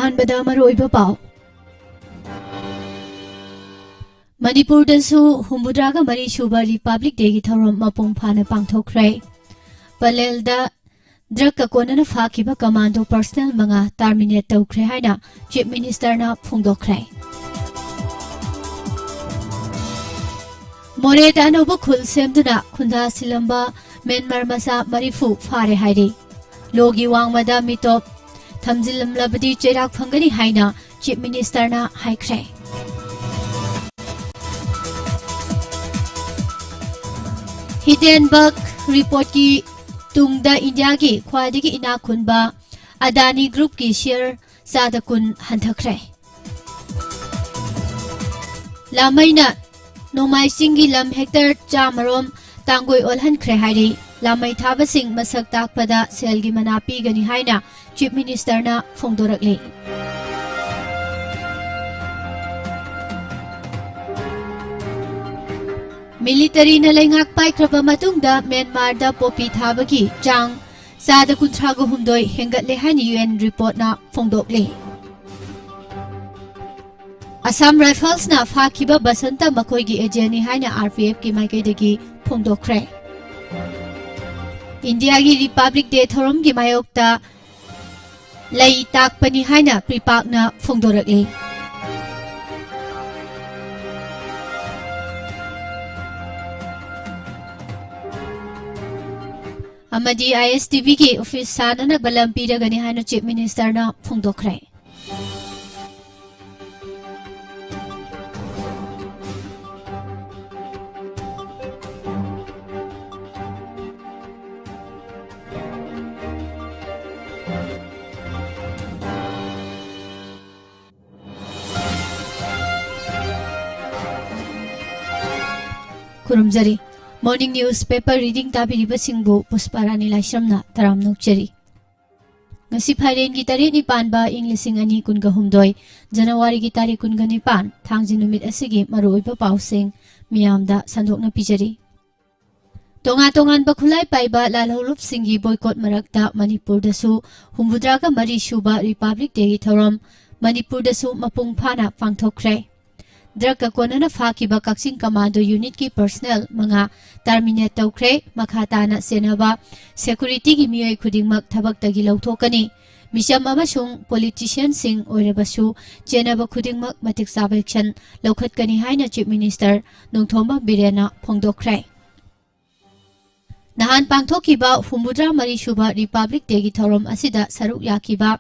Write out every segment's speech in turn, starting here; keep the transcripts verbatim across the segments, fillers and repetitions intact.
ꯑꯍꯥꯟꯕꯗ ꯃꯔꯨꯑꯣꯏꯕ ꯄꯥꯎ꯫ ꯃꯅꯤꯄꯨꯔꯗꯁꯨ ꯍꯨꯝꯐꯨꯇꯔꯥꯒ ꯃꯔꯤ ꯁꯨꯕ ꯔꯤꯄꯕ꯭ꯂꯤꯛ ꯗꯦꯒꯤ ꯊꯧꯔꯝ ꯃꯄꯨꯡ ꯐꯥꯅ ꯄꯥꯡꯊꯣꯛꯈ꯭ꯔꯦ꯫ ꯄꯂꯦꯜꯗ ꯗ꯭ꯔꯒꯀ ꯀꯣꯟꯅꯅ ꯐꯥꯈꯤꯕ ꯀꯃꯥꯟꯗꯣ ꯄꯔꯁꯅꯦꯜ ꯃꯉꯥ ꯇꯔꯃꯤꯅꯦꯠ ꯇꯧꯈ꯭ꯔꯦ ꯍꯥꯏꯅ ꯆꯤꯐ ꯃꯤꯅꯤꯁꯇꯔꯅ ꯐꯣꯡꯗꯣꯛꯈ꯭ꯔꯦ꯫ ꯃꯣꯔꯦꯗ ꯑꯅꯧꯕ ꯈꯨꯜ ꯁꯦꯝꯗꯨꯅ ꯈꯨꯟꯗꯥ ꯁꯤꯜꯂꯝꯕ ꯃ꯭ꯌꯥꯟꯃꯥꯔ ꯃꯆꯥ ꯃꯔꯤꯐꯨ ꯐꯥꯔꯦ ꯍꯥꯏꯔꯤ꯫ ꯂꯣꯒꯤ ꯋꯥꯡꯃꯗ ꯃꯤꯇꯣꯞ ꯊꯝꯖꯤꯜꯂꯝꯂꯕꯗꯤ ꯆꯩꯔꯥꯛ ꯐꯪꯒꯅꯤ ꯍꯥꯏꯅ ꯆꯤꯐ ꯃꯤꯅꯤꯁꯇꯔꯅ ꯍꯥꯏꯈ꯭ꯔꯦ꯫ ꯍꯤꯗꯦꯟꯕꯔꯒ ꯔꯤꯄꯣꯔꯠꯀꯤ ꯇꯨꯡꯗ ꯏꯟꯗꯤꯌꯥꯒꯤ ꯈ꯭ꯋꯥꯏꯗꯒꯤ ꯏꯅꯥꯛ ꯈꯨꯟꯕ ꯑꯗꯥꯅꯤ ꯒ꯭ꯔꯨꯞꯀꯤ ꯁꯤꯌꯔ ꯆꯥꯗ ꯀꯨꯟ ꯍꯟꯊꯈ꯭ꯔꯦ꯫ ꯂꯥꯃꯩꯅ ꯅꯣꯡꯃꯥꯏ ꯆꯤꯡꯒꯤ ꯂꯝ ꯍꯦꯛꯇꯔ ꯆꯥꯝꯃꯔꯣꯝ ꯇꯥꯡꯒꯣꯏ ꯑꯣꯜꯍꯟꯈ꯭ꯔꯦ ꯍꯥꯏꯔꯤ꯫ ꯂꯥꯃꯩ ꯊꯥꯕꯁꯤꯡ ꯃꯁꯛ ꯇꯥꯛꯄꯗ ꯁꯦꯜꯒꯤ ꯃꯅꯥ ꯄꯤꯒꯅꯤ ꯍꯥꯏꯅ ꯆꯤꯐ ꯃꯤꯅꯤꯁꯇꯔꯅ ꯐꯣꯡꯗꯣꯔꯛꯂꯤ꯫ ꯃꯤꯂꯤꯇꯔꯤꯅ ꯂꯩꯉꯥꯛ ꯄꯥꯏꯈ꯭ꯔꯕ ꯃꯇꯨꯡꯗ ꯃ꯭ꯌꯥꯟꯃꯥꯔꯗ ꯄꯣꯄꯤ ꯊꯥꯕꯒꯤ ꯆꯥꯡ ꯆꯥꯗ ꯀꯨꯟꯊ꯭ꯔꯥꯒ ꯍꯨꯝꯗꯣꯏ ꯍꯦꯟꯒꯠꯂꯦ ꯍꯥꯏꯅ ꯌꯨ ꯑꯦꯟ ꯔꯤꯄꯣꯔꯠꯅ ꯐꯣꯡꯗꯣꯛꯂꯤ꯫ ꯑꯁꯥꯝ ꯔꯥꯏꯐꯜꯁꯅ ꯐꯥꯈꯤꯕ ꯕꯁꯟꯇ ꯃꯈꯣꯏꯒꯤ ꯑꯦꯖꯦꯟꯅꯤ ꯍꯥꯏꯅ ꯑꯥꯔ ꯄꯤ ꯑꯦꯐꯀꯤ ꯃꯥꯏꯀꯩꯗꯒꯤ ꯐꯣꯡꯗꯣꯛꯈ꯭ꯔꯦ꯫ ꯏꯟꯗꯤꯌꯥꯒꯤ ꯔꯤꯄꯕ꯭ꯂꯤꯛ ꯗꯦ ꯊꯧꯔꯝꯒꯤ ꯃꯥꯌꯣꯛꯇ ꯂꯩ ꯇꯥꯛꯄꯅꯤ ꯍꯥꯏꯅ ꯄ꯭ꯔꯤꯄꯥꯛꯅ ꯐꯣꯡꯗꯣꯔꯛꯂꯤ꯫ ꯑꯃꯗꯤ ꯑꯥꯏ ꯑꯦꯁ ꯇꯤ ꯚꯤꯒꯤ ꯑꯣꯐꯤꯁ ꯁꯥꯅꯅꯕ ꯂꯝ ꯄꯤꯔꯒꯅꯤ ꯍꯥꯏꯅ ꯆꯤꯐ ꯃꯤꯅꯤꯁꯇꯔꯅ ꯐꯣꯡꯗꯣꯛꯈ꯭ꯔꯦ꯫ ꯈꯨꯔꯨꯝꯖꯔꯤ꯫ Morning News Paper Reading ꯇꯥꯕꯤꯔꯤꯕꯁꯤꯡꯕꯨ ꯄꯨꯁꯄꯥꯔꯥꯅꯤ ꯂꯥꯏꯁ꯭ꯔꯝꯅ ꯇꯔꯥꯝꯅ ꯑꯣꯛꯆꯔꯤ꯫ ꯉꯁꯤ ꯐꯥꯏꯔꯦꯟꯒꯤ ꯇꯔꯦꯠꯅꯤ ꯄꯥꯟꯕ ꯏꯪ ꯂꯤꯁꯤꯡ ꯑꯅꯤ ꯀꯨꯟꯒ ꯍꯨꯝꯗꯣꯏ, ꯖꯅꯋꯥꯔꯤꯒꯤ ꯇꯥꯔꯤꯛ ꯀꯨꯟꯒ ꯅꯤꯄꯥꯟ, ꯊꯥꯡꯖ ꯅꯨꯃꯤꯠ ꯑꯁꯤꯒꯤ ꯃꯔꯨꯑꯣꯏꯕ ꯄꯥꯎꯁꯤꯡ ꯃꯤꯌꯥꯝꯗ ꯁꯟꯗꯣꯛꯅ ꯄꯤꯖꯔꯤ꯫ ꯇꯣꯉꯥꯟ ꯇꯣꯉꯥꯟꯕ ꯈꯨꯠꯂꯥꯏ ꯄꯥꯏꯕ ꯂꯥꯜꯍꯧꯂꯨꯞꯁꯤꯡꯒꯤ ꯕꯣꯏꯀꯣꯠ ꯃꯔꯛꯇ ꯃꯅꯤꯄꯨꯔꯗꯁꯨ ꯍꯨꯝꯐꯨꯇꯔꯥꯒ ꯃꯔꯤ ꯁꯨꯕ ꯔꯤꯄꯕ꯭ꯂꯤꯛ ꯗꯦꯒꯤ ꯊꯧꯔꯝ ꯃꯅꯤꯄꯨꯔꯗꯁꯨ ꯃꯄꯨꯡ ꯐꯥꯅ ꯄꯥꯡꯊꯣꯛꯈ꯭ꯔꯦ꯫ ꯗ꯭ꯔꯒꯀ ꯀꯣꯟꯅꯅ ꯐꯥꯈꯤꯕ ꯀꯛꯆꯤꯡ ꯀꯃꯥꯟꯗꯣ ꯌꯨꯅꯤꯠꯀꯤ ꯄꯔꯁꯅꯦꯜ ꯃꯉꯥ ꯇꯔꯃꯤꯅꯦꯠ ꯇꯧꯈ꯭ꯔꯦ꯫ ꯃꯈꯥ ꯇꯥꯅ ꯆꯦꯟꯅꯕ ꯁꯦꯀꯨꯔꯤꯇꯤꯒꯤ ꯃꯤꯑꯣꯏ ꯈꯨꯗꯤꯡꯃꯛ ꯊꯕꯛꯇꯒꯤ ꯂꯧꯊꯣꯛꯀꯅꯤ꯫ ꯃꯤꯆꯝ ꯑꯃꯁꯨꯡ ꯄꯣꯂꯤꯇꯤꯁꯤꯌꯟꯁꯤꯡ ꯑꯣꯏꯔꯕꯁꯨ ꯆꯦꯟꯅꯕ ꯈꯨꯗꯤꯡꯃꯛ ꯃꯇꯤꯛ ꯆꯥꯕ ꯑꯦꯛꯁꯟ ꯂꯧꯈꯠꯀꯅꯤ ꯍꯥꯏꯅ ꯆꯤꯐ ꯃꯤꯅꯤꯁꯇꯔ ꯅꯣꯡꯊꯣꯝꯕꯝ ꯕꯤꯔꯦꯟꯅ ꯐꯣꯡꯗꯣꯛꯈ꯭ꯔꯦ꯫ ꯅꯍꯥꯟ ꯄꯥꯡꯊꯣꯛꯈꯤꯕ ꯍꯨꯝꯐꯨꯇꯔꯥ ꯃꯔꯤ ꯁꯨꯕ ꯔꯤꯄꯕ꯭ꯂꯤꯛ ꯗꯦꯒꯤ ꯊꯧꯔꯝ ꯑꯁꯤꯗ ꯁꯔꯨꯛ ꯌꯥꯈꯤꯕ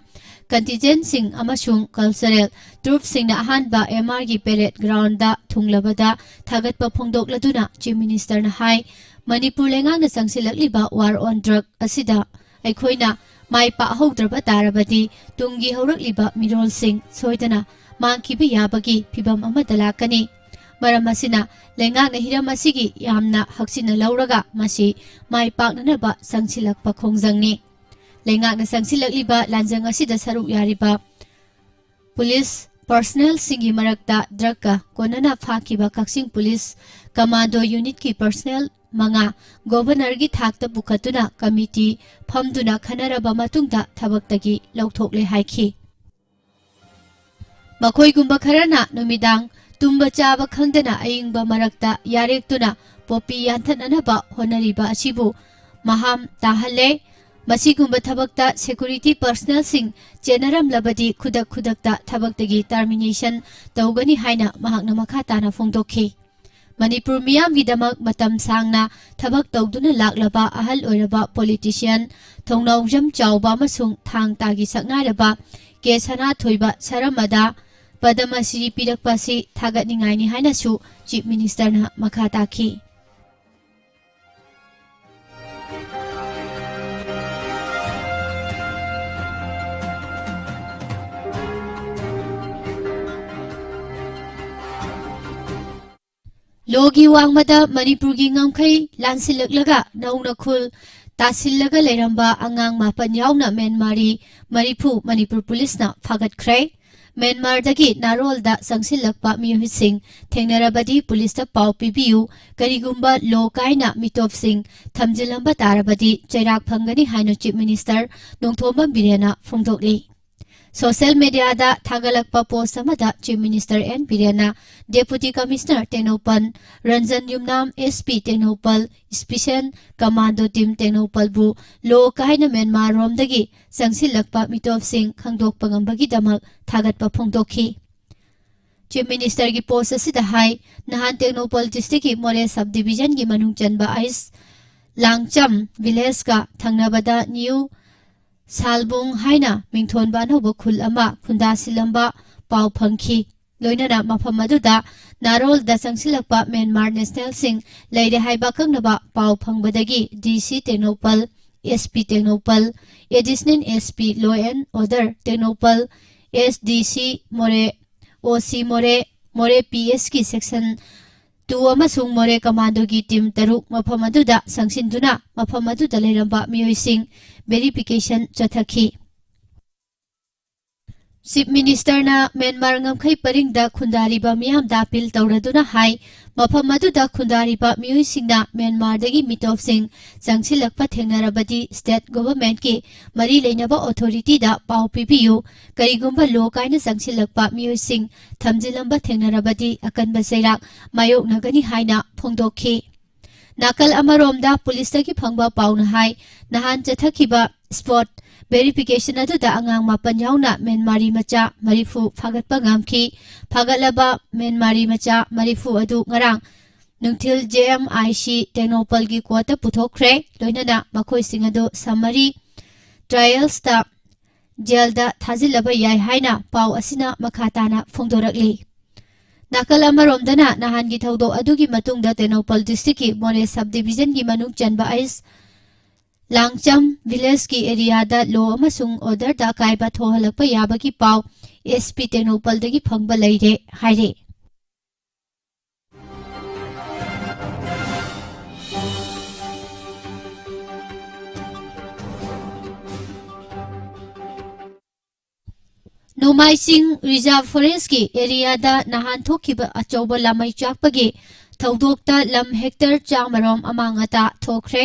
ꯀꯟꯇꯤꯟꯖꯦꯟꯁꯤꯡ ꯑꯃꯁꯨꯡ ꯀꯜꯆꯔꯦꯜ ꯇ꯭ꯔꯨꯞꯁꯤꯡꯅ ꯑꯍꯥꯟꯕ ꯑꯦꯝ ꯑꯥꯔꯒꯤ ꯄꯦꯔꯦꯗ ꯒ꯭ꯔꯥꯎꯟꯗ ꯊꯨꯡꯂꯕꯗ ꯊꯥꯒꯠꯄ ꯐꯣꯡꯗꯣꯛꯂꯗꯨꯅ ꯆꯤꯐ ꯃꯤꯅꯤꯁꯇꯔꯅ ꯍꯥꯏ, ꯃꯅꯤꯄꯨꯔ ꯂꯩꯉꯥꯛꯅ ꯆꯪꯁꯤꯜꯂꯛꯂꯤꯕ ꯋꯥꯔ ꯑꯣꯟ ꯗ꯭ꯔꯒ ꯑꯁꯤꯗ ꯑꯩꯈꯣꯏꯅ ꯃꯥꯏ ꯄꯥꯛꯍꯧꯗ꯭ꯔꯕ ꯇꯥꯔꯕꯗꯤ ꯇꯨꯡꯒꯤ ꯍꯧꯔꯛꯂꯤꯕ ꯃꯤꯔꯣꯜꯁꯤꯡ ꯁꯣꯏꯗꯅ ꯃꯥꯡꯈꯤꯕ ꯌꯥꯕꯒꯤ ꯐꯤꯚꯝ ꯑꯃꯗ ꯂꯥꯛꯀꯅꯤ꯫ ꯃꯔꯝ ꯑꯁꯤꯅ ꯂꯩꯉꯥꯛꯅ ꯍꯤꯔꯝ ꯑꯁꯤꯒꯤ ꯌꯥꯝꯅ ꯍꯛꯆꯤꯟꯅ ꯂꯧꯔꯒ ꯃꯁꯤ ꯃꯥꯏ ꯄꯥꯛꯅꯅꯕ ꯆꯪꯁꯤꯜꯂꯛꯄ ꯈꯣꯡꯖꯪꯅꯤ꯫ ꯂꯩꯉꯥꯛꯅ ꯆꯪꯁꯤꯜꯂꯛꯂꯤꯕ ꯂꯥꯟꯖꯪ ꯑꯁꯤꯗ ꯁꯔꯨꯛ ꯌꯥꯔꯤꯕ ꯄꯨꯂꯤꯁ ꯄꯔꯁꯅꯦꯜꯁꯤꯡꯒꯤ ꯃꯔꯛꯇ ꯗ꯭ꯔꯒꯀ ꯀꯣꯟꯅꯅ ꯐꯥꯈꯤꯕ ꯀꯛꯆꯤꯡ ꯄꯨꯂꯤꯁ ꯀꯃꯥꯟꯗꯣ ꯌꯨꯅꯤꯠꯀꯤ ꯄꯔꯁꯅꯦꯜ ꯃꯉꯥ ꯒꯣꯚꯔꯅꯔꯒꯤ ꯊꯥꯛꯇ ꯄꯨꯈꯠꯇꯨꯅ ꯀꯃꯤꯇꯤ ꯐꯝꯗꯨꯅ ꯈꯟꯅꯔꯕ ꯃꯇꯨꯡꯗ ꯊꯕꯛꯇꯒꯤ ꯂꯧꯊꯣꯛꯂꯦ ꯍꯥꯏꯈꯤ꯫ ꯃꯈꯣꯏꯒꯨꯝꯕ ꯈꯔꯅ ꯅꯨꯃꯤꯗꯥꯡ ꯇꯨꯝꯕ ꯆꯥꯕ ꯈꯪꯗꯅ ꯑꯏꯪꯕ ꯃꯔꯛꯇ ꯌꯥꯔꯦꯛꯇꯨꯅ ꯄꯣꯄꯤ ꯌꯥꯟꯊꯠꯅꯅꯕ ꯍꯣꯠꯅꯔꯤꯕ ꯑꯁꯤꯕꯨ ꯃꯍꯥꯝ ꯇꯥꯍꯜꯂꯦ꯫ ꯃꯁꯤꯒꯨꯝꯕ ꯊꯕꯛꯇ ꯁꯦꯀꯨꯔꯤꯇꯤ ꯄꯔꯁꯅꯦꯜꯁꯤꯡ ꯆꯦꯟꯅꯔꯝꯂꯕꯗꯤ ꯈꯨꯗꯛ ꯈꯨꯗꯛꯇ ꯊꯕꯛꯇꯒꯤ ꯇꯔꯃꯤꯅꯦꯁꯟ ꯇꯧꯒꯅꯤ ꯍꯥꯏꯅ ꯃꯍꯥꯛꯅ ꯃꯈꯥ ꯇꯥꯅ ꯐꯣꯡꯗꯣꯛꯈꯤ꯫ ꯃꯅꯤꯄꯨꯔ ꯃꯤꯌꯥꯝꯒꯤꯗꯃꯛ ꯃꯇꯝ ꯁꯥꯡꯅ ꯊꯕꯛ ꯇꯧꯗꯨꯅ ꯂꯥꯛꯂꯕ ꯑꯍꯜ ꯑꯣꯏꯔꯕ ꯄꯣꯂꯤꯇꯤꯁꯤꯌꯟ, ꯊꯧꯅꯥꯎꯖꯝ ꯆꯥꯎꯕ ꯑꯃꯁꯨꯡ ꯊꯥꯡ ꯇꯥꯒꯤ ꯁꯛꯅꯥꯏꯔꯕ ꯀꯦ ꯁꯅꯥꯊꯣꯏꯕ ꯁꯔꯃꯗ ꯄꯗꯃ ꯁ꯭ꯔꯤ ꯄꯤꯔꯛꯄ ꯑꯁꯤ ꯊꯥꯒꯠꯅꯤꯡꯉꯥꯏꯅꯤ ꯍꯥꯏꯅꯁꯨ ꯆꯤꯐ ꯃꯤꯅꯤꯁꯇꯔꯅ ꯃꯈꯥ ꯇꯥꯈꯤ꯫ ꯂꯣꯒꯤ ꯋꯥꯡꯃꯗ ꯃꯅꯤꯄꯨꯔꯒꯤ ꯉꯝꯈꯩ ꯂꯥꯟꯁꯤꯜꯂꯛꯂꯒ ꯅꯧꯅ ꯈꯨꯜ ꯇꯥꯁꯤꯜꯂꯒ ꯂꯩꯔꯝꯕ ꯑꯉꯥꯡ ꯃꯥꯄꯟ ꯌꯥꯎꯅ ꯃ꯭ꯌꯥꯟꯃꯥꯔꯤ ꯃꯔꯤꯐꯨ ꯃꯅꯤꯄꯨꯔ ꯄꯨꯂꯤꯁꯅ ꯐꯥꯒꯠꯈ꯭ꯔꯦ꯫ ꯃ꯭ꯌꯥꯟꯃꯥꯔꯗꯒꯤ ꯅꯥꯔꯣꯜꯗ ꯆꯪꯁꯤꯜꯂꯛꯄ ꯃꯤꯑꯣꯏꯁꯤꯡ ꯊꯦꯡꯅꯔꯕꯗꯤ ꯄꯨꯂꯤꯁꯇ ꯄꯥꯎ ꯄꯤꯕꯤꯌꯨ, ꯀꯔꯤꯒꯨꯝꯕ ꯂꯣ ꯀꯥꯏꯅ ꯃꯤꯇꯣꯞꯁꯤꯡ ꯊꯝꯖꯤꯜꯂꯝꯕ ꯇꯥꯔꯕꯗꯤ ꯆꯩꯔꯥꯛ ꯐꯪꯒꯅꯤ ꯍꯥꯏꯅ ꯆꯤꯐ ꯃꯤꯅꯤꯁꯇꯔ ꯅꯣꯡꯊꯣꯝꯕꯝ ꯕꯤꯔꯦꯟꯅ ꯐꯣꯡꯗꯣꯛꯂꯤ꯫ ꯁꯣꯁꯤꯌꯦꯜ ꯃꯤꯗꯤꯌꯥꯗ ꯊꯥꯒꯠꯂꯛꯄ ꯄꯣꯁ ꯑꯃꯗ ꯆꯤꯐ ꯃꯤꯅꯤꯁꯇꯔ ꯑꯦꯟ ꯕꯤꯔꯦꯟꯅ deputy commissioner Tengnoupal Ranjan Yumnam, S P Tengnoupal, special commando team ꯇꯦꯡꯅꯧꯄꯜꯕꯨ ꯂꯣ ꯀꯥꯏꯅ ꯃ꯭ꯌꯥꯟꯃꯥꯔꯔꯣꯝꯗꯒꯤ ꯆꯪꯁꯤꯜꯂꯛꯄ ꯃꯤꯇꯣꯞꯁꯤꯡ ꯈꯪꯗꯣꯛꯄ ꯉꯝꯕꯒꯤꯗꯃꯛ ꯊꯥꯒꯠꯄ ꯐꯣꯡꯗꯣꯛꯈꯤ꯫ ꯆꯤꯐ ꯃꯤꯅꯤꯁꯇꯔꯒꯤ ꯄꯣꯁ ꯑꯁꯤꯗ ꯍꯥꯏ, ꯅꯍꯥꯟ ꯇꯦꯡꯅꯧꯄꯜ ꯗꯤꯁꯇ꯭ꯔꯤꯛꯀꯤ ꯃꯣꯔꯦ ꯁꯕ ꯗꯤꯕꯤꯖꯟꯒꯤ ꯃꯅꯨꯡ ꯆꯟꯕ ꯑꯥꯏꯁ ꯂꯥꯡꯆꯝ ꯚꯤꯂꯦꯖꯀ ꯊꯪꯅꯕꯗ ꯅ꯭ꯌꯨ ꯁꯥꯜꯕꯨꯡ ꯍꯥꯏꯅ ꯃꯤꯡꯊꯣꯟꯕ ꯑꯅꯧꯕ ꯈꯨꯜ ꯑꯃ ꯈꯨꯟꯗꯥꯁꯤꯜꯂꯝꯕ ꯄꯥꯎ ꯐꯪꯈꯤ꯫ ꯂꯣꯏꯅꯅ ꯃꯐꯝ ꯑꯗꯨꯗ ꯅꯥꯔꯣꯜꯗ ꯆꯪꯁꯤꯜꯂꯛꯄ ꯃ꯭ꯌꯥꯟꯃꯥꯔ ꯅꯦꯁꯅꯦꯜꯁꯤꯡ ꯂꯩꯔꯦ ꯍꯥꯏꯕ ꯑꯀꯛꯅꯕ ꯄꯥꯎ ꯐꯪꯕꯗꯒꯤ D C Tengnoupal, S P Tengnoupal, additional S P law and order Tengnoupal, S D C Moreh, ꯑꯣ ꯁꯤ ꯃꯣꯔꯦ, ꯃꯣꯔꯦ ꯄꯤ ꯑꯦꯁꯀꯤ ꯁꯦꯛꯁꯟ ꯇꯨ ꯑꯃꯁꯨꯡ ꯃꯣꯔꯦ ꯀꯃꯥꯟꯗꯣꯒꯤ ꯇꯤꯝ ꯇꯔꯨꯛ ꯃꯐꯝ ꯑꯗꯨꯗ ꯆꯪꯁꯤꯟꯗꯨꯅ ꯃꯐꯝ ꯑꯗꯨꯗ ꯂꯩꯔꯝꯕ ꯃꯤꯑꯣꯏꯁꯤꯡ ꯚꯦꯔꯤꯐꯤꯀꯦꯁꯟ ꯆꯠꯊꯈꯤ꯫ ꯆꯤꯐ ꯃꯤꯅꯤꯁꯇꯔꯅ ꯃ꯭ꯌꯥꯟꯃꯥꯔ ꯉꯝꯈꯩ ꯄꯔꯤꯡꯗ ꯈꯨꯟꯗꯥꯔꯤꯕ ꯃꯤꯌꯥꯝꯗ ꯑꯄꯤꯜ ꯇꯧꯔꯗꯨꯅ ꯍꯥꯏ, ꯃꯐꯝ ꯑꯗꯨꯗ ꯈꯨꯟꯗꯥꯔꯤꯕ ꯃꯤꯑꯣꯏꯁꯤꯡꯅ ꯃ꯭ꯌꯥꯟꯃꯥꯔꯗꯒꯤ ꯃꯤꯇꯣꯞꯁꯤꯡ ꯆꯪꯁꯤꯜꯂꯛꯄ ꯊꯦꯡꯅꯔꯕꯗꯤ ꯁ꯭ꯇꯦꯠ ꯒꯣꯚꯔꯟꯃꯦꯟꯠꯀꯤ ꯃꯔꯤ ꯂꯩꯅꯕ ꯑꯣꯊꯣꯔꯤꯇꯤꯗ ꯄꯥꯎ ꯄꯤꯕꯤꯌꯨ꯫ ꯀꯔꯤꯒꯨꯝꯕ ꯂꯣ ꯀꯥꯏꯅ ꯆꯪꯁꯤꯜꯂꯛꯄ ꯃꯤꯑꯣꯏꯁꯤꯡ ꯊꯝꯖꯤꯜꯂꯝꯕ ꯊꯦꯡꯅꯔꯕꯗꯤ ꯑꯀꯟꯕ ꯆꯩꯔꯥꯛ ꯃꯥꯌꯣꯛꯅꯒꯅꯤ ꯍꯥꯏꯅ ꯐꯣꯡꯗꯣꯛꯈꯤ꯫ ꯅꯥꯀꯜ ꯑꯃꯔꯣꯝꯗ ꯄꯨꯂꯤꯁꯇꯒꯤ ꯐꯪꯕ ꯄꯥꯎꯅ ꯍꯥꯏ, ꯅꯍꯥꯟ ꯆꯠꯊꯈꯤꯕ ꯁ꯭ꯄꯣꯠ ꯚꯦꯔꯤꯐꯤꯀꯦꯁꯟ ꯑꯗꯨꯗ ꯑꯉꯥꯡ ꯃꯥꯄꯟ ꯌꯥꯎꯅ ꯃ꯭ꯌꯥꯟꯃꯥꯔꯤ ꯃꯆꯥ ꯃꯔꯤꯐꯨ ꯐꯥꯒꯠꯄ ꯉꯝꯈꯤ꯫ ꯐꯥꯒꯠꯂꯕ ꯃ꯭ꯌꯥꯟꯃꯥꯔꯤ ꯃꯆꯥ ꯃꯔꯤꯐꯨ ꯑꯗꯨ ꯉꯔꯥꯡ ꯅꯨꯡꯊꯤꯜ ꯖꯦ ꯑꯦꯝ ꯑꯥꯏ ꯁꯤ ꯇꯦꯡꯅꯧꯄꯜꯒꯤ ꯀꯣꯔꯠꯇ ꯄꯨꯊꯣꯛꯈ꯭ꯔꯦ꯫ ꯂꯣꯏꯅꯅ ꯃꯈꯣꯏꯁꯤꯡ ꯑꯗꯨ ꯁꯝꯃꯔꯤ ꯇ꯭ꯔꯥꯏꯌꯦꯜꯁꯇ ꯖꯦꯜꯗ ꯊꯥꯖꯤꯜꯂꯕ ꯌꯥꯏ ꯍꯥꯏꯅ ꯄꯥꯎ ꯑꯁꯤꯅ ꯃꯈꯥ ꯇꯥꯅ ꯐꯣꯡꯗꯣꯔꯛꯂꯤ꯫ ꯅꯥꯀꯜ ꯑꯃꯔꯣꯝꯗꯅ ꯅꯍꯥꯟꯒꯤ ꯊꯧꯗꯣꯛ ꯑꯗꯨꯒꯤ ꯃꯇꯨꯡꯗ ꯇꯦꯡꯅꯧꯄꯜ ꯗꯤꯁꯇ꯭ꯔꯤꯛꯀꯤ ꯃꯣꯔꯦ ꯁꯕ ꯗꯤꯕꯤꯖꯟꯒꯤ ꯃꯅꯨꯡ ꯆꯟꯕ ꯑꯥꯏꯁ ꯂꯥꯡꯆꯝ ꯚꯤꯂꯦꯖꯀꯤ ꯑꯦꯔꯤꯌꯥꯗ ꯂꯣ ꯑꯃꯁꯨꯡ ꯑꯣꯔꯗꯔꯗ ꯑꯀꯥꯏꯕ ꯊꯣꯛꯍꯜꯂꯛꯄ ꯌꯥꯕꯒꯤ ꯄꯥꯎ ꯑꯦꯁ ꯄꯤ ꯇꯦꯡꯅꯧꯄꯜꯗꯒꯤ ꯐꯪꯕ ꯂꯩꯔꯦ ꯍꯥꯏꯔꯦ꯫ ꯅꯣꯡꯃꯥꯏ ꯆꯤꯡ ꯔꯤꯖꯥꯔꯚ ꯐꯣꯔꯦꯁꯀꯤ ꯑꯦꯔꯤꯌꯥꯗ ꯅꯍꯥꯟ ꯊꯣꯛꯈꯤꯕ ꯑꯆꯧꯕ ꯂꯥꯃꯩ ꯆꯥꯛꯄꯒꯤ ꯊꯧꯗꯣꯛꯇ ꯂꯝ ꯍꯦꯛꯇꯔ ꯆꯥꯝꯃꯔꯣꯝ ꯑꯃꯥꯡ ꯑꯇꯥ ꯊꯣꯛꯈ꯭ꯔꯦ꯫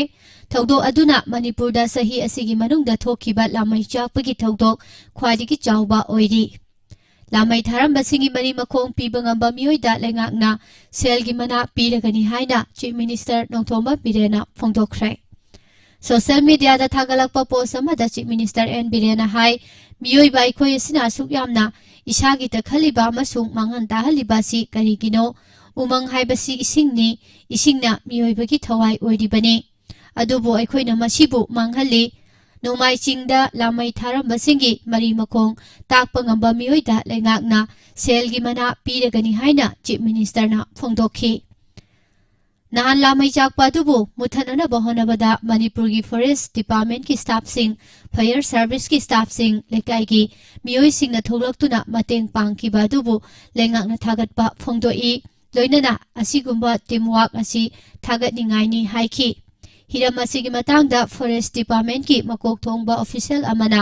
ꯊꯧꯗꯣꯛ ꯑꯗꯨꯅ ꯃꯅꯤꯄꯨꯔꯗ ꯆꯍꯤ ꯑꯁꯤꯒꯤ ꯃꯅꯨꯡꯗ ꯊꯣꯛꯈꯤꯕ ꯂꯥꯃꯩ ꯆꯥꯛꯄꯒꯤ ꯊꯧꯗꯣꯛ ꯈ꯭ꯋꯥꯏꯗꯒꯤ ꯆꯥꯎꯕ ꯑꯣꯏꯔꯤ꯫ ꯂꯥꯃꯩ ꯊꯥꯔꯝꯕꯁꯤꯡꯒꯤ ꯃꯔꯤ ꯃꯈꯣꯡ ꯄꯤꯕ ꯉꯝꯕ ꯃꯤꯑꯣꯏꯗ ꯂꯩꯉꯥꯛꯅ ꯁꯦꯜꯒꯤ ꯃꯅꯥ ꯄꯤꯔꯒꯅꯤ ꯍꯥꯏꯅ ꯆꯤꯐ ꯃꯤꯅꯤꯁꯇꯔ ꯅꯣꯡꯊꯣꯝꯕꯝ ꯕꯤꯔꯦꯟꯅ ꯐꯣꯡꯗꯣꯛꯈ꯭ꯔꯦ꯫ ꯁꯣꯁꯤꯌꯦꯜ ꯃꯤꯗꯤꯌꯥꯗ ꯊꯥꯒꯠꯂꯛꯄ ꯄꯣꯁ ꯑꯃꯗ ꯆꯤꯐ ꯃꯤꯅꯤꯁꯇꯔ ꯑꯦꯟ ꯕꯤꯔꯦꯟꯅ ꯍꯥꯏ, ꯃꯤꯑꯣꯏꯕ ꯑꯩꯈꯣꯏ ꯑꯁꯤꯅ ꯑꯁꯨꯛ ꯌꯥꯝꯅ ꯏꯁꯥꯒꯤꯇ ꯈꯜꯂꯤꯕ ꯑꯃꯁꯨꯡ ꯃꯥꯡꯍꯟ ꯇꯥꯍꯜꯂꯤꯕ ꯑꯁꯤ ꯀꯔꯤꯒꯤꯅꯣ? ꯎꯃꯪ ꯍꯥꯏꯕꯁꯤ ꯏꯁꯤꯡꯅꯤ, ꯏꯁꯤꯡꯅ ꯃꯤꯑꯣꯏꯕꯒꯤ ꯊꯋꯥꯏ ꯑꯣꯏꯔꯤꯕꯅꯤ꯫ ꯑꯗꯨꯕꯨ ꯑꯩꯈꯣꯏꯅ ꯃꯁꯤꯕꯨ ꯃꯥꯡꯍꯜꯂꯤ꯫ ꯅꯣꯡꯃꯥꯏ ꯆꯤꯡꯗ ꯂꯥꯃꯩ ꯊꯥꯔꯝꯕꯁꯤꯡꯒꯤ ꯃꯔꯤ ꯃꯈꯣꯡ ꯇꯥꯛꯄ ꯉꯝꯕ ꯃꯤꯑꯣꯏꯗ ꯂꯩꯉꯥꯛꯅ ꯁꯦꯜꯒꯤ ꯃꯅꯥ ꯄꯤꯔꯒꯅꯤ ꯍꯥꯏꯅ ꯆꯤꯐ ꯃꯤꯅꯤꯁꯇꯔꯅ ꯐꯣꯡꯗꯣꯛꯈꯤ꯫ ꯅꯍꯥꯟ ꯂꯥꯃꯩ ꯆꯥꯛꯄ ꯑꯗꯨꯕꯨ ꯃꯨꯊꯠꯅꯅꯕ ꯍꯣꯠꯅꯕꯗ ꯃꯅꯤꯄꯨꯔꯒꯤ ꯐꯣꯔꯦꯁ ꯗꯤꯄꯥꯔꯠꯃꯦꯟꯠꯀꯤ ꯁ꯭ꯇꯥꯐꯁꯤꯡ, ꯐꯥꯌꯔ ꯁꯔꯚꯤꯁꯀꯤ ꯁ꯭ꯇꯥꯐꯁꯤꯡ, ꯂꯩꯀꯥꯏꯒꯤ ꯃꯤꯑꯣꯏꯁꯤꯡꯅ ꯊꯣꯛꯂꯛꯇꯨꯅ ꯃꯇꯦꯡ ꯄꯥꯡꯈꯤꯕ ꯑꯗꯨꯕꯨ ꯂꯩꯉꯥꯛꯅ ꯊꯥꯒꯠꯄ ꯐꯣꯡꯗꯣꯛꯏ꯫ ꯂꯣꯏꯅꯅ ꯑꯁꯤꯒꯨꯝꯕ ꯇꯤꯝ ꯋꯥꯔꯛ ꯑꯁꯤ ꯊꯥꯒꯠꯅꯤꯡꯉꯥꯏꯅꯤ ꯍꯥꯏꯈꯤ꯫ ꯍꯤꯔꯝ ꯑꯁꯤꯒꯤ ꯃꯇꯥꯡꯗ ꯐꯣꯔꯦꯁ ꯗꯤꯄꯥꯔꯠꯃꯦꯟꯠꯀꯤ ꯃꯀꯣꯛ ꯊꯣꯡꯕ ꯑꯣꯐꯤꯁꯤꯌꯦꯜ ꯑꯃꯅ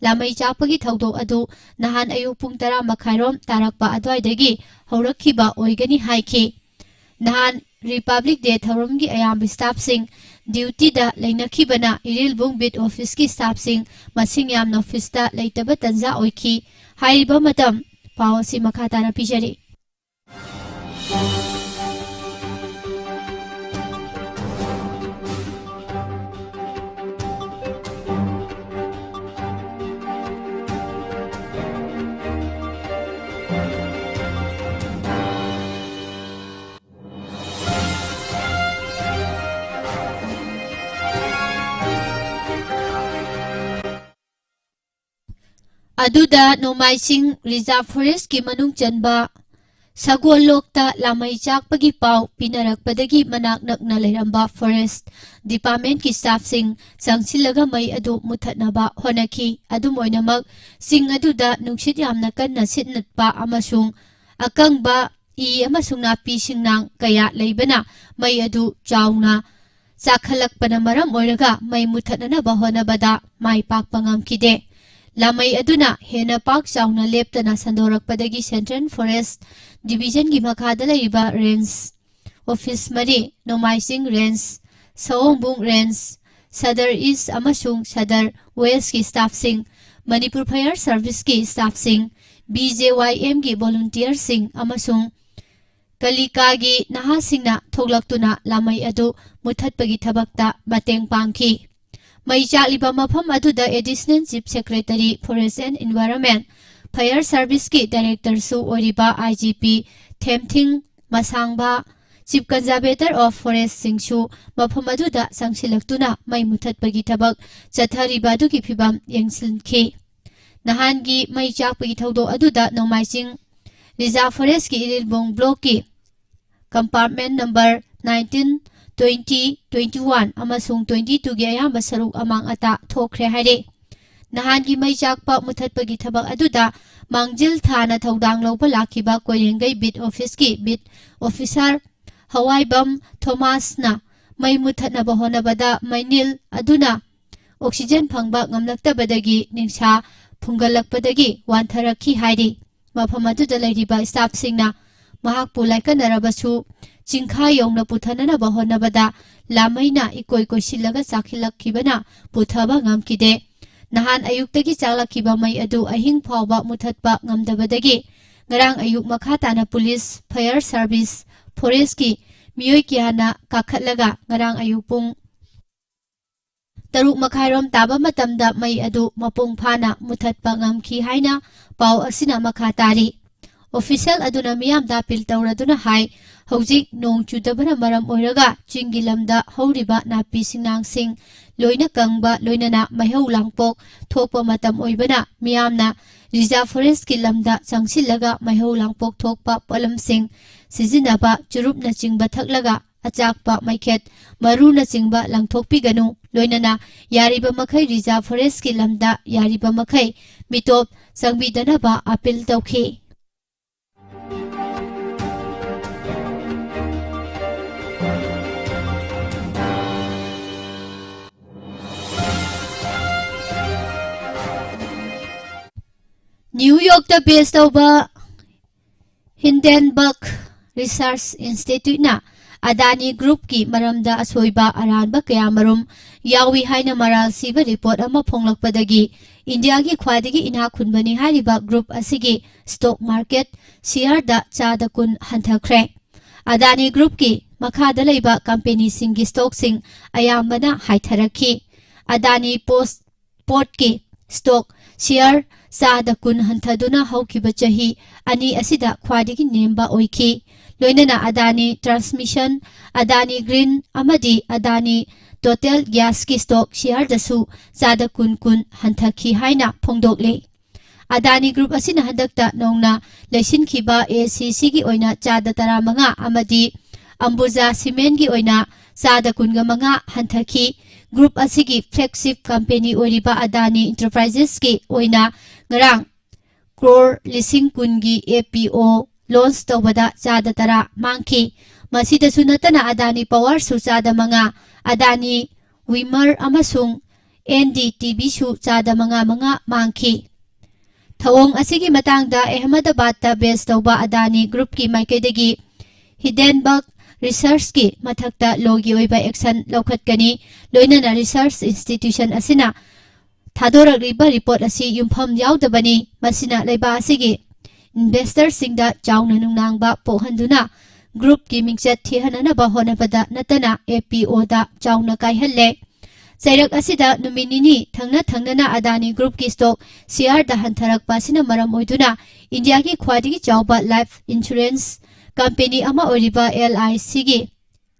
ꯂꯥꯃꯩ ꯆꯥꯛꯄꯒꯤ ꯊꯧꯗꯣꯛ ꯑꯗꯨ ꯅꯍꯥꯟ ꯑꯌꯨꯛ ꯄꯨꯡ ꯇꯔꯥ ꯃꯈꯥꯏꯔꯣꯝ ꯇꯥꯔꯛꯄ ꯑꯗꯨꯋꯥꯏꯗꯒꯤ ꯍꯧꯔꯛꯈꯤꯕ ꯑꯣꯏꯒꯅꯤ ꯍꯥꯏꯈꯤ꯫ ꯅꯍꯥꯟ ꯔꯤꯄꯕ꯭ꯂꯤꯛ ꯗꯦ ꯊꯧꯔꯝꯒꯤ ꯑꯌꯥꯝꯕ ꯁ꯭ꯇꯥꯐꯁꯤꯡ ꯗ꯭ꯌꯨꯇꯤꯗ ꯂꯩꯅꯈꯤꯕꯅ ꯏꯔꯤꯜꯕꯨꯡ ꯕꯤꯠ ꯑꯣꯐꯤꯁꯀꯤ ꯁ꯭ꯇꯥꯐꯁꯤꯡ ꯃꯁꯤꯡ ꯌꯥꯝꯅ ꯑꯣꯐꯤꯁꯇ ꯂꯩꯇꯕ ꯇꯟꯖꯥ ꯑꯣꯏꯈꯤ꯫ ꯍꯥꯏꯔꯤꯕ ꯃꯇꯝ ꯄꯥꯎ ꯑꯁꯤ ꯃꯈꯥ ꯇꯥꯅ ꯄꯤꯖꯔꯤ꯫ ꯑꯗꯨꯗ ꯅꯣꯡꯃꯥꯏ ꯆꯤꯡ ꯔꯤꯖꯥꯔꯚ ꯐꯣꯔꯦꯁꯀꯤ ꯃꯅꯨꯡ ꯆꯟꯕ ꯁꯒꯣꯜ ꯂꯣꯛꯇ ꯂꯥꯃꯩ ꯆꯥꯛꯄꯒꯤ ꯄꯥꯎ ꯄꯤꯅꯔꯛꯄꯗꯒꯤ ꯃꯅꯥꯛ ꯅꯛꯅ ꯂꯩꯔꯝꯕ ꯐꯣꯔꯦꯁ ꯗꯤꯄꯥꯔꯠꯃꯦꯟꯠꯀꯤ ꯁ꯭ꯇꯥꯐꯁꯤꯡ ꯆꯪꯁꯤꯜꯂꯒ ꯃꯩ ꯑꯗꯨ ꯃꯨꯊꯠꯅꯕ ꯍꯣꯠꯅꯈꯤ꯫ ꯑꯗꯨꯝ ꯑꯣꯏꯅꯃꯛ, ꯆꯤꯡ ꯑꯗꯨꯗ ꯅꯨꯡꯁꯤꯠ ꯌꯥꯝꯅ ꯀꯟꯅ ꯁꯤꯠꯅꯠꯄ ꯑꯃꯁꯨꯡ ꯑꯀꯪꯕ ꯏ ꯑꯃꯁꯨꯡ ꯅꯥꯄꯤ ꯁꯤꯡꯅꯥꯡ ꯀꯌꯥ ꯂꯩꯕꯅ ꯃꯩ ꯑꯗꯨ ꯆꯥꯎꯅ ꯆꯥꯛꯈꯠꯂꯛꯄꯅ ꯃꯔꯝ ꯑꯣꯏꯔꯒ ꯃꯩ ꯃꯨꯊꯠꯅꯅꯕ ꯍꯣꯠꯅꯕꯗ ꯃꯥꯏ ꯄꯥꯛꯄ ꯉꯝꯈꯤꯗꯦ꯫ ꯂꯥꯃꯩ ꯑꯗꯨꯅ ꯍꯦꯟꯅ ꯄꯥꯛ ꯆꯥꯎꯅ ꯂꯦꯞꯇꯅ ꯁꯟꯗꯣꯔꯛꯄꯗꯒꯤ Central Forest Division ꯒꯤ ꯃꯈꯥꯗ ꯂꯩꯔꯤꯕ range office ꯃꯔꯤ, ꯅꯣꯡꯃꯥꯏꯖꯤꯡ Range, ꯁꯑꯣꯝꯕꯨꯡ Range, ꯁꯗꯔ East ꯑꯃꯁꯨꯡ ꯁꯗꯔ West ꯀꯤ staff ꯁꯤꯡ, ꯃꯅꯤꯄꯨꯔ Fire Service ꯀꯤ staff ꯁꯤꯡ, B J Y M ꯒꯤ volunteer ꯁꯤꯡ ꯑꯃꯁꯨꯡ ꯀꯂꯤꯀꯥꯒꯤ ꯅꯍꯥꯁꯤꯡꯅ ꯊꯣꯛꯂꯛꯇꯨꯅ ꯂꯥꯃꯩ ꯑꯗꯨ ꯃꯨꯊꯠꯄꯒꯤ ꯊꯕꯛꯇ ꯃꯇꯦꯡ ꯄꯥꯡꯈꯤ꯫ ꯃꯩ ꯆꯥꯛꯂꯤꯕ ꯃꯐꯝ ꯑꯗꯨꯗ Additional Chief Secretary Forest and Environment, Fire Service ꯀꯤ Director ꯁꯨ ꯑꯣꯏꯔꯤꯕ I G P ꯊꯦꯝꯊꯤꯡ ꯃꯁꯥꯡꯕ, Chief Conservator of Forest ꯁꯤꯡꯁꯨ ꯃꯐꯝ ꯑꯗꯨꯗ ꯆꯪꯁꯤꯜꯂꯛꯇꯨꯅ ꯃꯩ ꯃꯨꯊꯠꯄꯒꯤ ꯊꯕꯛ ꯆꯠꯊꯔꯤꯕ ꯑꯗꯨꯒꯤ ꯐꯤꯚꯝ ꯌꯦꯡꯁꯤꯟꯈꯤ꯫ ꯅꯍꯥꯟꯒꯤ ꯃꯩ ꯆꯥꯛꯄꯒꯤ ꯊꯧꯗꯣꯛ ꯑꯗꯨꯗ ꯅꯣꯡꯃꯥꯏꯖꯤꯡ Reserve Forest ꯀꯤ ꯏꯔꯤꯜꯕꯨꯡ block ꯀꯤ compartment number nineteen, twenty, twenty-one ꯑꯃꯁꯨꯡ twenty-two ꯒꯤ ꯑꯌꯥꯝꯕ ꯁꯔꯨꯛ ꯑꯃꯥꯡ ꯑꯇꯥ ꯊꯣꯛꯈ꯭ꯔꯦ ꯍꯥꯏꯔꯦ꯫ ꯅꯍꯥꯟꯒꯤ ꯃꯩ ꯆꯥꯛꯄ ꯃꯨꯊꯠꯄꯒꯤ ꯊꯕꯛ ꯑꯗꯨꯗ ꯃꯥꯡꯖꯤꯜ ꯊꯥꯅ ꯊꯧꯗꯥꯡ ꯂꯧꯕ ꯂꯥꯛꯈꯤꯕ ꯀꯣꯏꯔꯦꯡꯒꯩ beat office ꯀꯤ beat officer ꯍꯋꯥꯏꯕꯝ ꯊꯣꯃꯥꯁꯅ ꯃꯩ ꯃꯨꯊꯠꯅꯕ ꯍꯣꯠꯅꯕꯗ ꯃꯩꯅꯤꯜ ꯑꯗꯨꯅ oxygen ꯐꯪꯕ ꯉꯝꯂꯛꯇꯕꯗꯒꯤ ꯅꯤꯡꯁꯥ ꯐꯨꯡꯒꯠꯂꯛꯄꯗꯒꯤ ꯋꯥꯟꯊꯔꯛꯈꯤ ꯍꯥꯏꯔꯤ꯫ ꯃꯐꯝ ꯑꯗꯨꯗ ꯂꯩꯔꯤꯕ staff ꯁꯤꯡꯅ ꯃꯍꯥꯛꯄꯨ ꯂꯥꯏꯀꯠꯅꯔꯕꯁꯨ ꯆꯤꯡꯈꯥ ꯌꯧꯅ ꯄꯨꯊꯅꯅꯕ ꯍꯣꯠꯅꯕꯗ ꯂꯥꯃꯩꯅ ꯏꯀꯣꯏ ꯀꯣꯏꯁꯤꯜꯂꯒ ꯆꯥꯛꯈꯤꯜꯂꯛꯈꯤꯕꯅ ꯄꯨꯊꯕ ꯉꯝꯈꯤꯗꯦ꯫ ꯅꯍꯥꯟ ꯑꯌꯨꯛꯇꯒꯤ ꯆꯥꯛꯂꯛꯈꯤꯕ ꯃꯩ ꯑꯗꯨ ꯑꯍꯤꯡ ꯐꯥꯎꯕ ꯃꯨꯊꯠꯄ ꯉꯝꯗꯕꯗꯒꯤ ꯉꯔꯥꯡ ꯑꯌꯨꯛ ꯃꯈꯥ ꯇꯥꯅ police, fire service, forest ꯀꯤ ꯃꯤꯑꯣꯏ ꯀꯌꯥꯅ ꯀꯥꯈꯠꯂꯒ ꯉꯔꯥꯡ ꯑꯌꯨꯛ ꯄꯨꯡ ꯇꯔꯨꯛ ꯃꯈꯥꯏꯔꯣꯝ ꯇꯥꯕ ꯃꯇꯝꯗ ꯃꯩ ꯑꯗꯨ ꯃꯄꯨꯡ ꯐꯥꯅ ꯃꯨꯊꯠꯄ ꯉꯝꯈꯤ ꯍꯥꯏꯅ ꯄꯥꯎ ꯑꯁꯤꯅ ꯃꯈꯥ ꯇꯥꯔꯤ꯫ Official ꯑꯗꯨꯅ ꯃꯤꯌꯥꯝꯗ appeal ꯇꯧꯔꯗꯨꯅ ꯍꯥꯏ, ꯍꯧꯖꯤꯛ ꯅꯣꯡ ꯆꯨꯗꯕꯅ ꯃꯔꯝ ꯑꯣꯏꯔꯒ ꯆꯤꯡꯒꯤ ꯂꯝꯗ ꯍꯧꯔꯤꯕ ꯅꯥꯄꯤ ꯁꯤꯡꯅꯥꯡꯁꯤꯡ ꯂꯣꯏꯅ ꯀꯪꯕ, ꯂꯣꯏꯅꯅ ꯃꯩꯍꯧ ꯂꯥꯡꯄꯣꯛ ꯊꯣꯛꯄ ꯃꯇꯝ ꯑꯣꯏꯕꯅ ꯃꯤꯌꯥꯝꯅ Reserve Forest ꯀꯤ ꯂꯝꯗ ꯆꯪꯁꯤꯜꯂꯒ ꯃꯩꯍꯧ ꯂꯥꯡꯄꯣꯛ ꯊꯣꯛꯄ ꯄꯣꯠꯂꯝꯁꯤꯡ ꯁꯤꯖꯤꯟꯅꯕ, ꯆꯨꯔꯨꯞꯅꯆꯤꯡꯕ ꯊꯛꯂꯒ ꯑꯆꯥꯛꯄ, ꯃꯩꯈꯦꯠ ꯃꯔꯨꯅꯆꯤꯡꯕ ꯂꯪꯊꯣꯛꯄꯤꯒꯅꯨ, ꯂꯣꯏꯅꯅ ꯌꯥꯔꯤꯕ ꯃꯈꯩ Reserve Forest ꯀꯤ ꯂꯝꯗ ꯌꯥꯔꯤꯕ ꯃꯈꯩ ꯃꯤꯇꯣꯞ ꯆꯪꯕꯤꯗꯅꯕ appeal ꯇꯧꯈꯤ꯫ ꯅ꯭ꯌꯨ ꯌꯣꯔꯛꯇ ꯕꯦꯁ ꯇꯧꯕ ꯍꯤꯟꯗꯦꯟꯕꯔꯒ ꯔꯤꯁꯔꯆ ꯏꯟꯁꯇꯤꯇ꯭ꯌꯨꯠꯅ ꯑꯗꯥꯅꯤ ꯒ꯭ꯔꯨꯞꯀꯤ ꯃꯔꯝꯗ ꯑꯁꯣꯏꯕ ꯑꯔꯥꯟꯕ ꯀꯌꯥꯃꯔꯨꯝ ꯌꯥꯎꯏ ꯍꯥꯏꯅ ꯃꯔꯥꯜ ꯁꯤꯕ ꯔꯤꯄꯣꯔꯠ ꯑꯃ ꯐꯣꯡꯂꯛꯄꯗꯒꯤ ꯏꯟꯗꯤꯌꯥꯒꯤ ꯈ꯭ꯋꯥꯏꯗꯒꯤ ꯏꯅꯥꯛ ꯈꯨꯟꯕꯅꯤ ꯍꯥꯏꯔꯤꯕ ꯒ꯭ꯔꯨꯞ ꯑꯁꯤꯒꯤ ꯁ꯭ꯇꯣꯛ ꯃꯥꯔꯀꯦꯠ ꯁꯤꯌꯥꯔꯗ ꯆꯥꯗ ꯀꯨꯟ ꯍꯟꯊꯈ꯭ꯔꯦ꯫ ꯑꯗꯥꯅꯤ ꯒ꯭ꯔꯨꯞꯀꯤ ꯃꯈꯥꯗ ꯂꯩꯕ ꯀꯝꯄꯦꯅꯤꯁꯤꯡꯒꯤ ꯁ꯭ꯇꯣꯛꯁꯤꯡ ꯑꯌꯥꯝꯕꯅ ꯍꯥꯏꯊꯔꯛꯈꯤ꯫ ꯑꯗꯥꯅꯤ ꯄꯣꯁ ꯄꯣꯔꯠꯀꯤ ꯁ꯭ꯇꯣꯛ ꯁꯤꯌꯥꯔ ꯆꯥꯗ ꯀꯨꯟ ꯍꯟꯊꯗꯨꯅ ꯍꯧꯈꯤꯕ ꯆꯍꯤ ꯑꯅꯤ ꯑꯁꯤꯗ ꯈ꯭ꯋꯥꯏꯗꯒꯤ ꯅꯦꯝꯕ ꯑꯣꯏꯈꯤ꯫ ꯂꯣꯏꯅꯅ ꯑꯗꯥꯅꯤ ꯇ꯭ꯔꯥꯟꯁꯃꯤꯁꯟ, ꯑꯗꯥꯅꯤ ꯒ꯭ꯔꯤꯟ ꯑꯃꯗꯤ ꯑꯗꯥꯅꯤ ꯇꯣꯇꯦꯜ ꯒ꯭ꯌꯥꯁꯀꯤ ꯁ꯭ꯇꯣꯛ ꯁꯤꯌꯥꯔꯗꯁꯨ ꯆꯥꯗ ꯀꯨꯟ ꯀꯨꯟ ꯍꯟꯊꯈꯤ ꯍꯥꯏꯅ ꯐꯣꯡꯗꯣꯛꯂꯤ꯫ ꯑꯗꯥꯅꯤ ꯒ꯭ꯔꯨꯞ ꯑꯁꯤꯅ ꯍꯟꯗꯛꯇ ꯅꯧꯅ ꯂꯩꯁꯤꯟꯈꯤꯕ ꯑꯦ ꯁꯤ ꯁꯤꯒꯤ ꯑꯣꯏꯅ ꯆꯥꯗ ꯇꯔꯥꯃꯉꯥ ꯑꯃꯗꯤ ꯑꯝꯕꯨꯖꯥ ꯁꯤꯃꯦꯟꯒꯤ ꯑꯣꯏꯅ ꯆꯥꯗ ꯀꯨꯟꯒ ꯃꯉꯥ ꯍꯟꯊꯈꯤ꯫ ꯒ꯭ꯔꯨꯞ ꯑꯁꯤꯒꯤ ꯐ꯭ꯂꯦꯒꯁꯤꯞ ꯀꯝꯄꯦꯅꯤ ꯑꯣꯏꯔꯤꯕ ꯑꯗꯥꯅꯤ ꯏꯟꯇꯔꯄ꯭ꯔꯥꯏꯖꯦꯁꯀꯤ ꯑꯣꯏꯅ ꯉꯔꯥꯡ ꯀ꯭ꯔꯣꯔ ꯂꯤꯁꯤꯡ ꯀꯨꯟꯒꯤ ꯑꯦ ꯄꯤ ꯑꯣ ꯂꯣꯟꯆ ꯇꯧꯕꯗ ꯆꯥꯗ ꯇꯔꯥ ꯃꯥꯡꯈꯤ꯫ ꯃꯁꯤꯗꯁꯨ ꯅꯠꯇꯅ ꯑꯗꯥꯅꯤ ꯄꯥꯋꯔꯁꯨ ꯆꯥꯗ ꯃꯉꯥ, ꯑꯗꯥꯅꯤ ꯋꯤꯃꯔ ꯑꯃꯁꯨꯡ ꯑꯦꯟ ꯗꯤ ꯇꯤ ꯕꯤꯁꯨ ꯆꯥꯗ ꯃꯉꯥ ꯃꯉꯥ ꯃꯥꯡꯈꯤ꯫ ꯊꯧꯑꯣꯡ ꯑꯁꯤꯒꯤ ꯃꯇꯥꯡꯗ ꯑꯍꯃꯗꯕꯥꯗꯇ ꯕꯦꯁ ꯇꯧꯕ ꯑꯗꯥꯅꯤ ꯒ꯭ꯔꯨꯞꯀꯤ ꯃꯥꯏꯀꯩꯗꯒꯤ ꯍꯤꯗꯦꯟꯕꯔꯒ ꯔꯤꯁꯔꯆꯀꯤ ꯃꯊꯛꯇ ꯂꯣꯒꯤ ꯑꯣꯏꯕ ꯑꯦꯛꯁꯟ ꯂꯧꯈꯠꯀꯅꯤ꯫ ꯂꯣꯏꯅꯅ ꯔꯤꯁꯔꯆ ꯏꯟꯁꯇꯤꯇ꯭ꯌꯨꯁꯟ ꯑꯁꯤꯅ ꯊꯥꯗꯣꯔꯛꯂꯤꯕ ꯔꯤꯄꯣꯔꯠ ꯑꯁꯤ ꯌꯨꯝꯐꯝ ꯌꯥꯎꯗꯕꯅꯤ꯫ ꯃꯁꯤꯅ ꯂꯩꯕꯥꯛ ꯑꯁꯤꯒꯤ ꯏꯟꯚꯦꯁꯇꯔꯁꯤꯡꯗ ꯆꯥꯎꯅ ꯅꯨꯡꯅꯥꯡꯕ ꯄꯣꯛꯍꯟꯗꯨꯅ ꯒ꯭ꯔꯨꯞꯀꯤ ꯃꯤꯡꯆꯠ ꯊꯤꯍꯟꯅꯅꯕ ꯍꯣꯠꯅꯕꯗ ꯅꯠꯇꯅ ꯑꯦ ꯄꯤ ꯑꯣꯗ ꯆꯥꯎꯅ ꯀꯥꯏꯍꯜꯂꯦ꯫ ꯆꯩꯔꯛ ꯑꯁꯤꯗ ꯅꯨꯃꯤꯠ ꯅꯤꯅꯤ ꯊꯪꯅ ꯊꯪꯅꯅ ꯑꯗꯥꯅꯤ ꯒ꯭ꯔꯨꯞꯀꯤ ꯁ꯭ꯇꯣꯛ ꯁꯤꯌꯥꯔꯗ ꯍꯟꯊꯔꯛꯄ ꯑꯁꯤꯅ ꯃꯔꯝ ꯑꯣꯏꯗꯨꯅ ꯏꯟꯗꯤꯌꯥꯒꯤ ꯈ꯭ꯋꯥꯏꯗꯒꯤ ꯆꯥꯎꯕ ꯂꯥꯏꯐ ꯏꯟꯁꯨꯔꯦꯟꯁ ꯀꯝꯄꯦꯅꯤ ꯑꯃ ꯑꯣꯏꯔꯤꯕ ꯑꯦꯜ ꯑꯥꯏ ꯁꯤꯒꯤ,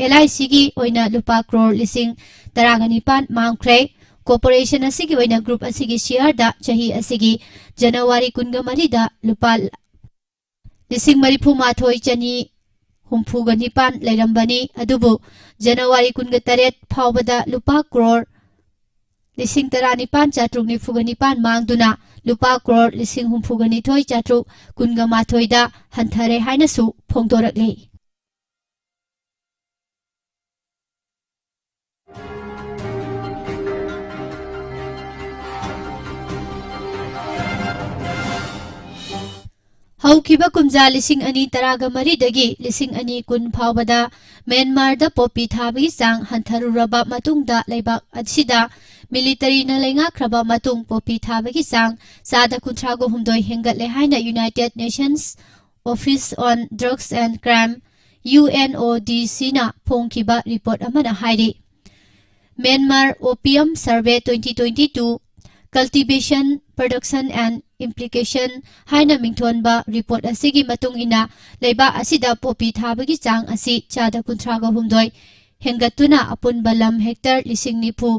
ꯑꯦꯜ ꯑꯥꯏ ꯁꯤꯒꯤ ꯑꯣꯏꯅ ꯂꯨꯄꯥ ꯀ꯭ꯔꯣꯔ ꯂꯤꯁꯤꯡ ꯇꯔꯥꯒ ꯅꯤꯄꯥꯟ ꯃꯥꯡꯈ꯭ꯔꯦ꯫ ꯀꯣꯔꯄꯣꯔꯦꯁꯟ ꯑꯁꯤꯒꯤ ꯑꯣꯏꯅ ꯒ꯭ꯔꯨꯞ ꯑꯁꯤꯒꯤ ꯁꯤꯌꯥꯔꯗ ꯆꯍꯤ ꯑꯁꯤꯒꯤ ꯖꯅꯋꯥꯔꯤ ꯀꯨꯟꯒ ꯃꯔꯤꯗ ꯂꯨꯄꯥ ꯂꯤꯁꯤꯡ ꯃꯔꯤꯐꯨ ꯃꯥꯊꯣꯏ ꯆꯅꯤ ꯍꯨꯝꯐꯨꯒ ꯅꯤꯄꯥꯟ ꯂꯩꯔꯝꯕꯅꯤ꯫ ꯑꯗꯨꯕꯨ ꯖꯅꯋꯥꯔꯤ ꯀꯨꯟꯒ ꯇꯔꯦꯠ ꯐꯥꯎꯕꯗ ꯂꯨꯄꯥ ꯀ꯭ꯔꯣꯔ ꯂꯤꯁꯤꯡ ꯇꯔꯥꯅꯤꯄꯥꯟ ꯆꯥꯇ꯭ꯔꯨꯛ ꯅꯤꯐꯨꯒ ꯅꯤꯄꯥꯟ ꯃꯥꯡꯗꯨꯅ ꯂꯨꯄꯥ ꯀ꯭ꯔꯣꯔ ꯂꯤꯁꯤꯡ ꯍꯨꯝꯐꯨꯒ ꯅꯤꯊꯣꯏ ꯆꯥꯇ꯭ꯔꯨꯛ ꯀꯨꯟꯒ ꯃꯥꯊꯣꯏꯗ ꯍꯟꯊꯔꯦ ꯍꯥꯏꯅꯁꯨ ꯐꯣꯡꯗꯣꯔꯛꯂꯤ꯫ ꯍꯧꯈꯤꯕ ꯀꯨꯝꯖꯥ ꯂꯤꯁꯤꯡ ꯑꯅꯤ ꯇꯔꯥꯒ ꯃꯔꯤꯗꯒꯤ ꯂꯤꯁꯤꯡ ꯑꯅꯤ ꯀꯨꯟ ꯐꯥꯎꯕꯗ ꯃ꯭ꯌꯥꯟꯃꯥꯔꯗ ꯄꯣꯄꯤ ꯊꯥꯕꯒꯤ ꯆꯥꯡ ꯍꯟꯊꯔꯨꯔꯕ ꯃꯇꯨꯡꯗ, ꯂꯩꯕꯥꯛ ꯑꯁꯤꯗ ꯃꯤꯂꯤꯇꯔꯤꯅ ꯂꯩꯉꯥꯛꯈ꯭ꯔꯕ ꯃꯇꯨꯡ ꯄꯣꯄꯤ ꯊꯥꯕꯒꯤ ꯆꯥꯡ ꯆꯥꯗ ꯀꯨꯟꯊ꯭ꯔꯥꯒ ꯍꯨꯝꯗꯣꯏ ꯍꯦꯟꯒꯠꯂꯦ ꯍꯥꯏꯅ United Nations Office on Drugs and Crime, U N O D Cꯅ ꯐꯣꯡꯈꯤꯕ ꯔꯤꯄꯣꯔꯠ ꯑꯃꯅ ꯍꯥꯏꯔꯤ꯫ Myanmar Opium Survey twenty twenty-two, Cultivation, Production and Implication ꯍꯥꯏꯅ ꯃꯤꯡꯊꯣꯟꯕ ꯔꯤꯄꯣꯔꯠ ꯑꯁꯤꯒꯤ ꯃꯇꯨꯡ ꯏꯟꯅ, ꯂꯩꯕꯥꯛ ꯑꯁꯤꯗ ꯄꯣꯄꯤ ꯊꯥꯕꯒꯤ ꯆꯥꯡ ꯑꯁꯤ ꯆꯥꯗ ꯀꯨꯟꯊ꯭ꯔꯥꯒ ꯍꯨꯝꯗꯣꯏ ꯍꯦꯟꯒꯠꯇꯨꯅ ꯑꯄꯨꯟꯕ ꯂꯝ ꯍꯦꯛꯇꯔ ꯂꯤꯁꯤꯡ ꯅꯤꯐꯨ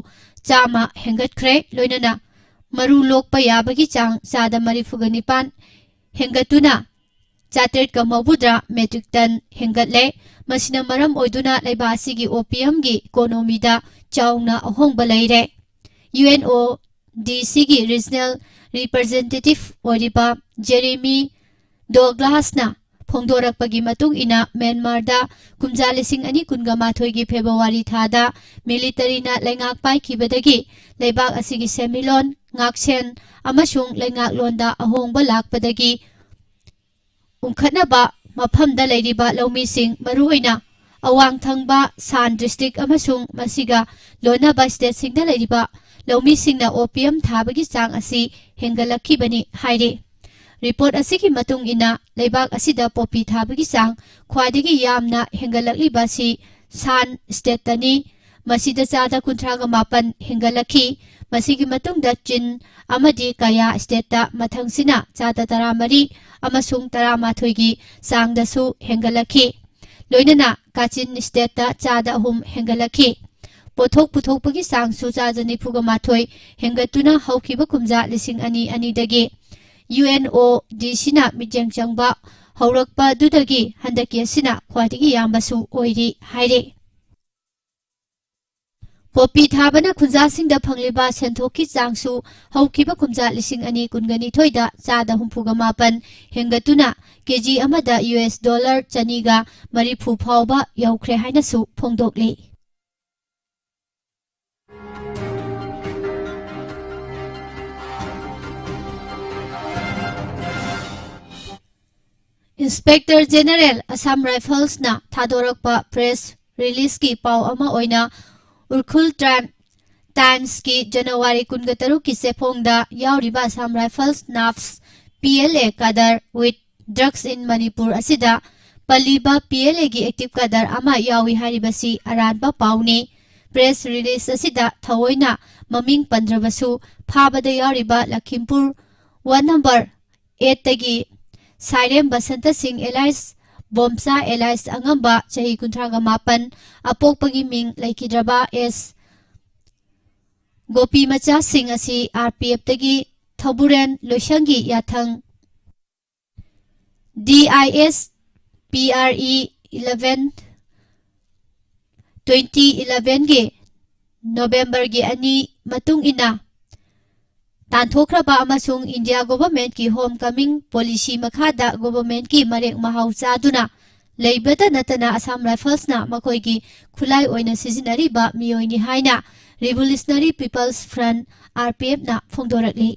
ꯆꯥꯝꯃ ꯍꯦꯟꯒꯠꯈ꯭ꯔꯦ꯫ ꯂꯣꯏꯅꯅ ꯃꯔꯨ ꯂꯣꯛꯄ ꯌꯥꯕꯒꯤ ꯆꯥꯡ ꯆꯥꯗ ꯃꯔꯤꯐꯨꯒ ꯅꯤꯄꯥꯟ ꯍꯦꯟꯒꯠꯇꯨꯅ ꯆꯥꯇ꯭ꯔꯦꯠꯀ ꯃꯧꯗ꯭ꯔꯥ metric ton ꯍꯦꯟꯒꯠꯂꯦ꯫ ꯃꯁꯤꯅ ꯃꯔꯝ ꯑꯣꯏꯗꯨꯅ ꯂꯩꯕꯥꯛ ꯑꯁꯤꯒꯤ opiumꯒꯤ economyꯗ ꯆꯥꯎꯅ ꯑꯍꯣꯡꯕ ꯂꯩꯔꯦ꯫ U N O D Cꯒꯤ regional representative ꯑꯣꯏꯔꯤꯕ Jeremy Douglasꯅ ꯐꯣꯡꯗꯣꯔꯛꯄꯒꯤ ꯃꯇꯨꯡ ꯏꯟꯅ, ꯃ꯭ꯌꯥꯟꯃꯥꯔꯗ ꯀꯨꯝꯖꯥ ꯂꯤꯁꯤꯡ ꯑꯅꯤ ꯀꯨꯟꯒ ꯃꯥꯊꯣꯏꯒꯤ ꯐꯦꯕ꯭ꯔꯨꯋꯥꯔꯤ ꯊꯥꯗ ꯃꯤꯂꯤꯇꯔꯤꯅ ꯂꯩꯉꯥꯛ ꯄꯥꯏꯈꯤꯕꯗꯒꯤ ꯂꯩꯕꯥꯛ ꯑꯁꯤꯒꯤ ꯁꯦꯟꯃꯤꯠꯂꯣꯟ, ꯉꯥꯛꯁꯦꯟ ꯑꯃꯁꯨꯡ ꯂꯩꯉꯥꯛꯂꯣꯟꯗ ꯑꯍꯣꯡꯕ ꯂꯥꯛꯄꯗꯒꯤ ꯎꯪꯈꯠꯅꯕ ꯃꯐꯝꯗ ꯂꯩꯔꯤꯕ ꯂꯧꯃꯤꯁꯤꯡ, ꯃꯔꯨꯑꯣꯏꯅ ꯑꯋꯥꯡ ꯊꯪꯕ ꯁꯥꯟ district ꯑꯃꯁꯨꯡ ꯃꯁꯤꯒ ꯂꯣꯟꯅꯕ stateꯁꯤꯡꯗ ꯂꯩꯔꯤꯕ ꯂꯧꯃꯤꯁꯤꯡꯅ opium ꯊꯥꯕꯒꯤ ꯆꯥꯡ ꯑꯁꯤ ꯍꯦꯟꯒꯠꯂꯛꯈꯤꯕꯅꯤ ꯍꯥꯏꯔꯤ꯫ ꯔꯤꯄꯣꯔꯠ ꯑꯁꯤꯒꯤ ꯃꯇꯨꯡ ꯏꯟꯅ, ꯂꯩꯕꯥꯛ ꯑꯁꯤꯗ ꯄꯣꯄꯤ ꯊꯥꯕꯒꯤ ꯆꯥꯡ ꯈ꯭ꯋꯥꯏꯗꯒꯤ ꯌꯥꯝꯅ ꯍꯦꯟꯒꯠꯂꯛꯂꯤꯕ ꯑꯁꯤ ꯁꯥꯟ stateꯇꯅꯤ꯫ ꯃꯁꯤꯗ ꯆꯥꯗ ꯀꯨꯟꯊ꯭ꯔꯥꯒ ꯃꯥꯄꯟ ꯍꯦꯟꯒꯠꯂꯛꯈꯤ꯫ ꯃꯁꯤꯒꯤ ꯃꯇꯨꯡꯗ ꯆꯤꯟ ꯑꯃꯗꯤ ꯀꯌꯥ stateꯇ, ꯃꯊꯪꯁꯤꯅ ꯆꯥꯗ ꯇꯔꯥꯃꯔꯤ ꯑꯃꯁꯨꯡ ꯇꯔꯥꯃꯥꯊꯣꯏꯒꯤ ꯆꯥꯡꯗꯁꯨ ꯍꯦꯟꯒꯠꯂꯛꯈꯤ꯫ ꯂꯣꯏꯅꯅ ꯀꯥꯆꯤꯟ stateꯇ ꯆꯥꯗ ꯑꯍꯨꯝ ꯍꯦꯟꯒꯠꯂꯛꯈꯤ꯫ ꯄꯣꯠꯊꯣꯛ ꯄꯨꯊꯣꯛꯄꯒꯤ ꯆꯥꯡꯁꯨ ꯆꯥꯗ ꯅꯤꯐꯨꯒ ꯃꯥꯊꯣꯏ ꯍꯦꯟꯒꯠꯇꯨꯅ ꯍꯧꯈꯤꯕ ꯀꯨꯝꯖꯥ ꯂꯤꯁꯤꯡ ꯑꯅꯤ ꯑꯅꯤꯗꯒꯤ U N O D Cꯅ ꯃꯤꯠꯌꯦꯡ ꯆꯪꯕ ꯍꯧꯔꯛꯄꯗꯨꯗꯒꯤ ꯍꯟꯗꯛꯀꯤ ꯑꯁꯤꯅ ꯈ꯭ꯋꯥꯏꯗꯒꯤ ꯌꯥꯝꯕꯁꯨ ꯑꯣꯏꯔꯤ ꯍꯥꯏꯔꯤ꯫ ꯄꯣꯄꯤ ꯊꯥꯕꯅ ꯈꯨꯟꯖꯥꯁꯤꯡꯗ ꯐꯪꯂꯤꯕ ꯁꯦꯟꯊꯣꯛꯀꯤ ꯆꯥꯡꯁꯨ ꯍꯧꯈꯤꯕ ꯀꯨꯝꯖꯥ ꯂꯤꯁꯤꯡ ꯑꯅꯤ ꯀꯨꯟꯒ ꯅꯤꯊꯣꯏꯗ ꯆꯥꯗ ꯍꯨꯝꯐꯨꯒ ꯃꯥꯄꯟ ꯍꯦꯟꯒꯠꯇꯨꯅ K G ꯑꯃꯗ U S dollar ꯆꯅꯤꯒ ꯃꯔꯤꯐꯨ ꯐꯥꯎꯕ ꯌꯧꯈ꯭ꯔꯦ ꯍꯥꯏꯅꯁꯨ ꯐꯣꯡꯗꯣꯛꯂꯤ꯫ Inspector General Assam Riflesꯅ ꯊꯥꯗꯣꯔꯛꯄ press releaseꯀꯤ ꯄꯥꯎ ꯑꯃ ꯑꯣꯏꯅ ꯎꯔꯈꯨꯜ ꯇ꯭ꯔꯥꯏꯝ ꯇꯥꯏꯝꯁꯀꯤ ꯖꯅꯋꯥꯔꯤ ꯀꯨꯟꯒ ꯇꯔꯨꯛꯀꯤ ꯆꯦꯐꯣꯡꯗ ꯌꯥꯎꯔꯤꯕ Assam Rifles NAFS P L A cadre with drugs in Manipur ꯑꯁꯤꯗ ꯄꯜꯂꯤꯕ P L Aꯒꯤ active cadre ꯑꯃ ꯌꯥꯎꯏ ꯍꯥꯏꯔꯤꯕꯁꯤ ꯑꯔꯥꯟꯕ ꯄꯥꯎꯅꯤ꯫ Press release ꯑꯁꯤꯗ ꯊꯑꯣꯏꯅ ꯃꯃꯤꯡ ꯄꯟꯗ꯭ꯔꯕꯁꯨ, ꯐꯥꯕꯗ ꯌꯥꯎꯔꯤꯕ ꯂꯈꯤꯝꯄꯨꯔ ꯋꯥꯔꯗ ꯅꯝꯕꯔ ꯑꯦꯠꯇꯒꯤ ꯁꯥꯏꯔꯦꯝ ꯕꯁꯟꯇ ꯁꯤꯡ alias ꯕꯣꯝꯆꯥ alias ꯑꯉꯝꯕ, ꯆꯍꯤ ꯀꯨꯟꯊ꯭ꯔꯥꯒ ꯃꯥꯄꯟ, ꯑꯄꯣꯛꯄꯒꯤ ꯃꯤꯡ ꯂꯩꯈꯤꯗ꯭ꯔꯕ ꯑꯦꯁ ꯒꯣꯄꯤ ꯃꯆꯥꯁꯤꯡ ꯑꯁꯤ R P Fꯇꯒꯤ ꯊꯧꯕꯨꯔꯦꯟ ꯂꯣꯏꯁꯪꯒꯤ ꯌꯥꯊꯪ D I S P R E eleven twenty elevenꯒꯤ Novemberꯒꯤ ꯑꯅꯤ ꯃꯇꯨꯡ ꯏꯟꯅ ꯇꯥꯟꯊꯣꯛꯈ꯭ꯔꯕ ꯑꯃꯁꯨꯡ India governmentꯀꯤ home coming policy ꯃꯈꯥꯗ governmentꯀꯤ ꯃꯔꯦꯛ ꯃꯍꯥꯎ ꯆꯥꯗꯨꯅ ꯂꯩꯕꯇ ꯅꯠꯇꯅ Assam Riflesꯅ ꯃꯈꯣꯏꯒꯤ ꯈꯨꯠꯂꯥꯏ ꯑꯣꯏꯅ ꯁꯤꯖꯤꯟꯅꯔꯤꯕ ꯃꯤꯑꯣꯏꯅꯤ ꯍꯥꯏꯅ Revolutionary People's Front, R P Fꯅ ꯐꯣꯡꯗꯣꯔꯛꯂꯤ꯫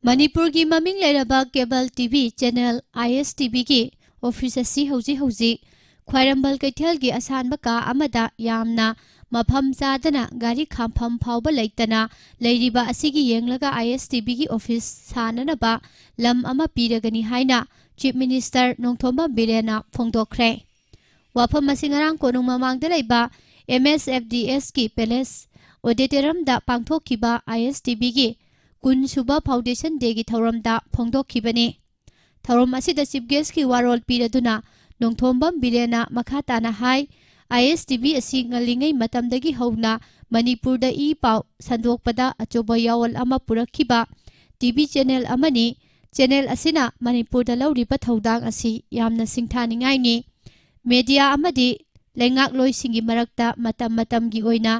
ꯃꯅꯤꯄꯨꯔꯒꯤ ꯃꯃꯤꯡ ꯂꯩꯔꯕ cable T V channel I S T Vꯒꯤ office ꯑꯁꯤ ꯍꯧꯖꯤꯛ ꯍꯧꯖꯤꯛ ꯈ꯭ꯋꯥꯏꯔꯝꯕꯟ ꯀꯩꯊꯦꯜꯒꯤ ꯑꯁꯥꯟꯕ ꯀꯥ ꯑꯃꯗ ꯌꯥꯝꯅ ꯃꯐꯝ ꯆꯥꯗꯅ ꯒꯥꯔꯤ ꯈꯥꯝꯐꯝ ꯐꯥꯎꯕ ꯂꯩꯇꯅ ꯂꯩꯔꯤꯕ ꯑꯁꯤꯒꯤ ꯌꯦꯡꯂꯒ ꯑꯥꯏ ꯑꯦꯁ ꯇꯤ ꯚꯤꯒꯤ ꯑꯣꯐꯤꯁ ꯁꯥꯅꯅꯕ ꯂꯝ ꯑꯃ ꯄꯤꯔꯒꯅꯤ ꯍꯥꯏꯅ ꯆꯤꯐ ꯃꯤꯅꯤꯁꯇꯔ ꯅꯣꯡꯊꯣꯝꯕꯝ ꯕꯤꯔꯦꯟꯅ ꯐꯣꯡꯗꯣꯛꯈ꯭ꯔꯦ꯫ ꯋꯥꯐꯝ ꯑꯁꯤ ꯉꯔꯥꯡ ꯀꯣꯅꯨꯡ ꯃꯃꯥꯡꯗ ꯂꯩꯕ ꯑꯦꯝ ꯑꯦꯁ ꯑꯦꯐ ꯗꯤ ꯑꯦꯁꯀꯤ ꯄꯦꯂꯦꯁ ꯑꯣꯗꯤꯇꯣꯔꯤꯌꯝꯗ ꯄꯥꯡꯊꯣꯛꯈꯤꯕ ꯑꯥꯏ ꯑꯦꯁ ꯇꯤ ꯚꯤꯒꯤ ꯀꯨꯟ ꯁꯨꯕ ꯐꯥꯎꯟꯗꯦꯁꯟ ꯗꯦꯒꯤ ꯊꯧꯔꯝꯗ ꯐꯣꯡꯗꯣꯛꯈꯤꯕꯅꯤ꯫ ꯊꯧꯔꯝ ꯑꯁꯤꯗ ꯆꯤꯐ ꯒꯦꯁꯀꯤ ꯋꯥꯔꯣꯜ ꯄꯤꯔꯗꯨꯅ ꯅꯣꯡꯊꯣꯝꯕꯝ ꯕꯤꯔꯦꯟꯅ ꯃꯈꯥ ꯇꯥꯅ ꯍꯥꯏ, ꯑꯥꯏ ꯑꯦꯁ ꯇꯤ ꯚꯤ ꯑꯁꯤ ꯉꯜꯂꯤꯉꯩ ꯃꯇꯝꯗꯒꯤ ꯍꯧꯅ ꯃꯅꯤꯄꯨꯔꯗ ꯏ ꯄꯥꯎ ꯁꯟꯗꯣꯛꯄꯗ ꯑꯆꯧꯕ ꯌꯥꯑꯣꯜ ꯑꯃ ꯄꯨꯔꯛꯈꯤꯕ ꯇꯤ ꯚꯤ ꯆꯦꯅꯦꯜ ꯑꯃꯅꯤ꯫ ꯆꯦꯅꯦꯜ ꯑꯁꯤꯅ ꯃꯅꯤꯄꯨꯔꯗ ꯂꯧꯔꯤꯕ ꯊꯧꯗꯥꯡ ꯑꯁꯤ ꯌꯥꯝꯅ ꯁꯤꯡꯊꯥꯅꯤꯡꯉꯥꯏꯅꯤ꯫ ꯃꯦꯗꯤꯌꯥ ꯑꯃꯗꯤ ꯂꯩꯉꯥꯛꯂꯣꯏꯁꯤꯡꯒꯤ ꯃꯔꯛꯇ ꯃꯇꯝ ꯃꯇꯝꯒꯤ ꯑꯣꯏꯅ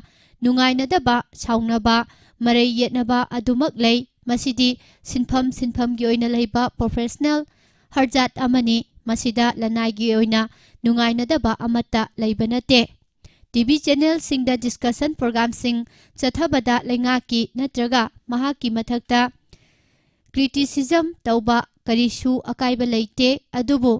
ꯅꯨꯡꯉꯥꯏꯅꯗꯕ, ꯁꯥꯎꯅꯕ, ꯃꯔꯩ ꯌꯦꯠꯅꯕ ꯑꯗꯨꯃꯛ ꯂꯩ꯫ ꯃꯁꯤꯗꯤ ꯁꯤꯟꯐꯝ ꯁꯤꯟꯐꯝꯒꯤ ꯑꯣꯏꯅ ꯂꯩꯕ ꯄ꯭ꯔꯣꯐꯦꯁꯅꯦꯜ ꯍꯔꯖꯥꯠ ꯑꯃꯅꯤ꯫ ꯃꯁꯤꯗ ꯂꯅꯥꯏꯒꯤ ꯑꯣꯏꯅ ꯅꯨꯡꯉꯥꯏꯅꯗꯕ ꯑꯃꯠꯇ ꯂꯩꯕ ꯅꯠꯇꯦ꯫ ꯇꯤ ꯚꯤ ꯆꯦꯅꯦꯜꯁꯤꯡꯗ ꯗꯤꯁꯀꯁꯟ ꯄ꯭ꯔꯣꯒ꯭ꯔꯥꯝꯁꯤꯡ ꯆꯠꯊꯕꯗ ꯂꯩꯉꯥꯛꯀꯤ ꯅꯠꯇ꯭ꯔꯒ ꯃꯍꯥꯛꯀꯤ ꯃꯊꯛꯇ ꯀ꯭ꯔꯤꯇꯤꯁꯤꯖꯝ ꯇꯧꯕ ꯀꯔꯤꯁꯨ ꯑꯀꯥꯏꯕ ꯂꯩꯇꯦ, ꯑꯗꯨꯕꯨ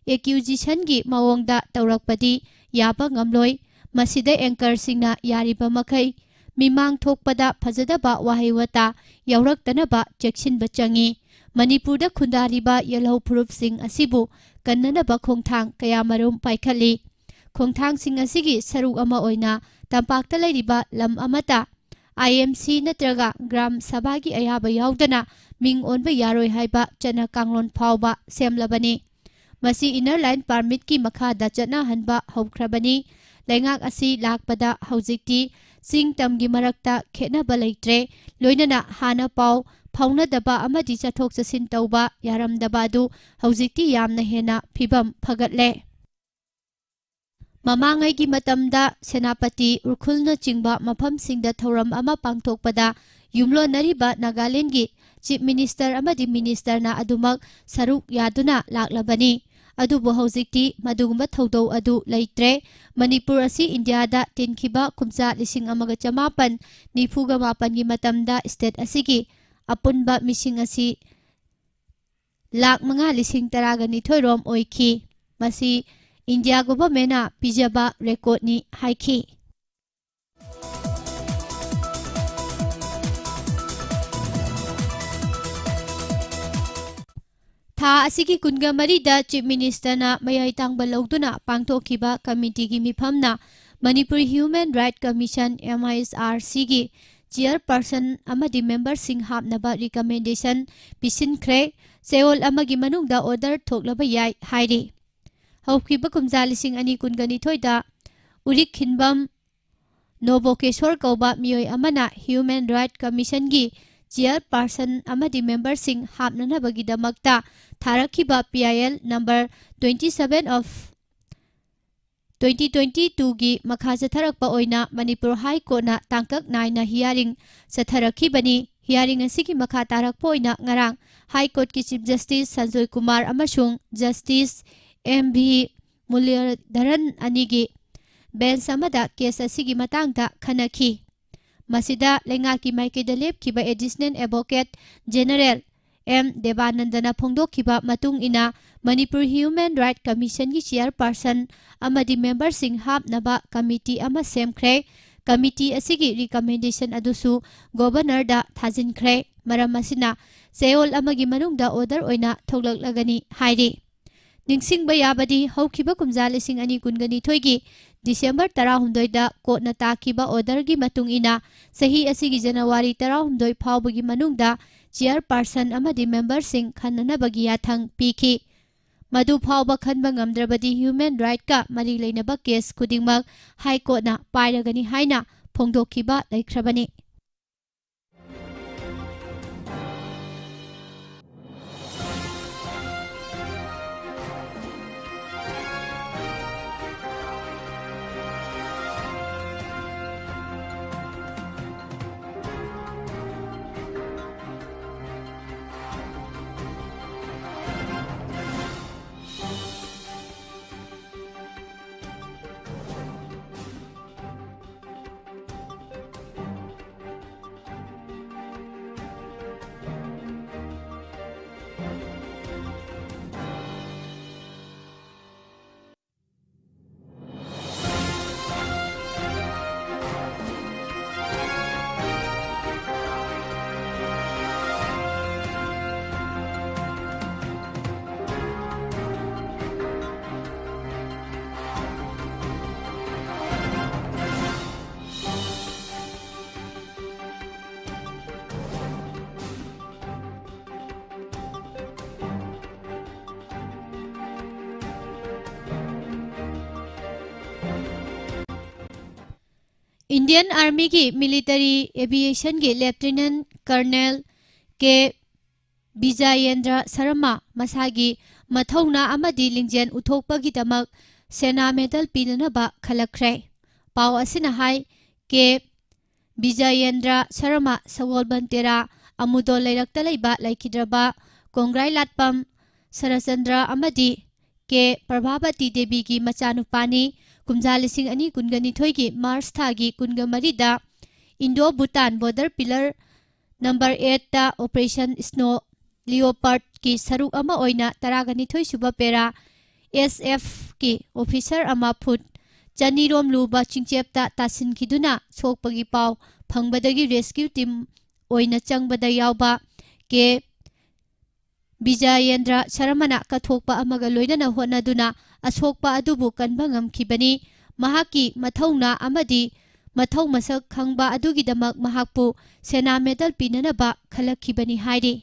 ꯑꯦꯀ꯭ꯌꯨꯖꯤꯁꯟꯒꯤ ꯃꯑꯣꯡꯗ ꯇꯧꯔꯛꯄꯗꯤ ꯌꯥꯕ ꯉꯝꯂꯣꯏ꯫ ꯃꯁꯤꯗ ꯑꯦꯡꯀꯔꯁꯤꯡꯅ ꯌꯥꯔꯤꯕ ꯃꯈꯩ ꯃꯤꯃꯥꯡ ꯊꯣꯛꯄꯗ ꯐꯖꯗꯕ ꯋꯥꯍꯩ ꯋꯥꯇꯥ ꯌꯥꯎꯔꯛꯇꯅꯕ ꯆꯦꯛꯁꯤꯟꯕ ꯆꯪꯏ꯫ ꯃꯅꯤꯄꯨꯔꯗ ꯈꯨꯟꯗꯥꯔꯤꯕ ꯌꯦꯜꯍꯧ ꯐꯨꯔꯨꯞꯁꯤꯡ ꯑꯁꯤꯕꯨ ꯀꯟꯅꯅꯕ ꯈꯣꯡꯊꯥꯡ ꯀꯌꯥꯃꯔꯨꯝ ꯄꯥꯏꯈꯠꯂꯤ꯫ ꯈꯣꯡꯊꯥꯡꯁꯤꯡ ꯑꯁꯤꯒꯤ ꯁꯔꯨꯛ ꯑꯃ ꯑꯣꯏꯅ ꯇꯝꯄꯥꯛꯇ ꯂꯩꯔꯤꯕ ꯂꯝ ꯑꯃꯠꯇ ꯑꯥꯏ ꯑꯦꯝ ꯁꯤ ꯅꯠꯇ꯭ꯔꯒ ꯒ꯭ꯔꯥꯝ ꯁꯚꯥꯒꯤ ꯑꯌꯥꯕ ꯌꯥꯎꯗꯅ ꯃꯤꯡ ꯑꯣꯟꯕ ꯌꯥꯔꯣꯏ ꯍꯥꯏꯕ ꯆꯠꯅ ꯀꯥꯡꯂꯣꯟ ꯐꯥꯎꯕ ꯁꯦꯝꯂꯕꯅꯤ꯫ ꯃꯁꯤ ꯏꯟꯅꯔ ꯂꯥꯏꯟ ꯄꯥꯔꯃꯤꯠꯀꯤ ꯃꯈꯥꯗ ꯆꯠꯅꯍꯟꯕ ꯍꯧꯈ꯭ꯔꯕꯅꯤ꯫ ꯂꯩꯉꯥꯛ ꯑꯁꯤ ꯂꯥꯛꯄꯗ ꯍꯧꯖꯤꯛꯇꯤ ꯆꯤꯡ ꯇꯝꯒꯤ ꯃꯔꯛꯇ ꯈꯦꯠꯅꯕ ꯂꯩꯇ꯭ꯔꯦ꯫ ꯂꯣꯏꯅꯅ ꯍꯥꯟꯅ ꯄꯥꯎ ꯐꯥꯎꯅꯗꯕ ꯑꯃꯗꯤ ꯆꯠꯊꯣꯛ ꯆꯠꯁꯤꯟ ꯇꯧꯕ ꯌꯥꯔꯝꯗꯕ ꯑꯗꯨ ꯍꯧꯖꯤꯛꯇꯤ ꯌꯥꯝꯅ ꯍꯦꯟꯅ ꯐꯤꯕꯝ ꯐꯒꯠꯂꯦ꯫ ꯃꯃꯥꯡꯉꯩꯒꯤ ꯃꯇꯝꯗ ꯁꯦꯅꯥꯄꯇꯤ, ꯎꯈ꯭ꯔꯨꯜꯅꯆꯤꯡꯕ ꯃꯐꯝꯁꯤꯡꯗ ꯊꯧꯔꯝ ꯑꯃ ꯄꯥꯡꯊꯣꯛꯄꯗ ꯌꯨꯝꯂꯣꯟꯅꯔꯤꯕ ꯅꯥꯒꯥꯂꯦꯟꯗꯒꯤ ꯆꯤꯐ ꯃꯤꯅꯤꯁꯇꯔ ꯑꯃꯗꯤ ꯃꯤꯅꯤꯁꯇꯔꯅ ꯑꯗꯨꯃꯛ ꯁꯔꯨꯛ ꯌꯥꯗꯨꯅ ꯂꯥꯛꯂꯕꯅꯤ꯫ ꯑꯗꯨꯕꯨ ꯍꯧꯖꯤꯛꯇꯤ ꯃꯗꯨꯒꯨꯝꯕ ꯊꯧꯗꯧ ꯑꯗꯨ ꯂꯩꯇ꯭ꯔꯦ꯫ ꯃꯅꯤꯄꯨꯔ ꯑꯁꯤ ꯏꯟꯗꯤꯌꯥꯗ ꯇꯤꯟꯈꯤꯕ ꯀꯨꯝꯖꯥ ꯂꯤꯁꯤꯡ ꯑꯃꯒ ꯆꯃꯥꯄꯟ ꯅꯤꯐꯨꯒ ꯃꯥꯄꯟꯒꯤ ꯃꯇꯝꯗ ꯁ꯭ꯇꯦꯠ ꯑꯁꯤꯒꯤ ꯑꯄꯨꯟꯕ ꯃꯤꯁꯤꯡ ꯑꯁꯤ ꯂꯥꯈ ꯃꯉꯥ ꯂꯤꯁꯤꯡ ꯇꯔꯥꯒ ꯅꯤꯊꯣꯏ ꯔꯣꯝ ꯑꯣꯏꯈꯤ꯫ ꯃꯁꯤ ꯏꯟꯗꯤꯌꯥ ꯒꯣꯚꯔꯟꯃꯦꯟꯠꯅ ꯄꯤꯖꯕ ꯔꯦꯀꯣꯔꯗꯅꯤ ꯍꯥꯏꯈꯤ꯫ ꯊꯥ ꯑꯁꯤꯒꯤ ꯀꯨꯟꯒ ꯃꯔꯤꯗ Chief Ministerꯅ ꯃꯌꯥꯏ ꯇꯥꯡꯕ ꯂꯧꯗꯨꯅ ꯄꯥꯡꯊꯣꯛꯈꯤꯕ committeeꯒꯤ ꯃꯤꯐꯝꯅ Manipur Human Rights Commission, MHRCꯒꯤ chairperson ꯑꯃꯗꯤ memberꯁꯤꯡ ꯍꯥꯞꯅꯕ recommendation ꯄꯤꯁꯤꯟꯈ꯭ꯔꯦ꯫ ꯆꯌꯣꯜ ꯑꯃꯒꯤ ꯃꯅꯨꯡꯗ order ꯊꯣꯛꯂꯕ ꯌꯥꯏ ꯍꯥꯏꯔꯤ꯫ ꯍꯧꯈꯤꯕ ꯀꯨꯝꯖꯥ ꯂꯤꯁꯤꯡ ꯑꯅꯤ ꯀꯨꯟꯒ ꯅꯤꯊꯣꯏꯗ ꯎꯔꯤꯛ ꯈꯤꯟꯕꯝ ꯅꯣꯕꯣꯀꯦꯁꯣꯔ ꯀꯧꯕ ꯃꯤꯑꯣꯏ ꯑꯃꯅ Human Rights Commissionꯒꯤ chairperson ꯑꯃꯗꯤ memberꯁꯤꯡ ꯍꯥꯞꯅꯅꯕꯒꯤꯗꯃꯛꯇ ꯊꯥꯔꯛꯈꯤꯕ PIL number twenty seven of twenty twenty twoꯒꯤ ꯃꯈꯥ ꯆꯠꯊꯔꯛꯄ ꯑꯣꯏꯅ ꯃꯅꯤꯄꯨꯔ High Courtꯅ ꯇꯥꯡꯀꯛ ꯅꯥꯏꯅ hearing ꯆꯠꯊꯔꯛꯈꯤꯕꯅꯤ꯫ Hearing ꯑꯁꯤꯒꯤ ꯃꯈꯥ ꯇꯥꯔꯛꯄ ꯑꯣꯏꯅ ꯉꯔꯥꯡ High Courtꯀꯤ Chief Justice Sanjoy Kumar ꯑꯃꯁꯨꯡ Justice M V ꯃꯨꯔꯂꯤꯙꯔꯟ ꯑꯅꯤꯒꯤ bench ꯑꯃꯗ case ꯑꯁꯤꯒꯤ ꯃꯇꯥꯡꯗ ꯈꯟꯅꯈꯤ꯫ ꯃꯁꯤꯗ ꯂꯩꯉꯥꯛꯀꯤ ꯃꯥꯏꯀꯩꯗ ꯂꯦꯞꯈꯤꯕ Additional Advocate General M ꯗꯦꯕꯥꯅꯟꯗꯅ ꯐꯣꯡꯗꯣꯛꯈꯤꯕ ꯃꯇꯨꯡ ꯏꯟꯅ, ꯃꯅꯤꯄꯨꯔ Human Rights Commissionꯒꯤ chairperson ꯑꯃꯗꯤ memberꯁꯤꯡ ꯍꯥꯞꯅꯕ committee ꯑꯃ ꯁꯦꯝꯈ꯭ꯔꯦ꯫ Committee ꯑꯁꯤꯒꯤ recommendation ꯑꯗꯨꯁꯨ Governorꯗ ꯊꯥꯖꯤꯟꯈ꯭ꯔꯦ꯫ ꯃꯔꯝ ꯑꯁꯤꯅ, ꯆꯌꯣꯜ ꯑꯃꯒꯤ ꯃꯅꯨꯡꯗ order ꯑꯣꯏꯅ ꯊꯣꯛꯂꯛꯂꯒꯅꯤ ꯍꯥꯏꯔꯤ꯫ ꯅꯤꯡꯁꯤꯡꯕ ꯌꯥꯕꯗꯤ, ꯍꯧꯈꯤꯕ ꯀꯨꯝꯖꯥ ꯂꯤꯁꯤꯡ ꯑꯅꯤ ꯀꯨꯟꯒ ꯅꯤꯊꯣꯏꯒꯤ December ꯇꯔꯥꯍꯨꯝꯗꯣꯏꯗ courtꯅ ꯇꯥꯈꯤꯕ orderꯒꯤ ꯃꯇꯨꯡ ꯏꯟꯅ, ꯆꯍꯤ ꯑꯁꯤꯒꯤ January ꯇꯔꯥꯍꯨꯝꯗꯣꯏ ꯐꯥꯎꯕꯒꯤ ꯃꯅꯨꯡꯗ chairperson ꯑꯃꯗꯤ memberꯁꯤꯡ ꯈꯟꯅꯅꯕꯒꯤ ꯌꯥꯊꯪ ꯄꯤꯈꯤ꯫ ꯃꯗꯨ ꯐꯥꯎꯕ ꯈꯟꯕ ꯉꯝꯗ꯭ꯔꯕꯗꯤ, human rightꯀ ꯃꯔꯤ ꯂꯩꯅꯕ case ꯈꯨꯗꯤꯡꯃꯛ High Courtꯅ ꯄꯥꯏꯔꯒꯅꯤ ꯍꯥꯏꯅ ꯐꯣꯡꯗꯣꯛꯈꯤꯕ ꯂꯩꯈ꯭ꯔꯕꯅꯤ꯫ Indian Armyꯒꯤ Military Aviationꯒꯤ Lieutenant Colonel K ꯕꯤꯖꯌꯦꯟꯗ꯭ꯔ Sharma ꯃꯁꯥꯒꯤ ꯃꯊꯧꯅꯥ ꯑꯃꯗꯤ ꯂꯤꯡꯖꯦꯜ ꯎꯠꯊꯣꯛꯄꯒꯤꯗꯃꯛ ꯁꯦꯅꯥ ꯃꯦꯗꯜ ꯄꯤꯅꯅꯕ ꯈꯜꯂꯛꯈ꯭ꯔꯦ꯫ ꯄꯥꯎ ꯑꯁꯤꯅ ꯍꯥꯏ, ꯀꯦ ꯕꯤꯖꯌꯦꯟꯗ꯭ꯔ ꯁꯔꯃ ꯁꯒꯣꯜꯕꯟ ꯇꯦꯔꯥ ꯑꯃꯨꯗꯣ ꯂꯩꯔꯛꯇ ꯂꯩꯕ ꯂꯩꯈꯤꯗ꯭ꯔꯕ ꯀꯣꯡꯒ꯭ꯔꯥꯏ ꯂꯥꯠꯄꯝ ꯁꯔꯆꯟꯗ꯭ꯔ ꯑꯃꯗꯤ ꯀꯦ ꯄ꯭ꯔꯚꯥꯕꯇꯤ ꯗꯦꯕꯤꯒꯤ ꯃꯆꯥꯅꯨꯄꯥꯅꯤ꯫ ꯀꯨꯝꯖꯥ ꯂꯤꯁꯤꯡ ꯑꯅꯤ ꯀꯨꯟꯒ ꯅꯤꯊꯣꯏꯒꯤ ꯃꯥꯔꯆ ꯊꯥꯒꯤ ꯀꯨꯟꯒ ꯃꯔꯤꯗ Indo Bhutan border pillar number ꯑꯦꯠꯇ Operation Snow Leopardꯀꯤ ꯁꯔꯨꯛ ꯑꯃ ꯑꯣꯏꯅ ꯇꯔꯥꯒ ꯅꯤꯊꯣꯏ ꯁꯨꯕ ꯄꯦꯔꯥ ꯑꯦꯁ ꯑꯦꯐꯀꯤ ꯑꯣꯐꯤꯁꯔ ꯑꯃ ꯐꯨꯠ ꯆꯅꯤꯔꯣꯝ ꯂꯨꯕ ꯆꯤꯡꯆꯦꯞꯇ ꯇꯥꯁꯤꯟꯈꯤꯗꯨꯅ ꯁꯣꯛꯄꯒꯤ ꯄꯥꯎ ꯐꯪꯕꯗꯒꯤ ꯔꯦꯁꯀ꯭ꯌꯨ ꯇꯤꯝ ꯑꯣꯏꯅ ꯆꯪꯕꯗ ꯌꯥꯎꯕ ꯀꯦ ꯕꯤꯖꯌꯦꯟꯗ꯭ꯔ ꯁꯔꯃꯅ ꯀꯠꯊꯣꯛꯄ ꯑꯃꯒ ꯂꯣꯏꯅꯅ ꯍꯣꯠꯅꯗꯨꯅ ꯑꯁꯣꯛꯄ ꯑꯗꯨꯕꯨ ꯀꯟꯕ ꯉꯝꯈꯤꯕꯅꯤ꯫ ꯃꯍꯥꯛꯀꯤ ꯃꯊꯧꯅꯥ ꯑꯃꯗꯤ ꯃꯊꯧ ꯃꯁꯛ ꯈꯪꯕ ꯑꯗꯨꯒꯤꯗꯃꯛ ꯃꯍꯥꯛꯄꯨ ꯁꯦꯅꯥ ꯃꯦꯗꯜ ꯄꯤꯅꯅꯕ ꯈꯜꯂꯛꯈꯤꯕꯅꯤ ꯍꯥꯏꯔꯤ꯫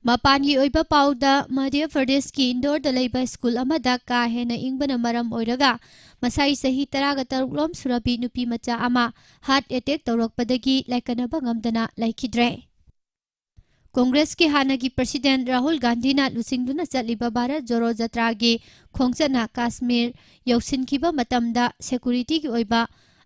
ꯃꯄꯥꯟꯒꯤ ꯑꯣꯏꯕ ꯄꯥꯎꯗ, ꯃꯙ꯭ꯌ ꯄ꯭ꯔꯗꯦꯁꯀꯤ ꯏꯟꯗꯣꯔꯗ ꯂꯩꯕ ꯁ꯭ꯀꯨꯜ ꯑꯃꯗ ꯀꯥ ꯍꯦꯟꯅ ꯏꯪꯕꯅ ꯃꯔꯝ ꯑꯣꯏꯔꯒ ꯃꯁꯥꯏ ꯆꯍꯤ ꯇꯔꯥꯒ ꯇꯔꯨꯛ ꯂꯣꯝ ꯁꯨꯔꯕꯤ ꯅꯨꯄꯤ ꯃꯆꯥ ꯑꯃ ꯍꯥꯔꯠ ꯑꯦꯇꯦꯛ ꯇꯧꯔꯛꯄꯗꯒꯤ ꯂꯥꯏꯀꯠꯅꯕ ꯉꯝꯗꯅ ꯂꯩꯈꯤꯗ꯭ꯔꯦ꯫ ꯀꯣꯡꯒ꯭ꯔꯦꯁꯀꯤ ꯍꯥꯟꯅꯒꯤ ꯄ꯭ꯔꯁꯤꯗꯦꯟꯠ ꯔꯥꯍꯨꯜ ꯒꯥꯟꯙꯤꯅ ꯂꯨꯆꯤꯡꯗꯨꯅ ꯆꯠꯂꯤꯕ ꯚꯥꯔꯠ ꯖꯣꯔꯣ ꯖꯇ꯭ꯔꯥꯒꯤ ꯈꯣꯡꯆꯠꯅ ꯀꯥꯁꯃꯤꯔ ꯌꯧꯁꯤꯟꯈꯤꯕ ꯃꯇꯝꯗ ꯁꯦꯀꯨꯔꯤꯇꯤꯒꯤ ꯑꯣꯏꯕ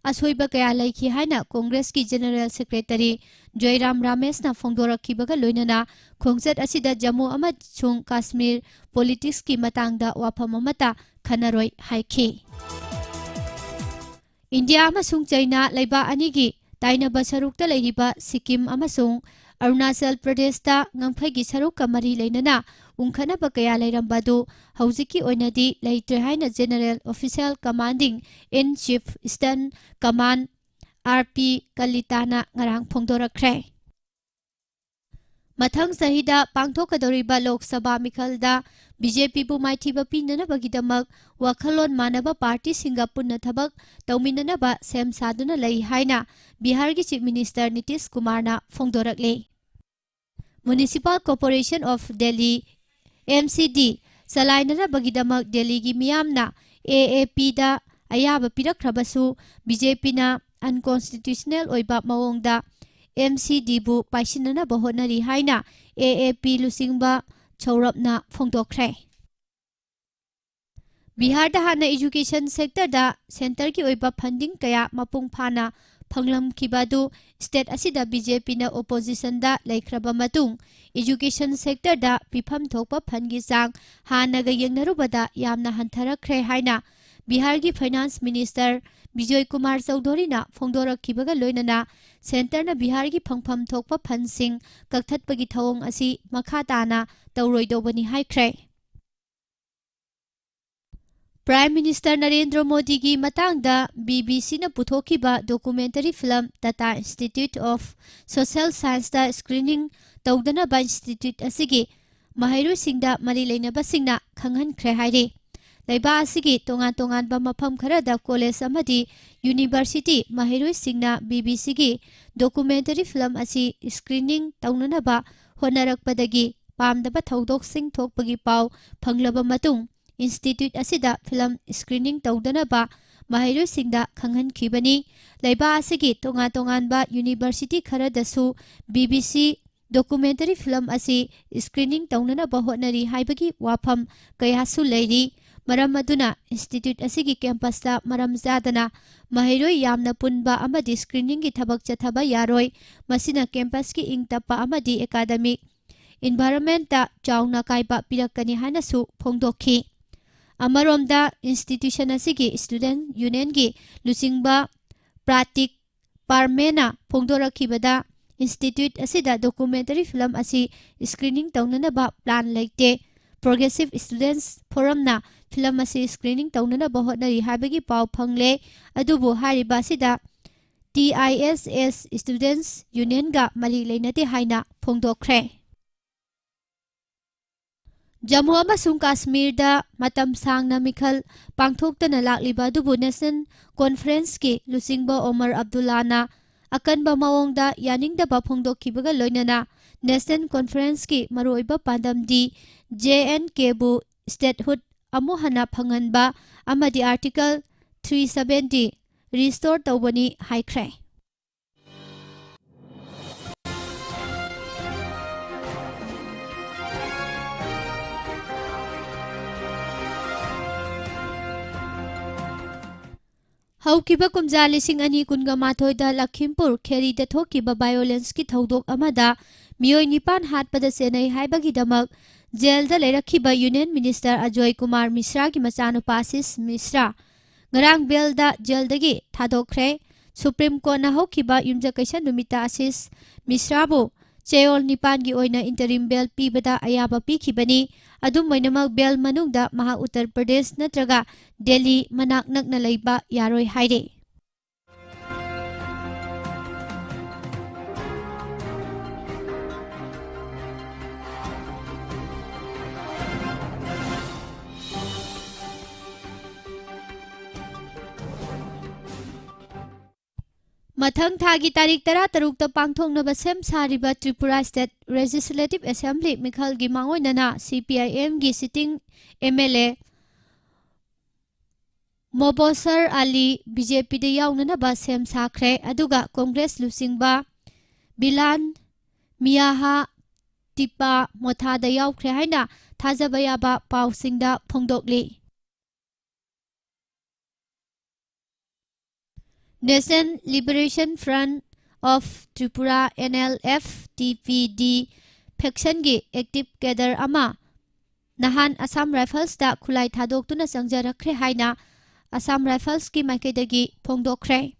ꯑꯁꯣꯏꯕ ꯀꯌꯥ ꯂꯩꯈꯤ ꯍꯥꯏꯅ ꯀꯣꯡꯒ꯭ꯔꯦꯁꯀꯤ ꯖꯦꯅꯔꯦꯜ ꯁꯦꯀ꯭ꯔꯦꯇꯔꯤ ꯖꯣꯏꯔꯥꯝ ꯔꯥꯃꯦꯁꯅ ꯐꯣꯡꯗꯣꯔꯛꯈꯤꯕꯒ ꯂꯣꯏꯅꯅ ꯈꯣꯡꯆꯠ ꯑꯁꯤꯗ ꯖꯝꯃꯨ ꯑꯃꯁꯨꯡ ꯀꯥꯁꯃꯤꯔ ꯄꯣꯂꯤꯇꯤꯛꯁꯀꯤ ꯃꯇꯥꯡꯗ ꯋꯥꯐꯝ ꯑꯃꯠꯇ ꯈꯟꯅꯔꯣꯏ ꯍꯥꯏꯈꯤ꯫ ꯏꯟꯗꯤꯌꯥ ꯑꯃꯁꯨꯡ ꯆꯩꯅꯥ ꯂꯩꯕꯥꯛ ꯑꯅꯤꯒꯤ ꯇꯥꯏꯅꯕ ꯁꯔꯨꯛꯇ ꯂꯩꯔꯤꯕ ꯁꯤꯛꯀꯤꯝ ꯑꯃꯁꯨꯡ ꯑꯔꯨꯅꯥꯆꯜ ꯄ꯭ꯔꯗꯦꯁꯇ ꯉꯝꯈꯩꯒꯤ ꯁꯔꯨꯛꯀ ꯃꯔꯤ ꯂꯩꯅꯅ ꯎꯪꯈꯠꯅꯕ ꯀꯌꯥ ꯂꯩꯔꯝꯕ ꯑꯗꯨ ꯍꯧꯖꯤꯛꯀꯤ ꯑꯣꯏꯅꯗꯤ ꯂꯩꯇ꯭ꯔꯦ ꯍꯥꯏꯅ General Officer Commanding in Chief Eastern Command, R P ꯀꯂꯤꯇꯥꯅ ꯉꯔꯥꯡ ꯐꯣꯡꯗꯣꯔꯛꯈ꯭ꯔꯦ꯫ ꯃꯊꯪ ꯆꯍꯤꯗ ꯄꯥꯡꯊꯣꯛꯀꯗꯧꯔꯤꯕ ꯂꯣꯛ ꯁꯚꯥ ꯃꯤꯈꯜꯗ ꯕꯤ ꯖꯦ ꯄꯤꯕꯨ ꯃꯥꯏꯊꯤꯕ ꯄꯤꯅꯅꯕꯒꯤꯗꯃꯛ ꯋꯥꯈꯜꯂꯣꯟ ꯃꯥꯟꯅꯕ ꯄꯥꯔꯇꯤꯁꯤꯡꯒ ꯄꯨꯟꯅ ꯊꯕꯛ ꯇꯧꯃꯤꯟꯅꯅꯕ ꯁꯦꯝ ꯁꯥꯗꯨꯅ ꯂꯩ ꯍꯥꯏꯅ ꯕꯤꯍꯥꯔꯒꯤ ꯆꯤꯐ ꯃꯤꯅꯤꯁꯇꯔ ꯅꯤꯇꯤꯁ ꯀꯨꯃꯥꯔꯅ ꯐꯣꯡꯗꯣꯔꯛꯂꯤ꯫ Municipal Corporation of Delhi, M C D, ꯆꯂꯥꯏꯅꯅꯕꯒꯤꯗꯃꯛ ꯗꯦꯜꯂꯤꯒꯤ ꯃꯤꯌꯥꯝꯅ ꯑꯦ ꯑꯦ ꯄꯤꯗ ꯑꯌꯥꯕ ꯄꯤꯔꯛꯈ꯭ꯔꯕꯁꯨ, ꯕꯤ ꯖꯦ ꯄꯤꯅ unconstitutional ꯑꯣꯏꯕ ꯃꯑꯣꯡꯗ ꯑꯦꯝ ꯁꯤ ꯗꯤꯕꯨ ꯄꯥꯏꯁꯤꯟꯅꯅꯕ ꯍꯣꯠꯅꯔꯤ ꯍꯥꯏꯅ ꯑꯦ ꯑꯦ ꯄꯤ ꯂꯨꯆꯤꯡꯕ ꯁꯧꯔꯞꯅ ꯐꯣꯡꯗꯣꯛꯈ꯭ꯔꯦ꯫ ꯕꯤꯍꯥꯔꯗ ꯍꯥꯟꯅ education sectorꯗ centreꯒꯤ ꯑꯣꯏꯕ funding ꯀꯌꯥ ꯃꯄꯨꯡ ꯐꯥꯅ ꯐꯪꯂꯝꯈꯤꯕ ꯑꯗꯨ state ꯑꯁꯤꯗ ꯕꯤ ꯖꯦ ꯄꯤꯅ oppositionꯗ ꯂꯩꯈ꯭ꯔꯕ ꯃꯇꯨꯡ education sectorꯗ ꯄꯤꯐꯝ ꯊꯣꯛꯄ fundꯒꯤ ꯆꯥꯡ ꯍꯥꯟꯅꯒ ꯌꯦꯡꯅꯔꯨꯕꯗ ꯌꯥꯝꯅ ꯍꯟꯊꯔꯛꯈ꯭ꯔꯦ ꯍꯥꯏꯅ ꯕꯤꯍꯥꯔꯒꯤ finance minister ꯕꯤꯖꯣꯏ ꯀꯨꯃꯥꯔ ꯆꯧꯙꯨꯔꯤꯅ ꯐꯣꯡꯗꯣꯔꯛꯈꯤꯕꯒ ꯂꯣꯏꯅꯅ centreꯅ ꯕꯤꯍꯥꯔꯒꯤ ꯐꯪꯐꯝ ꯊꯣꯛꯄ fundꯁꯤꯡ ꯀꯛꯊꯠꯄꯒꯤ ꯊꯧꯑꯣꯡ ꯑꯁꯤ ꯃꯈꯥ ꯇꯥꯅ ꯇꯧꯔꯣꯏꯗꯧꯕꯅꯤ ꯍꯥꯏꯈ꯭ꯔꯦ꯫ Prime Minister ꯅꯔꯦꯟꯗ꯭ꯔ ꯃꯣꯗꯤꯒꯤ ꯃꯇꯥꯡꯗ ꯕꯤ ꯕꯤ ꯁꯤꯅ ꯄꯨꯊꯣꯛꯈꯤꯕ documentary film Tata Institute of Social Scienceꯇ screening ꯇꯧꯗꯅꯕ institute ꯑꯁꯤꯒꯤ ꯃꯍꯩꯔꯣꯏꯁꯤꯡꯗ ꯃꯔꯤ ꯂꯩꯅꯕꯁꯤꯡꯅ ꯈꯪꯍꯟꯈ꯭ꯔꯦ ꯍꯥꯏꯔꯤ꯫ ꯂꯩꯕꯥꯛ ꯑꯁꯤꯒꯤ ꯇꯣꯉꯥꯟ ꯇꯣꯉꯥꯟꯕ ꯃꯐꯝ ꯈꯔꯗ college ꯑꯃꯗꯤ university ꯃꯍꯩꯔꯣꯏꯁꯤꯡꯅ ꯕꯤ ꯕꯤ ꯁꯤꯒꯤ documentary film ꯑꯁꯤ screening ꯇꯧꯅꯅꯕ ꯍꯣꯠꯅꯔꯛꯄꯗꯒꯤ ꯄꯥꯝꯗꯕ ꯊꯧꯗꯣꯛꯁꯤꯡ ꯊꯣꯛꯄꯒꯤ ꯄꯥꯎ ꯐꯪꯂꯕ ꯃꯇꯨꯡ, institute ꯑꯁꯤꯗ film screening ꯇꯧꯗꯅꯕ ꯃꯍꯩꯔꯣꯏꯁꯤꯡꯗ ꯈꯪꯍꯟꯈꯤꯕꯅꯤ꯫ ꯂꯩꯕꯥꯛ ꯑꯁꯤꯒꯤ ꯇꯣꯉꯥꯟ ꯇꯣꯉꯥꯟꯕ university ꯈꯔꯗꯁꯨ B B C documentary film ꯑꯁꯤ screening ꯇꯧꯅꯅꯕ ꯍꯣꯠꯅꯔꯤ ꯍꯥꯏꯕꯒꯤ ꯋꯥꯐꯝ ꯀꯌꯥꯁꯨ ꯂꯩꯔꯤ꯫ ꯃꯔꯝ ꯑꯗꯨꯅ institute ꯑꯁꯤꯒꯤ campusꯇ ꯃꯔꯝ ꯆꯥꯗꯅ ꯃꯍꯩꯔꯣꯏ ꯌꯥꯝꯅ ꯄꯨꯟꯕ ꯑꯃꯗꯤ screeningꯒꯤ ꯊꯕꯛ ꯆꯠꯊꯕ ꯌꯥꯔꯣꯏ꯫ ꯃꯁꯤꯅ campusꯀꯤ ꯏꯪ ꯇꯞꯄ ꯑꯃꯗꯤ academic environmentꯇ ꯆꯥꯎꯅ ꯑꯀꯥꯏꯕ ꯄꯤꯔꯛꯀꯅꯤ ꯍꯥꯏꯅꯁꯨ ꯐꯣꯡꯗꯣꯛꯈꯤ꯫ ꯑꯃꯔꯣꯝꯗ, institution ꯑꯁꯤꯒꯤ student unionꯒꯤ ꯂꯨꯆꯤꯡꯕ ꯄ꯭ꯔꯥꯇꯤꯛ ꯄꯥꯔꯃꯦꯅ ꯐꯣꯡꯗꯣꯔꯛꯈꯤꯕꯗ, institute ꯑꯁꯤꯗ documentary film ꯑꯁꯤ screening ꯇꯧꯅꯅꯕ plan ꯂꯩꯇꯦ꯫ Progressive Students Forumꯅ film ꯑꯁꯤ screening ꯇꯧꯅꯅꯕ ꯍꯣꯠꯅꯔꯤ ꯍꯥꯏꯕꯒꯤ ꯄꯥꯎ ꯐꯪꯂꯦ, ꯑꯗꯨꯕꯨ ꯍꯥꯏꯔꯤꯕ ꯑꯁꯤꯗ T I S S Students Unionꯒ ꯃꯔꯤ ꯂꯩꯅꯗꯦ ꯍꯥꯏꯅ ꯐꯣꯡꯗꯣꯛꯈ꯭ꯔꯦ꯫ ꯖꯝꯃꯨ ꯑꯃꯁꯨꯡ ꯀꯥꯁꯃꯤꯔꯗ ꯃꯇꯝ ꯁꯥꯡꯅ ꯃꯤꯈꯜ ꯄꯥꯡꯊꯣꯛꯇꯅ ꯂꯥꯛꯂꯤꯕ ꯑꯗꯨꯕꯨ National Conferenceꯀꯤ ꯂꯨꯆꯤꯡꯕ ꯑꯣꯃꯔ ꯑꯕꯗꯨꯜꯂꯥꯅ ꯑꯀꯟꯕ ꯃꯑꯣꯡꯗ ꯌꯥꯅꯤꯡꯗꯕ ꯐꯣꯡꯗꯣꯛꯈꯤꯕꯒ ꯂꯣꯏꯅꯅ National Conferenceꯀꯤ ꯃꯔꯨꯑꯣꯏꯕ ꯄꯥꯟꯗꯝꯗꯤ J and Kꯕꯨ statehood ꯑꯃꯨꯛ ꯍꯟꯅ ꯐꯪꯍꯟꯕ ꯑꯃꯗꯤ Article three seventy restore ꯇꯧꯕꯅꯤ ꯍꯥꯏꯈ꯭ꯔꯦ꯫ ꯍꯧꯈꯤꯕ ꯀꯨꯝꯖꯥ ꯂꯤꯁꯤꯡ ꯑꯅꯤ ꯀꯨꯟꯒ ꯃꯥꯊꯣꯏꯗ ꯂꯈꯤꯝꯄꯨꯔ ꯈꯦꯔꯤꯗ ꯊꯣꯛꯈꯤꯕ violenceꯀꯤ ꯊꯧꯗꯣꯛ ꯑꯃꯗ ꯃꯤꯑꯣꯏ ꯅꯤꯄꯥꯟ ꯍꯥꯠꯄꯗ ꯁꯦꯟꯅꯩ ꯍꯥꯏꯕꯒꯤꯗꯃꯛ ꯖꯦꯜꯗ ꯂꯩꯔꯛꯈꯤꯕ Union Minister ꯑꯖꯣꯏ ꯀꯨꯃꯥꯔ ꯃꯤꯁ꯭ꯔꯥꯒꯤ ꯃꯆꯥꯅꯨꯄꯥ ꯑꯥꯁꯤꯁ ꯃꯤꯁ꯭ꯔꯥ ꯉꯔꯥꯡ ꯕꯦꯜꯗ ꯖꯦꯜꯗꯒꯤ ꯊꯥꯗꯣꯛꯈ꯭ꯔꯦ꯫ Supreme Courtꯅ ꯍꯧꯈꯤꯕ ꯌꯨꯝꯖꯀꯩꯁ ꯅꯨꯃꯤꯠꯇ ꯑꯥꯁꯤꯁ ꯃꯤꯁ꯭ꯔꯥꯕꯨ ꯆꯌꯣꯜ ꯅꯤꯄꯥꯟꯒꯤ ꯑꯣꯏꯅ interim bail ꯄꯤꯕꯗ ꯑꯌꯥꯕ ꯄꯤꯈꯤꯕꯅꯤ꯫ ꯑꯗꯨꯝ ꯑꯣꯏꯅꯃꯛ, bail ꯃꯅꯨꯡꯗ ꯃꯍꯥꯛ ꯎꯠꯇꯔ ꯄ꯭ꯔꯗꯦꯁ ꯅꯠꯇ꯭ꯔꯒ ꯗꯦꯜꯂꯤ ꯃꯅꯥꯛ ꯅꯛꯅ ꯂꯩꯕ ꯌꯥꯔꯣꯏ ꯍꯥꯏꯔꯤ꯫ ꯃꯊꯪ ꯊꯥꯒꯤ ꯇꯥꯔꯤꯛ ꯇꯔꯥꯇꯔꯨꯛꯇ ꯄꯥꯡꯊꯣꯛꯅꯕ ꯁꯦꯝ ꯁꯥꯔꯤꯕ Tripura State Legislative Assembly ꯃꯤꯈꯜꯒꯤ ꯃꯥꯡꯑꯣꯏꯅꯅ C P I Mꯒꯤ sitting M L A ꯃꯣꯕꯣꯁꯔ Ali B J Pꯗ ꯌꯥꯎꯅꯅꯕ ꯁꯦꯝ ꯁꯥꯈ꯭ꯔꯦ, ꯑꯗꯨꯒ Congress ꯂꯨꯆꯤꯡꯕ ꯕꯤꯂꯥꯟ ꯃꯤꯌꯥꯍꯥ ꯇꯤꯄꯥ ꯃꯣꯊꯥꯗ ꯌꯥꯎꯈ꯭ꯔꯦ ꯍꯥꯏꯅ ꯊꯥꯖꯕ ꯌꯥꯕ ꯄꯥꯎꯁꯤꯡꯗ ꯐꯣꯡꯗꯣꯛꯂꯤ꯫ National Liberation Front of Tripura, N L F T P D factionꯒꯤ active cadre ꯑꯃ ꯅꯍꯥꯟ Assam Riflesꯇ ꯈꯨꯠꯂꯥꯏ ꯊꯥꯗꯣꯛꯇꯨꯅ ꯆꯪꯖꯔꯛꯈ꯭ꯔꯦ ꯍꯥꯏꯅ Assam Riflesꯀꯤ ꯃꯥꯏꯀꯩꯗꯒꯤ ꯐꯣꯡꯗꯣꯛꯈ꯭ꯔꯦ꯫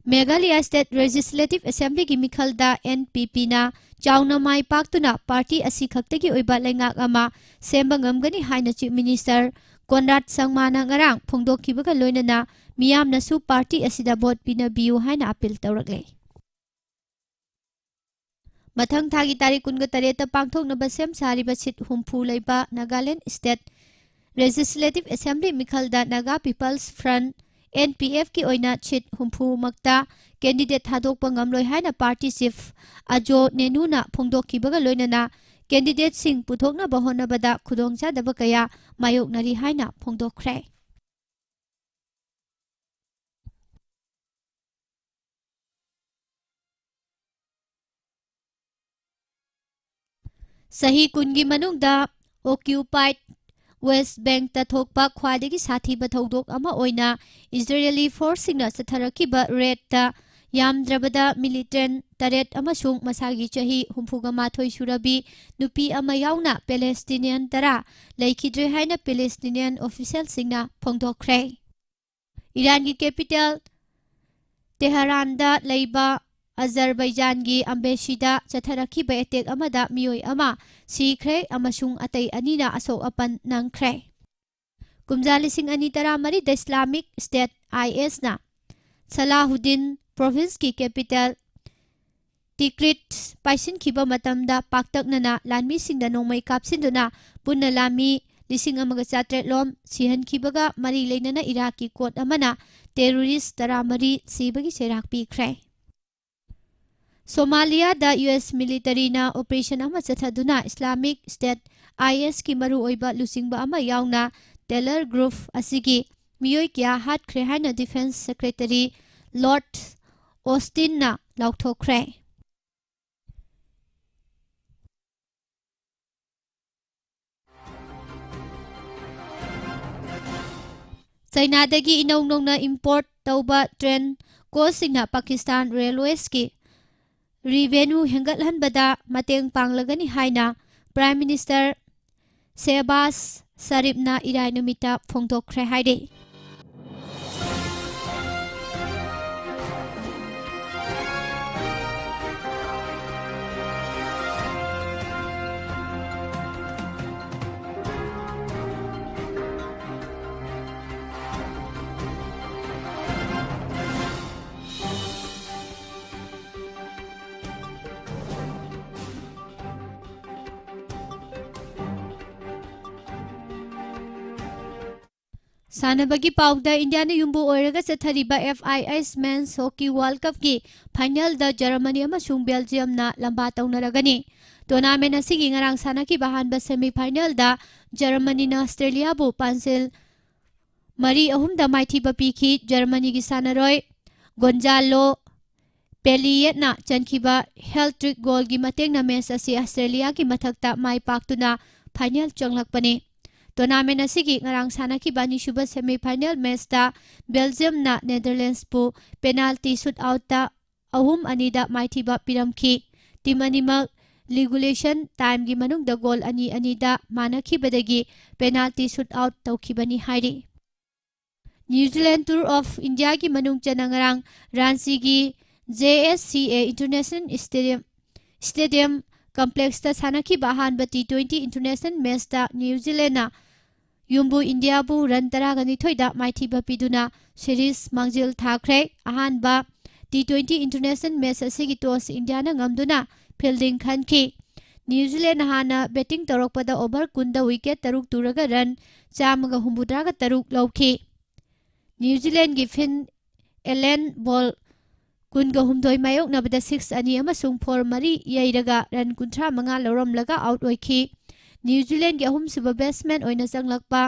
ꯃꯦꯘꯥꯂꯌꯥ ꯁ꯭ꯇꯦꯠ ꯂꯦꯖꯤꯁꯂꯦꯇꯤꯚ ꯑꯦꯁꯦꯝꯕ꯭ꯂꯤꯒꯤ ꯃꯤꯈꯜꯗ ꯑꯦꯟ ꯄꯤ ꯄꯤꯅ ꯆꯥꯎꯅ ꯃꯥꯏ ꯄꯥꯛꯇꯨꯅ ꯄꯥꯔꯇꯤ ꯑꯁꯤ ꯈꯛꯇꯒꯤ ꯑꯣꯏꯕ ꯂꯩꯉꯥꯛ ꯑꯃ ꯁꯦꯝꯕ ꯉꯝꯒꯅꯤ ꯍꯥꯏꯅ ꯆꯤꯐ ꯃꯤꯅꯤꯁꯇꯔ ꯀꯣꯟꯔꯥꯗ ꯁꯪꯃꯥꯅ ꯉꯔꯥꯡ ꯐꯣꯡꯗꯣꯛꯈꯤꯕꯒ ꯂꯣꯏꯅꯅ ꯃꯤꯌꯥꯝꯅꯁꯨ ꯄꯥꯔꯇꯤ ꯑꯁꯤꯗ ꯚꯣꯠ ꯄꯤꯅꯕꯤꯌꯨ ꯍꯥꯏꯅ ꯑꯄꯤꯜ ꯇꯧꯔꯛꯂꯦ꯫ ꯃꯊꯪ ꯊꯥꯒꯤ ꯇꯥꯔꯤꯛ ꯀꯨꯟꯒ ꯇꯔꯦꯠꯇ ꯄꯥꯡꯊꯣꯛꯅꯕ ꯁꯦꯝ ꯁꯥꯔꯤꯕ ꯁꯤꯠ ꯍꯨꯝꯐꯨ ꯂꯩꯕ ꯅꯥꯒꯥꯂꯦꯟ ꯁ꯭ꯇꯦꯠ ꯂꯦꯖꯤꯁꯂꯦꯇꯤꯚ ꯑꯦꯁꯦꯝꯕ꯭ꯂꯤ ꯃꯤꯈꯜꯗ Naga people's front, N P ꯑꯦꯐꯀꯤ ꯑꯣꯏꯅ ꯁꯤꯠ ꯍꯨꯝꯐꯨꯃꯛꯇ ꯀꯦꯟꯗꯤꯗꯦꯠ ꯊꯥꯗꯣꯛꯄ ꯉꯝꯂꯣꯏ ꯍꯥꯏꯅ ꯄꯥꯔꯇꯤ ꯆꯤꯐ ꯑꯖꯣ ꯅꯦꯅꯨꯅ ꯐꯣꯡꯗꯣꯛꯈꯤꯕꯒ ꯂꯣꯏꯅꯅ ꯀꯦꯟꯗꯤꯗꯦꯠꯁꯤꯡ ꯄꯨꯊꯣꯛꯅꯕ ꯍꯣꯠꯅꯕꯗ ꯈꯨꯗꯣꯡꯆꯥꯗꯕ ꯀꯌꯥ ꯃꯥꯌꯣꯛꯅꯔꯤ ꯍꯥꯏꯅ ꯐꯣꯡꯗꯣꯛꯈ꯭ꯔꯦ꯫ ꯆꯍꯤ ꯀꯨꯟꯒꯤ ꯃꯅꯨꯡꯗ ꯑꯣꯀ꯭ꯌꯨꯄꯥꯏꯗ ꯋꯦꯁ ꯕꯦꯡꯛꯇ ꯊꯣꯛꯄ ꯈ꯭ꯋꯥꯏꯗꯒꯤ ꯁꯥꯊꯤꯕ ꯊꯧꯗꯣꯛ ꯑꯃ ꯑꯣꯏꯅ ꯏꯖꯔꯦꯂꯤ ꯐꯣꯔꯁꯁꯤꯡꯅ ꯆꯠꯊꯔꯛꯈꯤꯕ ꯔꯦꯗꯇ ꯌꯥꯝꯗ꯭ꯔꯕꯗ ꯃꯤꯂꯤꯇꯦꯟꯠ ꯇꯔꯦꯠ ꯑꯃꯁꯨꯡ ꯃꯁꯥꯒꯤ ꯆꯍꯤ ꯍꯨꯝꯐꯨꯒ ꯃꯥꯊꯣꯏ ꯁꯨꯔꯕꯤ ꯅꯨꯄꯤ ꯑꯃ ꯌꯥꯎꯅ ꯄꯦꯂꯦꯁꯇꯤꯅꯤꯌꯟ ꯇꯔꯥ ꯂꯩꯈꯤꯗ꯭ꯔꯦ ꯍꯥꯏꯅ ꯄꯦꯂꯦꯁꯇꯤꯅꯤꯌꯟ ꯑꯣꯐꯤꯁꯤꯌꯦꯜꯁꯤꯡꯅ ꯐꯣꯡꯗꯣꯛꯈ꯭ꯔꯦ꯫ ꯏꯔꯥꯟꯒꯤ ꯀꯦꯄꯤꯇꯦꯜ ꯇꯦꯍꯔꯥꯟꯗ ꯂꯩꯕ ꯑꯖꯔꯕꯩꯖꯥꯟꯒꯤ ꯑꯝꯕꯦꯁꯤꯗ ꯆꯠꯊꯔꯛꯈꯤꯕ ꯑꯦꯇꯦꯛ ꯑꯃꯗ ꯃꯤꯑꯣꯏ ꯑꯃ ꯁꯤꯈ꯭ꯔꯦ ꯑꯃꯁꯨꯡ ꯑꯇꯩ ꯑꯅꯤꯅ ꯑꯁꯣꯛ ꯑꯄꯟ ꯅꯪꯈ꯭ꯔꯦ꯫ ꯀꯨꯝꯖꯥ ꯂꯤꯁꯤꯡ ꯑꯅꯤ ꯇꯔꯥꯃꯔꯤꯗ ꯏꯁꯂꯥꯃꯤꯛ ꯁ꯭ꯇꯦꯠ, ꯑꯥꯏ ꯑꯦꯁꯅ ꯁꯂꯥꯍꯨꯗꯤꯟ ꯄ꯭ꯔꯣꯚꯤꯟꯁꯀꯤ ꯀꯦꯄꯤꯇꯦꯜ ꯇꯤꯀ꯭ꯔꯤꯠ ꯄꯥꯏꯁꯤꯟꯈꯤꯕ ꯃꯇꯝꯗ ꯄꯥꯛꯇꯛꯅꯅ ꯂꯥꯟꯃꯤꯁꯤꯡꯗ ꯅꯣꯡꯃꯩ ꯀꯥꯞꯁꯤꯟꯗꯨꯅ ꯄꯨꯟꯅ ꯂꯥꯟꯃꯤ ꯂꯤꯁꯤꯡ ꯑꯃꯒ ꯆꯥꯇ꯭ꯔꯦꯠ ꯂꯣꯝ ꯁꯤꯍꯟꯈꯤꯕꯒ ꯃꯔꯤ ꯂꯩꯅꯅ ꯏꯔꯥꯛꯀꯤ ꯀꯣꯔꯠ ꯑꯃꯅ ꯇꯦꯔꯣꯔꯤꯁ ꯇꯔꯥꯃꯔꯤ ꯁꯤꯕꯒꯤ ꯆꯩꯔꯥꯛ ꯄꯤꯈ꯭ꯔꯦ꯫ ꯁꯣꯃꯥꯂꯤꯌꯥꯗ ꯌꯨ ꯑꯦꯁ ꯃꯤꯂꯤꯇꯔꯤꯅ ꯑꯣꯄꯔꯦꯁꯟ ꯑꯃ ꯆꯠꯊꯗꯨꯅ ꯏꯁꯂꯥꯃꯤꯛ ꯁ꯭ꯇꯦꯠ, ꯑꯥꯏ ꯑꯦꯁꯀꯤ ꯃꯔꯨꯑꯣꯏꯕ ꯂꯨꯆꯤꯡꯕ ꯑꯃ ꯌꯥꯎꯅ ꯇꯦꯂꯔ ꯒ꯭ꯔꯨꯞ ꯑꯁꯤꯒꯤ ꯃꯤꯑꯣꯏ ꯀꯌꯥ ꯍꯥꯠꯈ꯭ꯔꯦ ꯍꯥꯏꯅ ꯗꯤꯐꯦꯟꯁ ꯁꯦꯀ꯭ꯔꯦꯇꯔꯤ ꯂꯣꯔꯗ ꯑꯣꯁꯇꯤꯟꯅ ꯂꯥꯎꯊꯣꯛꯈ꯭ꯔꯦ꯫ ꯆꯩꯅꯥꯗꯒꯤ ꯏꯅꯧ ꯅꯧꯅ ꯏꯝꯄꯣꯔꯠ ꯇꯧꯕ ꯇ꯭ꯔꯦꯟ ꯀꯣꯆꯁꯤꯡꯅ ꯄꯥꯀꯤꯁꯇꯥꯟ ꯔꯦꯜꯋꯦꯁꯀꯤ ꯔꯤꯚꯦꯅ꯭ꯌꯨ ꯍꯦꯟꯒꯠꯍꯟꯕꯗ ꯃꯇꯦꯡ ꯄꯥꯡꯂꯒꯅꯤ ꯍꯥꯏꯅ ꯄ꯭ꯔꯥꯏꯝ ꯃꯤꯅꯤꯁꯇꯔ ꯁꯦꯍꯕꯥꯖ ꯁꯔꯤꯐꯅ ꯏꯔꯥꯏ ꯅꯨꯃꯤꯠꯇ ꯐꯣꯡꯗꯣꯛꯈ꯭ꯔꯦ ꯍꯥꯏꯔꯤ꯫ ꯁꯥꯟꯅꯕꯒꯤ ꯄꯥꯎꯗ, ꯏꯟꯗꯤꯌꯥꯅ ꯌꯨꯝꯕꯨ ꯑꯣꯏꯔꯒ ꯆꯠꯊꯔꯤꯕ F I H Men's Hockey World Cupꯀꯤ ꯐꯥꯏꯅꯦꯜꯗ ꯖꯔꯃꯅꯤ ꯑꯃꯁꯨꯡ ꯕꯦꯜꯖꯤꯌꯝꯅ ꯂꯝꯕꯥ ꯇꯧꯅꯔꯒꯅꯤ꯫ ꯇꯣꯔꯅꯥꯃꯦꯟ ꯑꯁꯤꯒꯤ ꯉꯔꯥꯡ ꯁꯥꯟꯅꯈꯤꯕ ꯑꯍꯥꯟꯕ ꯁꯦꯃꯤ ꯐꯥꯏꯅꯦꯜꯗ ꯖꯔꯃꯅꯤꯅ ꯑꯁꯇ꯭ꯔꯦꯂꯤꯌꯥꯕꯨ ꯄꯥꯟꯖꯤꯜ ꯃꯔꯤ ꯑꯍꯨꯝꯗ ꯃꯥꯏꯊꯤꯕ ꯄꯤꯈꯤ꯫ ꯖꯔꯃꯅꯤꯒꯤ ꯁꯥꯟꯅꯔꯣꯏ ꯒꯣꯟꯖꯥꯂꯣ ꯄꯦꯂꯤꯌꯦꯠꯅ ꯆꯟꯈꯤꯕ ꯍꯦꯜ ꯇ꯭ꯔꯤꯛ ꯒꯣꯜꯒꯤ ꯃꯇꯦꯡꯅ ꯃꯦꯆ ꯑꯁꯤ ꯑꯁꯇ꯭ꯔꯦꯂꯤꯌꯥꯒꯤ ꯃꯊꯛꯇ ꯃꯥꯏ ꯄꯥꯛꯇꯨꯅ ꯐꯥꯏꯅꯦꯜ ꯆꯪꯂꯛꯄꯅꯤ꯫ ꯇꯣꯔꯅꯥꯃꯦꯟ ꯑꯁꯤꯒꯤ ꯉꯔꯥꯡ ꯁꯥꯟꯅꯈꯤꯕ ꯑꯅꯤꯁꯨꯕ ꯁꯦꯃꯤ ꯐꯥꯏꯅꯦꯜ ꯃꯦꯆꯇ ꯕꯦꯜꯖꯤꯌꯝꯅ ꯅꯦꯗꯔꯂꯦꯟꯁꯄꯨ ꯄꯦꯅꯥꯜꯇꯤ ꯁꯨꯠ ꯑꯥꯎꯠꯇ ꯑꯍꯨꯝ ꯑꯅꯤꯗ ꯃꯥꯏꯊꯤꯕ ꯄꯤꯔꯝꯈꯤ꯫ ꯇꯤꯝ ꯑꯅꯤꯃꯛ ꯔꯤꯒꯨꯂꯦꯁꯟ ꯇꯥꯏꯝꯒꯤ ꯃꯅꯨꯡꯗ ꯒꯣꯜ ꯑꯅꯤ ꯑꯅꯤꯗ ꯃꯥꯟꯅꯈꯤꯕꯗꯒꯤ ꯄꯦꯅꯥꯜꯇꯤ ꯁꯨꯠ ꯑꯥꯎꯠ ꯇꯧꯈꯤꯕꯅꯤ ꯍꯥꯏꯔꯤ꯫ New Zealand Tour of Indiaꯒꯤ ꯃꯅꯨꯡ ꯆꯟꯅ ꯉꯔꯥꯡ ꯔꯥꯟꯆꯤꯒꯤ J S C A International Stadium, Stadium Complexꯇ ꯁꯥꯟꯅꯈꯤꯕ ꯑꯍꯥꯟꯕ T twenty International Matchꯇ New Zealandꯅ ꯌꯨꯝꯕꯨ ꯏꯟꯗꯤꯌꯥꯕꯨ ꯔꯟ ꯇꯔꯥꯒ ꯅꯤꯊꯣꯏꯗ ꯃꯥꯏꯊꯤꯕ ꯄꯤꯗꯨꯅ ꯁꯤꯔꯤꯖ ꯃꯥꯡꯖꯤꯜ ꯊꯥꯈ꯭ꯔꯦ꯫ ꯑꯍꯥꯟꯕ T twenty International Match ꯑꯁꯤꯒꯤ ꯇꯣꯁ ꯏꯟꯗꯤꯌꯥꯅ ꯉꯝꯗꯨꯅ ꯐꯤꯜꯗꯤꯡ ꯈꯟꯈꯤ꯫ New Zealand ꯍꯥꯟꯅ ꯕꯦꯇꯤꯡ ꯇꯧꯔꯛꯄꯗ ꯑꯣꯚꯔ ꯀꯨꯟꯗ ꯋꯤꯀꯦꯠ ꯇꯔꯨꯛ ꯇꯨꯔꯒ ꯔꯟ ꯆꯥꯝꯃꯒ ꯍꯨꯝꯐꯨꯇꯔꯥꯒ ꯇꯔꯨꯛ ꯂꯧꯈꯤ꯫ New Zealandꯒꯤ ꯐꯤꯟ ꯑꯦꯂꯦꯟ ꯕꯣꯜ ꯀꯨꯟꯒ ꯍꯨꯝꯗꯣꯏ ꯃꯥꯌꯣꯛꯅꯕꯗ ꯁꯤꯛꯁ ꯑꯅꯤ ꯑꯃꯁꯨꯡ ꯐꯣꯔ ꯃꯔꯤ ꯌꯩꯔꯒ ꯔꯟ ꯀꯨꯟꯊ꯭ꯔꯥ ꯃꯉꯥ ꯂꯧꯔꯝꯂꯒ ꯑꯥꯎꯠ ꯑꯣꯏꯈꯤ꯫ New Zealandꯒꯤ ꯑꯍꯨꯝꯁꯨꯕ ꯕꯦꯠꯁꯃꯦꯟ ꯑꯣꯏꯅ ꯆꯪꯂꯛꯄ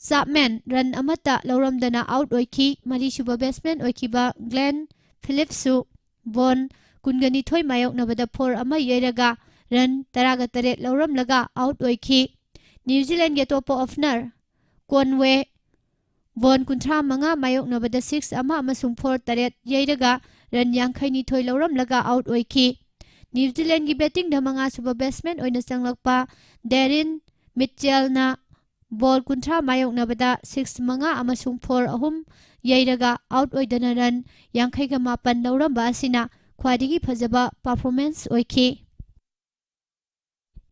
ꯆꯥꯞꯃꯦꯟ ꯔꯟ ꯑꯃꯠꯇ ꯂꯧꯔꯝꯗꯅ ꯑꯥꯎꯠ ꯑꯣꯏꯈꯤ꯫ ꯃꯔꯤꯁꯨꯕ ꯕꯦꯠꯁꯃꯦꯟ ꯑꯣꯏꯈꯤꯕ ꯒ꯭ꯂꯦꯟ ꯐꯤꯂꯤꯞꯁꯨ ꯕꯣꯟ ꯀꯨꯟꯒ ꯅꯤꯊꯣꯏ ꯃꯥꯌꯣꯛꯅꯕꯗ ꯐꯣꯔ ꯑꯃ ꯌꯩꯔꯒ ꯔꯟ ꯇꯔꯥꯒ ꯇꯔꯦꯠ ꯂꯧꯔꯝꯂꯒ ꯑꯥꯎꯠ ꯑꯣꯏꯈꯤ꯫ New Zealandꯒꯤ ꯑꯇꯣꯞꯄ ꯑꯣꯄꯅꯔ ꯀꯣꯟꯋꯦ ꯕꯣꯟ ꯀꯨꯟꯊ꯭ꯔꯥ ꯃꯉꯥ ꯃꯥꯌꯣꯛꯅꯕꯗ ꯁꯤꯛꯁ ꯑꯃ ꯑꯃꯁꯨꯡ ꯐꯣꯔ ꯇꯔꯦꯠ ꯌꯩꯔꯒ ꯔꯟ ꯌꯥꯡꯈꯩ ꯅꯤꯊꯣꯏ ꯂꯧꯔꯝꯂꯒ ꯑꯥꯎꯠ ꯑꯣꯏꯈꯤ꯫ New Zealandꯒꯤ ꯕꯦꯇꯤꯡꯗ ꯃꯉꯥꯁꯨꯕ ꯕꯦꯠꯁꯃꯦꯟ ꯑꯣꯏꯅ ꯆꯪꯂꯛꯄ ꯗꯦꯔꯤꯟ ꯃꯤꯠꯆꯦꯜꯅ ꯕꯣꯜ ꯀꯨꯟꯊ꯭ꯔꯥ ꯃꯥꯌꯣꯛꯅꯕꯗ ꯁꯤꯛꯁ ꯃꯉꯥ ꯑꯃꯁꯨꯡ ꯐꯣꯔ ꯑꯍꯨꯝ ꯌꯩꯔꯒ ꯑꯥꯎꯠ ꯑꯣꯏꯗꯅ ꯔꯟ ꯌꯥꯡꯈꯩꯒ ꯃꯥꯄꯟ ꯂꯧꯔꯝꯕ ꯑꯁꯤꯅ ꯈ꯭ꯋꯥꯏꯗꯒꯤ ꯐꯖꯕ ꯄꯔꯐꯣꯔꯃꯦꯟꯁ ꯑꯣꯏꯈꯤ꯫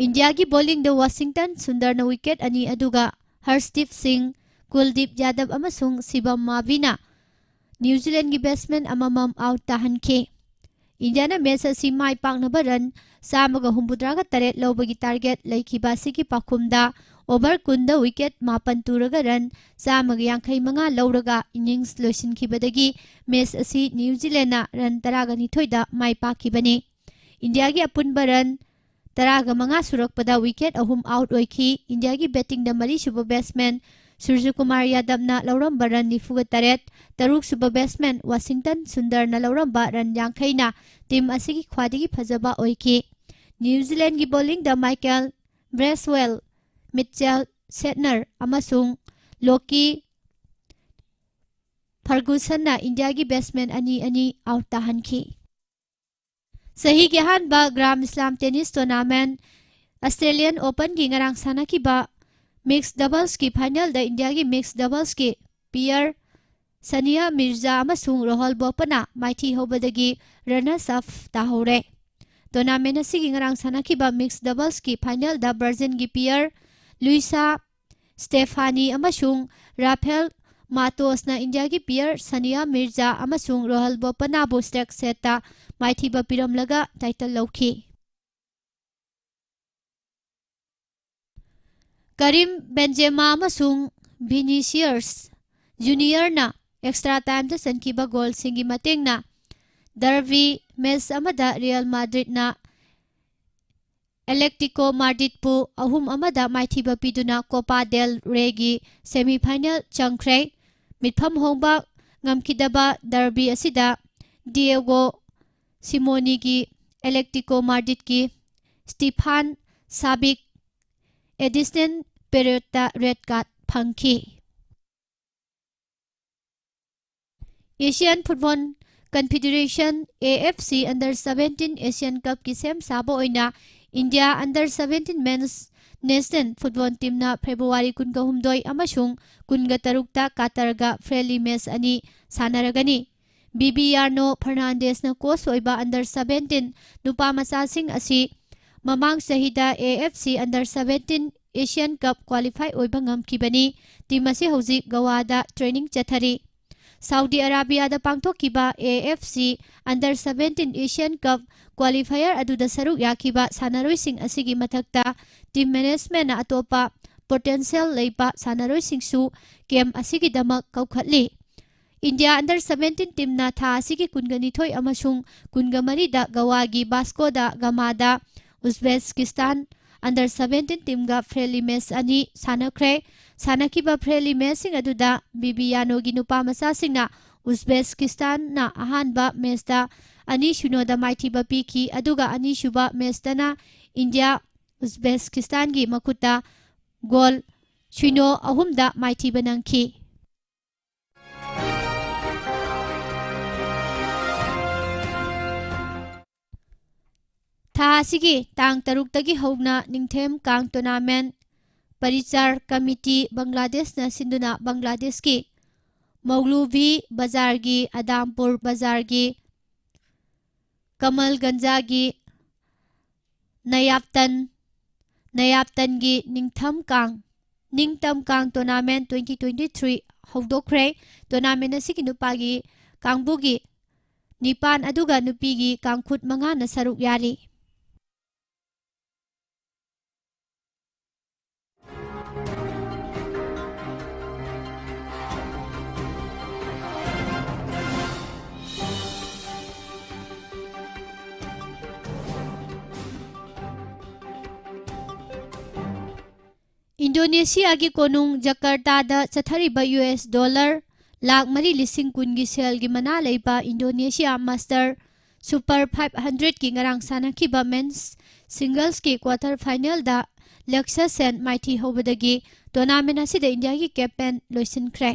ꯏꯟꯗꯤꯌꯥꯒꯤ ꯕꯣꯂꯤꯡꯗ ꯋꯥꯁꯤꯡꯇꯟ ꯁꯨꯟꯗꯔꯅ ꯋꯤꯀꯦꯠ ꯑꯅꯤ, ꯑꯗꯨꯒ ꯍꯔꯁꯗꯤꯞ ꯁꯤꯡ, ꯀꯨꯜꯗꯤꯞ ꯌꯥꯗꯕ ꯑꯃꯁꯨꯡ ꯁꯤꯕꯝ ꯃꯥꯕꯤꯅ New Zealandꯒꯤ ꯕꯦꯠꯁꯃꯦꯟ ꯑꯃꯃꯝ ꯑꯥꯎꯠ ꯇꯥꯍꯟꯈꯤ꯫ ꯏꯟꯗꯤꯌꯥꯅ ꯃꯦꯆ ꯑꯁꯤ ꯃꯥꯏ ꯄꯥꯛꯅꯕ ꯔꯟ ꯆꯥꯝꯃꯒ ꯍꯨꯝꯐꯨꯇꯔꯥꯒ ꯇꯔꯦꯠ ꯂꯧꯕꯒꯤ ꯇꯥꯔꯒꯦꯠ ꯂꯩꯈꯤꯕ ꯑꯁꯤꯒꯤ ꯄꯥꯎꯈꯨꯝꯗ ꯑꯣꯚꯔ ꯀꯨꯟꯗ ꯋꯤꯀꯦꯠ ꯃꯥꯄꯟ ꯇꯨꯔꯒ ꯔꯟ ꯆꯥꯝꯃꯒ ꯌꯥꯡꯈꯩ ꯃꯉꯥ ꯂꯧꯔꯒ ꯏꯅꯤꯡꯁ ꯂꯣꯏꯁꯤꯟꯈꯤꯕꯗꯒꯤ ꯃꯦꯆ ꯑꯁꯤ ꯅ꯭ꯌꯨ ꯖꯤꯂꯦꯟꯅ ꯔꯟ ꯇꯔꯥꯒ ꯅꯤꯊꯣꯏꯗ ꯃꯥꯏ ꯄꯥꯛꯈꯤꯕꯅꯤ꯫ ꯏꯟꯗꯤꯌꯥꯒꯤ ꯑꯄꯨꯟꯕ ꯔꯟ ꯇꯔꯥꯒ ꯃꯉꯥ ꯁꯨꯔꯛꯄꯗ ꯋꯤꯀꯦꯠ ꯑꯍꯨꯝ ꯑꯥꯎꯠ ꯑꯣꯏꯈꯤ꯫ ꯏꯟꯗꯤꯌꯥꯒꯤ ꯕꯦꯇꯤꯡꯗ ꯃꯔꯤꯁꯨꯕ ꯕꯦꯠꯁꯃꯦꯟ ꯁꯨꯔꯖꯀꯨꯃꯥꯔ ꯌꯥꯗꯕꯅ ꯂꯧꯔꯝꯕ ꯔꯟ ꯅꯤꯐꯨꯒ ꯇꯔꯦꯠ, ꯇꯔꯨꯛꯁꯨꯕ ꯕꯦꯠꯁꯃꯦꯟ ꯋꯥꯁꯤꯡꯇꯟ ꯁꯨꯟꯗꯔꯅ ꯂꯧꯔꯝꯕ ꯔꯟ ꯌꯥꯡꯈꯩꯅ ꯇꯤꯝ ꯑꯁꯤꯒꯤ ꯈ꯭ꯋꯥꯏꯗꯒꯤ ꯐꯖꯕ ꯑꯣꯏꯈꯤ꯫ ꯅ꯭ꯌꯨ ꯖꯤꯂꯦꯟꯒꯤ ꯕꯣꯂꯤꯡꯗ ꯃꯥꯏꯀꯦꯜ ꯕ꯭ꯔꯦꯁꯋꯦꯜ, ꯃꯤꯠꯆꯦꯜ ꯁꯦꯠꯅꯔ ꯑꯃꯁꯨꯡ ꯂꯣꯀꯤ ꯐꯔꯒꯨꯁꯟꯅ ꯏꯟꯗꯤꯌꯥꯒꯤ ꯕꯦꯠꯁꯃꯦꯟ ꯑꯅꯤ ꯑꯅꯤ ꯑꯥꯎꯠ ꯇꯥꯍꯟꯈꯤ꯫ ꯆꯍꯤꯒꯤ ꯑꯍꯥꯟꯕ ꯒ꯭ꯔꯥꯟ ꯁ꯭ꯂꯥꯝ ꯇꯦꯅꯤꯁ ꯇꯣꯔꯅꯥꯃꯦꯟ ꯑꯁꯇ꯭ꯔꯦꯂꯤꯌꯟ ꯑꯣꯄꯟꯒꯤ ꯉꯔꯥꯡ ꯁꯥꯟꯅꯈꯤꯕ ꯃꯤꯛꯁ ꯗꯕꯜꯁꯀꯤ ꯐꯥꯏꯅꯦꯜꯗ ꯏꯟꯗꯤꯌꯥꯒꯤ ꯃꯤꯛꯁ ꯗꯕꯜꯁꯀꯤ ꯄꯤꯌꯔ ꯁꯅꯤꯌꯥ ꯃꯤꯔꯖꯥ ꯑꯃꯁꯨꯡ ꯔꯣꯍꯜ ꯕꯣꯄꯅ ꯃꯥꯏꯊꯤ ꯍꯧꯕꯗꯒꯤ ꯔꯅꯔꯁ ꯑꯞ ꯇꯥꯍꯧꯔꯦ꯫ ꯇꯣꯔꯅꯥꯃꯦꯟ ꯑꯁꯤꯒꯤ ꯉꯔꯥꯡ ꯁꯥꯟꯅꯈꯤꯕ ꯃꯤꯛꯁ ꯗꯕꯜꯁꯀꯤ ꯐꯥꯏꯅꯦꯜꯗ ꯕ꯭ꯔꯥꯖꯤꯜꯒꯤ ꯄꯤꯌꯔ ꯂꯨꯏꯁꯥ ꯁ꯭ꯇꯦꯐꯥꯅꯤ ꯑꯃꯁꯨꯡ ꯔꯥꯐꯦꯜ ꯃꯥꯇꯣꯁꯅ ꯏꯟꯗꯤꯌꯥꯒꯤ ꯄꯤꯌꯔ ꯁꯅꯤꯌꯥ ꯃꯤꯔꯖꯥ ꯑꯃꯁꯨꯡ ꯔꯣꯍꯜ ꯕꯣꯄꯅꯥꯕꯨ ꯁ꯭ꯇꯦꯛ ꯁꯦꯠꯇ ꯃꯥꯏꯊꯤꯕ ꯄꯤꯔꯝꯂꯒ ꯇꯥꯏꯇꯜ ꯂꯧꯈꯤ꯫ ꯀꯔꯤꯝ ꯕꯦꯟꯖꯦꯃꯥ ꯑꯃꯁꯨꯡ ꯚꯤꯅꯤꯁꯤꯌꯔꯁ ꯖꯨꯅꯤꯌꯔꯅ ꯑꯦꯛꯁꯇ꯭ꯔꯥ ꯇꯥꯏꯝꯗ ꯆꯟꯈꯤꯕ ꯒꯣꯜꯁꯤꯡꯒꯤ ꯃꯇꯦꯡꯅ ꯗꯔꯕꯤ ꯃꯦꯆ ꯑꯃꯗ ꯔꯤꯌꯦꯜ ꯃꯥꯗ꯭ꯔꯤꯠꯅ ꯑꯦꯂꯦꯛꯇꯤꯀꯣ ꯃꯥꯗ꯭ꯔꯤꯠꯄꯨ ꯑꯍꯨꯝ ꯑꯃꯗ ꯃꯥꯏꯊꯤꯕ ꯄꯤꯗꯨꯅ ꯀꯣꯄꯥ ꯗꯦꯜ ꯔꯦꯒꯤ ꯁꯦꯃꯤꯐꯥꯏꯅꯦꯜ ꯆꯪꯈ꯭ꯔꯦ꯫ ꯃꯤꯠꯐꯝ ꯍꯣꯡꯕ ꯉꯝꯈꯤꯗꯕ ꯗꯔꯕꯤ ꯑꯁꯤꯗ ꯗꯤꯌꯦꯒꯣ ꯁꯤꯃꯣꯅꯤꯒꯤ ꯑꯦꯂꯦꯛꯇꯤꯀꯣ ꯃꯥꯗ꯭ꯔꯤꯠꯀꯤ ꯁ꯭ꯇꯤꯐꯥꯟ ꯁꯥꯕꯤꯛ ꯑꯦꯗꯤꯁꯅꯦꯜ ꯄꯦꯔꯤꯌꯗꯇ ꯔꯦꯗ ꯀꯥꯔꯗ ꯐꯪꯈꯤ꯫ Asian football confederation, A F C, under seventeen Asian ꯀꯞꯀꯤ ꯁꯦꯝ ꯁꯥꯕ ꯑꯣꯏꯅ India under seventeen men's national football ꯇꯤꯝꯅ ꯐꯦꯕ꯭ꯔꯨꯋꯥꯔꯤ ꯀꯨꯟꯒ ꯍꯨꯝꯗꯣꯏ ꯑꯃꯁꯨꯡ ꯀꯨꯟꯒ ꯇꯔꯨꯛꯇ ꯀꯥꯇꯔꯒ ꯐ꯭ꯔꯦꯟꯂꯤ ꯃꯦꯆ ꯑꯅꯤ ꯁꯥꯟꯅꯔꯒꯅꯤ꯫ ꯕꯤ ꯕꯤ ꯑꯥꯔꯅꯣ ꯐꯔꯅꯥꯟꯗꯦꯁꯅ ꯀꯣꯆ ꯑꯣꯏꯕ ꯑꯟꯗꯔ ꯁꯚꯦꯟꯇꯤꯟ ꯅꯨꯄꯥ ꯃꯆꯥꯁꯤꯡ ꯑꯁꯤ ꯃꯃꯥꯡ ꯆꯍꯤꯗ A F C under seventeen Asian cup qualify ꯑꯣꯏꯕ ꯉꯝꯈꯤꯕꯅꯤ꯫ ꯇꯤꯝ ꯑꯁꯤ ꯍꯧꯖꯤꯛ ꯒꯣꯋꯥꯗ ꯇ꯭ꯔꯦꯅꯤꯡ ꯆꯠꯊꯔꯤ꯫ ꯁꯥꯎꯗꯤ ꯑꯔꯥꯕꯤꯌꯥꯗ ꯄꯥꯡꯊꯣꯛꯈꯤꯕ A F C under seventeen Asian cup qualifier ꯑꯗꯨꯗ ꯁꯔꯨꯛ ꯌꯥꯈꯤꯕ ꯁꯥꯟꯅꯔꯣꯏꯁꯤꯡ ꯑꯁꯤꯒꯤ ꯃꯊꯛꯇ ꯇꯤꯝ ꯃꯦꯅꯦꯖꯃꯦꯟꯅ ꯑꯇꯣꯞꯄ ꯄꯣꯇꯦꯟꯁꯤꯌꯦꯜ ꯂꯩꯕ ꯁꯥꯟꯅꯔꯣꯏꯁꯤꯡꯁꯨ ꯀꯦꯝꯞ ꯑꯁꯤꯒꯤꯗꯃꯛ ꯀꯧꯈꯠꯂꯤ꯫ ꯏꯟꯗꯤꯌꯥ ꯑꯟꯗꯔ ꯁꯚꯦꯟꯇꯤꯟ ꯇꯤꯝꯅ ꯊꯥ ꯑꯁꯤꯒꯤ ꯀꯨꯟꯒ ꯅꯤꯊꯣꯏ ꯑꯃꯁꯨꯡ ꯀꯨꯟꯒ ꯃꯔꯤꯗ ꯒꯋꯥꯒꯤ ꯕꯥꯁꯀꯣꯗ ꯒꯃꯥꯗ ꯎꯖꯕꯦꯀꯤꯁꯇꯥꯟ ꯑꯟꯗꯔ ꯁꯚꯦꯟꯇꯤꯟ ꯇꯤꯝꯒ ꯐ꯭ꯔꯦꯟꯂꯤ ꯃꯦꯆ ꯑꯅꯤ ꯁꯥꯟꯅꯈ꯭ꯔꯦ꯫ ꯁꯥꯟꯅꯈꯤꯕ ꯐ꯭ꯔꯦꯟꯂꯤ ꯃꯦꯆꯁꯤꯡ ꯑꯗꯨꯗ ꯕꯤꯕꯤꯌꯥꯅꯣꯒꯤ ꯅꯨꯄꯥ ꯃꯆꯥꯁꯤꯡꯅ ꯎꯖꯕꯦꯀꯤꯁꯇꯥꯟꯅ ꯑꯍꯥꯟꯕ ꯃꯦꯆꯇ ꯑꯅꯤ ꯁꯤꯅꯣꯗ ꯃꯥꯏꯊꯤꯕ ꯄꯤꯈꯤ, ꯑꯗꯨꯒ ꯑꯅꯤꯁꯨꯕ ꯃꯦꯆꯇꯅ ꯏꯟꯗꯤꯌꯥ ꯎꯖꯕꯦꯀꯤꯁꯇꯥꯟꯒꯤ ꯃꯈꯨꯠꯇ ꯒꯣꯜ ꯁꯤꯅꯣ ꯑꯍꯨꯝꯗ ꯃꯥꯏꯊꯤꯕ ꯅꯪꯈꯤ꯫ ꯊꯥ ꯑꯁꯤꯒꯤ ꯇꯥꯡ ꯇꯔꯨꯛꯇꯒꯤ ꯍꯧꯅ ꯅꯤꯡꯊꯦꯝ ꯀꯥꯡ ꯇꯣꯔꯅꯥꯃꯦꯟ ꯄꯔꯤꯆꯥꯔ ꯀꯃꯤꯇꯤ ꯕꯪꯒ꯭ꯂꯥꯗꯦꯁꯅ ꯁꯤꯟꯗꯨꯅ ꯕꯪꯒ꯭ꯂꯥꯗꯦꯁꯀꯤ ꯃꯧꯂꯨꯚꯤ ꯕꯖꯥꯔꯒꯤ, ꯑꯗꯥꯝꯄꯨꯔ ꯕꯖꯥꯔꯒꯤ, ꯀꯃꯜꯒꯟꯖꯥꯒꯤ, ꯅꯌꯥꯞꯇꯟ, ꯅꯌꯥꯞꯇꯟꯒꯤ ꯅꯤꯡꯊꯝ ꯀꯥꯡ, ꯅꯤꯡꯇꯝ ꯀꯥꯡ ꯇꯣꯔꯅꯥꯃꯦꯟ ꯇ꯭ꯋꯦꯟꯇꯤ ꯇ꯭ꯋꯦꯟꯇꯤ ꯊ꯭ꯔꯤ ꯍꯧꯗꯣꯛꯈ꯭ꯔꯦ꯫ ꯇꯣꯔꯅꯥꯃꯦꯟ ꯑꯁꯤꯒꯤ ꯅꯨꯄꯥꯒꯤ ꯀꯥꯡꯕꯨꯒꯤ ꯅꯤꯄꯥꯟ ꯑꯗꯨꯒ ꯅꯨꯄꯤꯒꯤ ꯀꯥꯡꯈꯨꯠ ꯃꯉꯥꯅ ꯁꯔꯨꯛ ꯌꯥꯔꯤ꯫ ꯏꯟꯗꯣꯅꯦꯁꯤꯌꯥꯒꯤ ꯀꯣꯅꯨꯡ ꯖꯀꯥꯔꯇꯥꯗ ꯆꯠꯊꯔꯤꯕ ꯌꯨ ꯑꯦꯁ ꯗꯣꯂꯔ ꯂꯥꯈ ꯃꯔꯤ ꯂꯤꯁꯤꯡ ꯀꯨꯟꯒꯤ ꯁꯦꯜꯒꯤ ꯃꯅꯥ ꯂꯩꯕ ꯏꯟꯗꯣꯅꯦꯁꯤꯌꯥ ꯃꯥꯁꯇꯔ ꯁꯨꯄꯔ ꯐꯥꯏꯚ ꯍꯟꯗ꯭ꯔꯦꯠꯀꯤ ꯉꯔꯥꯡ ꯁꯥꯟꯅꯈꯤꯕ ꯃꯦꯟꯁ ꯁꯤꯡꯒꯜꯁꯀꯤ ꯀ꯭ꯋꯥꯇꯔ ꯐꯥꯏꯅꯦꯜꯗ ꯂꯛꯁ ꯁꯦꯟ ꯃꯥꯏꯊꯤ ꯍꯧꯕꯗꯒꯤ ꯇꯣꯔꯅꯥꯃꯦꯟ ꯑꯁꯤꯗ ꯏꯟꯗꯤꯌꯥꯒꯤ ꯀꯦꯞꯇꯦꯟ ꯂꯣꯏꯁꯤꯟꯈ꯭ꯔꯦ꯫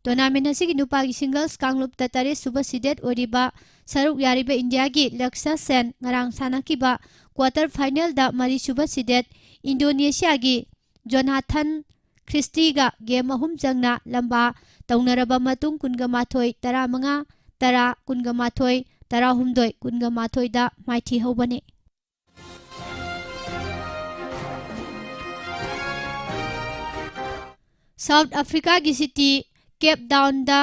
ꯇꯣꯔꯅꯥꯃꯦꯟ ꯑꯁꯤꯒꯤ ꯅꯨꯄꯥꯒꯤ ꯁꯤꯡꯒꯜꯁ ꯀꯥꯡꯂꯨꯞꯇ ꯇꯔꯦꯠ ꯁꯨꯕ ꯁꯤꯗꯦꯠ ꯑꯣꯏꯔꯤꯕ ꯁꯔꯨꯛ ꯌꯥꯔꯤꯕ ꯏꯟꯗꯤꯌꯥꯒꯤ ꯂꯛꯁ ꯁꯦꯟ ꯉꯔꯥꯡ ꯁꯥꯟꯅꯈꯤꯕ ꯀ꯭ꯋꯥꯇꯔ ꯐꯥꯏꯅꯦꯜꯗ ꯃꯔꯤ ꯁꯨꯕ ꯁꯤꯗꯦꯠ ꯏꯟꯗꯣꯅꯦꯁꯤꯌꯥꯒꯤ ꯖꯣꯅꯥꯊꯟ ꯈ꯭ꯔꯤꯁꯇꯤꯒ ꯒꯦꯝ ꯑꯍꯨꯝ ꯆꯪꯅ ꯂꯝꯕꯥ ꯇꯧꯅꯔꯕ ꯃꯇꯨꯡ ꯀꯨꯟꯒ ꯃꯥꯊꯣꯏ, ꯇꯔꯥꯃꯉꯥ, ꯇꯔꯥ, ꯀꯨꯟꯒ ꯃꯥꯊꯣꯏ, ꯇꯔꯥꯍꯨꯝꯗꯣꯏ, ꯀꯨꯟꯒ ꯃꯥꯊꯣꯏꯗ ꯃꯥꯏꯊꯤ ꯍꯧꯕꯅꯤ꯫ ꯁꯥꯎꯠ ꯑꯐ꯭ꯔꯤꯀꯥꯒꯤ ꯁꯤꯇꯤ ꯀꯦꯞ ꯗꯥꯎꯟꯗ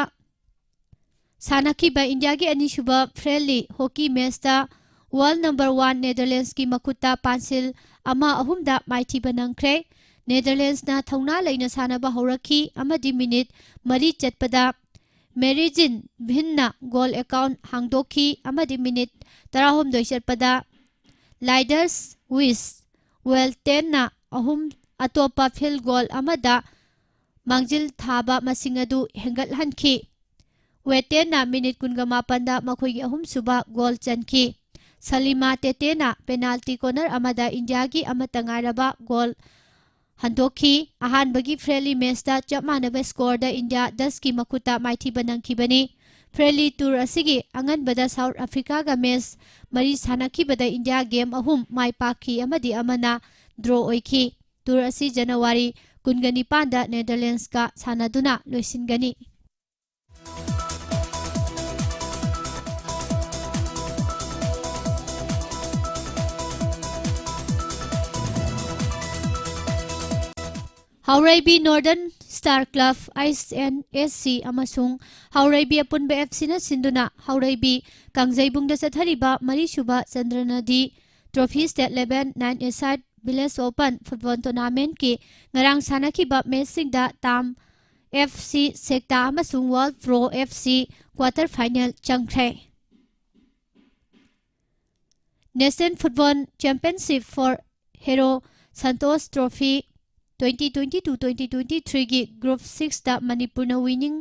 ꯁꯥꯟꯅꯈꯤꯕ ꯏꯟꯗꯤꯌꯥꯒꯤ ꯑꯅꯤꯁꯨꯕ ꯐ꯭ꯔꯦꯟꯂꯤ ꯍꯣꯀꯤ ꯃꯦꯆꯇ World number one Netherlandsꯀꯤ ꯃꯈꯨꯠꯇ ꯄꯥꯟꯁꯤꯜ ꯑꯃ ꯑꯍꯨꯝꯗ ꯃꯥꯏꯊꯤꯕ ꯅꯪꯈ꯭ꯔꯦ꯫ Netherlandsꯅ ꯊꯧꯅꯥ ꯂꯩꯅ ꯁꯥꯟꯅꯕ ꯍꯧꯔꯛꯈꯤ ꯑꯃꯗꯤ ꯃꯤꯅꯤꯠ ꯃꯔꯤ ꯆꯠꯄꯗ ꯃꯦꯔꯤꯖꯤꯟ ꯚꯤꯟꯅ ꯒꯣꯜ ꯑꯦꯀꯥꯎꯟ ꯍꯥꯡꯗꯣꯛꯈꯤ ꯑꯃꯗꯤ ꯃꯤꯅꯤꯠ ꯇꯔꯥꯍꯨꯝꯗꯣꯏ ꯆꯠꯄꯗ ꯂꯥꯏꯗꯔꯁ ꯋꯤꯁ ꯋꯦꯜꯇꯦꯟꯅ ꯑꯍꯨꯝ ꯑꯇꯣꯞꯄ ꯐꯤꯜ ꯒꯣꯜ ꯑꯃꯗ ꯃꯥꯡꯖꯤꯜ ꯊꯥꯕ ꯃꯁꯤꯡ ꯑꯗꯨ ꯍꯦꯟꯒꯠꯍꯟꯈꯤ꯫ ꯋꯦꯇꯦꯟꯅ ꯃꯤꯅꯤꯠ ꯀꯨꯟꯒ ꯃꯥꯄꯟꯗ ꯃꯈꯣꯏꯒꯤ ꯑꯍꯨꯝꯁꯨꯕ ꯒꯣꯜ ꯆꯟꯈꯤ꯫ ꯁꯂꯤꯃꯥ ꯇꯦꯇꯦꯅ ꯄꯦꯅꯥꯜꯇꯤ ꯀꯣꯔꯅꯔ ꯑꯃꯗ ꯏꯟꯗꯤꯌꯥꯒꯤ ꯑꯃꯠꯇ ꯉꯥꯏꯔꯕ ꯒꯣꯜ ꯍꯟꯗꯣꯛꯈꯤ꯫ ꯑꯍꯥꯟꯕꯒꯤ ꯐ꯭ꯔꯦꯟꯂꯤ ꯃꯦꯆꯇ ꯆꯞ ꯃꯥꯟꯅꯕ ꯁ꯭ꯀꯣꯔꯗ ꯏꯟꯗꯤꯌꯥ ꯗꯁꯀꯤ ꯃꯈꯨꯠꯇ ꯃꯥꯏꯊꯤꯕ ꯅꯪꯈꯤꯕꯅꯤ꯫ ꯐ꯭ꯔꯦꯟꯂꯤ ꯇꯨꯔ ꯑꯁꯤꯒꯤ ꯑꯉꯟꯕꯗ ꯁꯥꯎꯠ ꯑꯐ꯭ꯔꯤꯀꯥꯒ ꯃꯦꯆ ꯃꯔꯤ ꯁꯥꯟꯅꯈꯤꯕꯗ ꯏꯟꯗꯤꯌꯥ ꯒꯦꯝ ꯑꯍꯨꯝ ꯃꯥꯏ ꯄꯥꯛꯈꯤ ꯑꯃꯗꯤ ꯑꯃꯅ ꯗ꯭ꯔꯣ ꯑꯣꯏꯈꯤ꯫ ꯇꯨꯔ ꯑꯁꯤ ꯖꯅꯋꯥꯔꯤ ꯀꯨꯟꯒ ꯅꯤꯄꯥꯟꯗ ꯅꯦꯗꯔꯂꯦꯟꯁꯀ ꯁꯥꯟꯅꯗꯨꯅ ꯂꯣꯏꯁꯤꯟꯒꯅꯤ꯫ ꯍꯥꯎꯔꯩꯕꯤ ꯅꯣꯔꯗꯔꯟ ꯁ꯭ꯇꯥꯔ ꯀ꯭ꯂꯕ, ꯑꯥꯏꯁ ꯑꯦꯟ ꯑꯦꯁ ꯁꯤ, ꯑꯃꯁꯨꯡ ꯍꯥꯎꯔꯩꯕꯤ ꯑꯄꯨꯟꯕ ꯑꯦꯐ ꯁꯤꯅ ꯁꯤꯟꯗꯨꯅ ꯍꯥꯎꯔꯩꯕꯤ ꯀꯥꯡꯖꯩꯕꯨꯡꯗ ꯆꯠꯊꯔꯤꯕ ꯃꯔꯤꯁꯨꯕ ꯆꯟꯗ꯭ꯔꯅꯗꯤ trophy state level nine a side village open football ꯇꯣꯔꯅꯥꯃꯦꯟꯠꯀꯤ ꯉꯔꯥꯡ ꯁꯥꯟꯅꯈꯤꯕ ꯃꯦꯆꯁꯤꯡꯗ ꯇꯥꯝ ꯑꯦꯐ ꯁꯤ ꯁꯦꯛꯇꯥ ꯑꯃꯁꯨꯡ Waral pro F C quarter final ꯆꯪꯈ꯭ꯔꯦ꯫ National Football Championship for Hero Santosh Trophy twenty twenty-two twenty twenty-threeꯒꯤ group sixꯇ ꯃꯅꯤꯄꯨꯔꯅ winning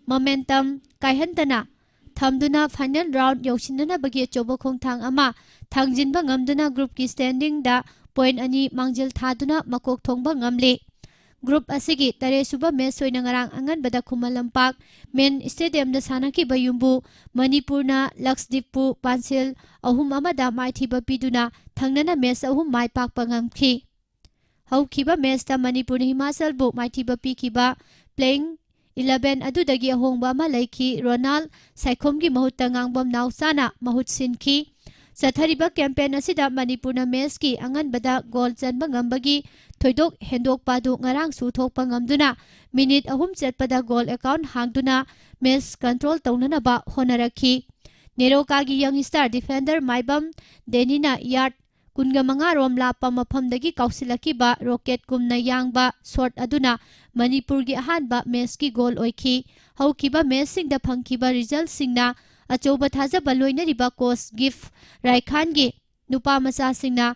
momentum ꯀꯥꯏꯍꯟꯗꯅ ꯊꯝꯗꯨꯅ final round ꯌꯧꯁꯤꯟꯅꯅꯕꯒꯤ ꯑꯆꯧꯕ ꯈꯣꯡꯊꯥꯡ ꯑꯃ ꯊꯥꯡꯖꯤꯟꯕ ꯉꯝꯗꯨꯅ groupꯀꯤ standingꯗ point ꯑꯅꯤ ꯃꯥꯡꯖꯤꯜ ꯊꯥꯗꯨꯅ ꯃꯀꯣꯛ ꯊꯣꯡꯕ ꯉꯝꯂꯤ꯫ Group ꯑꯁꯤꯒꯤ ꯇꯔꯦꯠꯁꯨꯕ ꯃꯦꯆ ꯑꯣꯏꯅ ꯉꯔꯥꯡ ꯑꯉꯟꯕꯗ ꯈꯨꯃꯟ ꯂꯝꯄꯥꯛ main stadiumꯗ ꯁꯥꯟꯅꯈꯤꯕ ꯌꯨꯝꯕꯨ ꯃꯅꯤꯄꯨꯔꯅ ꯂꯛꯁꯗꯤꯞꯄꯨ ꯄꯥꯟꯁꯤꯜ ꯑꯍꯨꯝ ꯑꯃꯗ ꯃꯥꯏꯊꯤꯕ ꯄꯤꯗꯨꯅ ꯊꯪꯅꯅ ꯃꯦꯆ ꯑꯍꯨꯝ ꯃꯥꯏ ꯄꯥꯛꯄ ꯉꯝꯈꯤ꯫ ꯍꯧꯈꯤꯕ ꯃꯦꯆꯇ ꯃꯅꯤꯄꯨꯔꯅ ꯍꯤꯃꯥꯆꯜꯕꯨ ꯃꯥꯏꯊꯤꯕ ꯄꯤꯈꯤꯕ playing eleven ꯑꯗꯨꯗꯒꯤ ꯑꯍꯣꯡꯕ ꯑꯃ ꯂꯩꯈꯤ꯫ ꯔꯣꯅꯥꯜ ꯁꯥꯏꯈꯣꯝꯒꯤ ꯃꯍꯨꯠꯇ ꯉꯥꯡꯕꯝ ꯅꯥꯎꯆꯥꯅ ꯃꯍꯨꯠ ꯁꯤꯟꯈꯤ꯫ ꯆꯠꯊꯔꯤꯕ campaign ꯑꯁꯤꯗ ꯃꯅꯤꯄꯨꯔꯅ ꯃꯦꯆꯀꯤ ꯑꯉꯟꯕꯗ ꯒꯣꯜ ꯆꯟꯕ ꯉꯝꯕꯒꯤ ꯊꯣꯏꯗꯣꯛ ꯍꯦꯟꯗꯣꯛꯄ ꯑꯗꯨ ꯉꯔꯥꯡꯁꯨ ꯊꯣꯛꯄ ꯉꯝꯗꯨꯅ ꯃꯤꯅꯤꯠ ꯑꯍꯨꯝ ꯆꯠꯄꯗ ꯒꯣꯜ ꯑꯦꯀꯥꯎꯟ ꯍꯥꯡꯗꯨꯅ ꯃꯦꯆ control ꯇꯧꯅꯅꯕ ꯍꯣꯠꯅꯔꯛꯈꯤ꯫ ꯅꯦꯔꯣꯀꯥꯒꯤ young star defender ꯃꯥꯏꯕꯝ ꯗꯦꯅꯤꯅ yard ꯀꯨꯟꯒ ꯃꯉꯥ ꯔꯣꯝ ꯂꯥꯞꯄ ꯃꯐꯝꯗꯒꯤ ꯀꯥꯎꯁꯤꯜꯂꯛꯈꯤꯕ rocket ꯀꯨꯝꯅ ꯌꯥꯡꯕ shot ꯑꯗꯨꯅ ꯃꯅꯤꯄꯨꯔꯒꯤ ꯑꯍꯥꯟꯕ matchꯀꯤ goal ꯑꯣꯏꯈꯤ꯫ ꯍꯧꯈꯤꯕ matchꯁꯤꯡꯗ ꯐꯪꯈꯤꯕ resultꯁꯤꯡꯅ ꯑꯆꯧꯕ ꯊꯥꯖꯕ ꯂꯣꯏꯅꯔꯤꯕ coach ꯒꯤꯐ ꯔꯥꯏꯈꯥꯟꯒꯤ ꯅꯨꯄꯥ ꯃꯆꯥꯁꯤꯡꯅ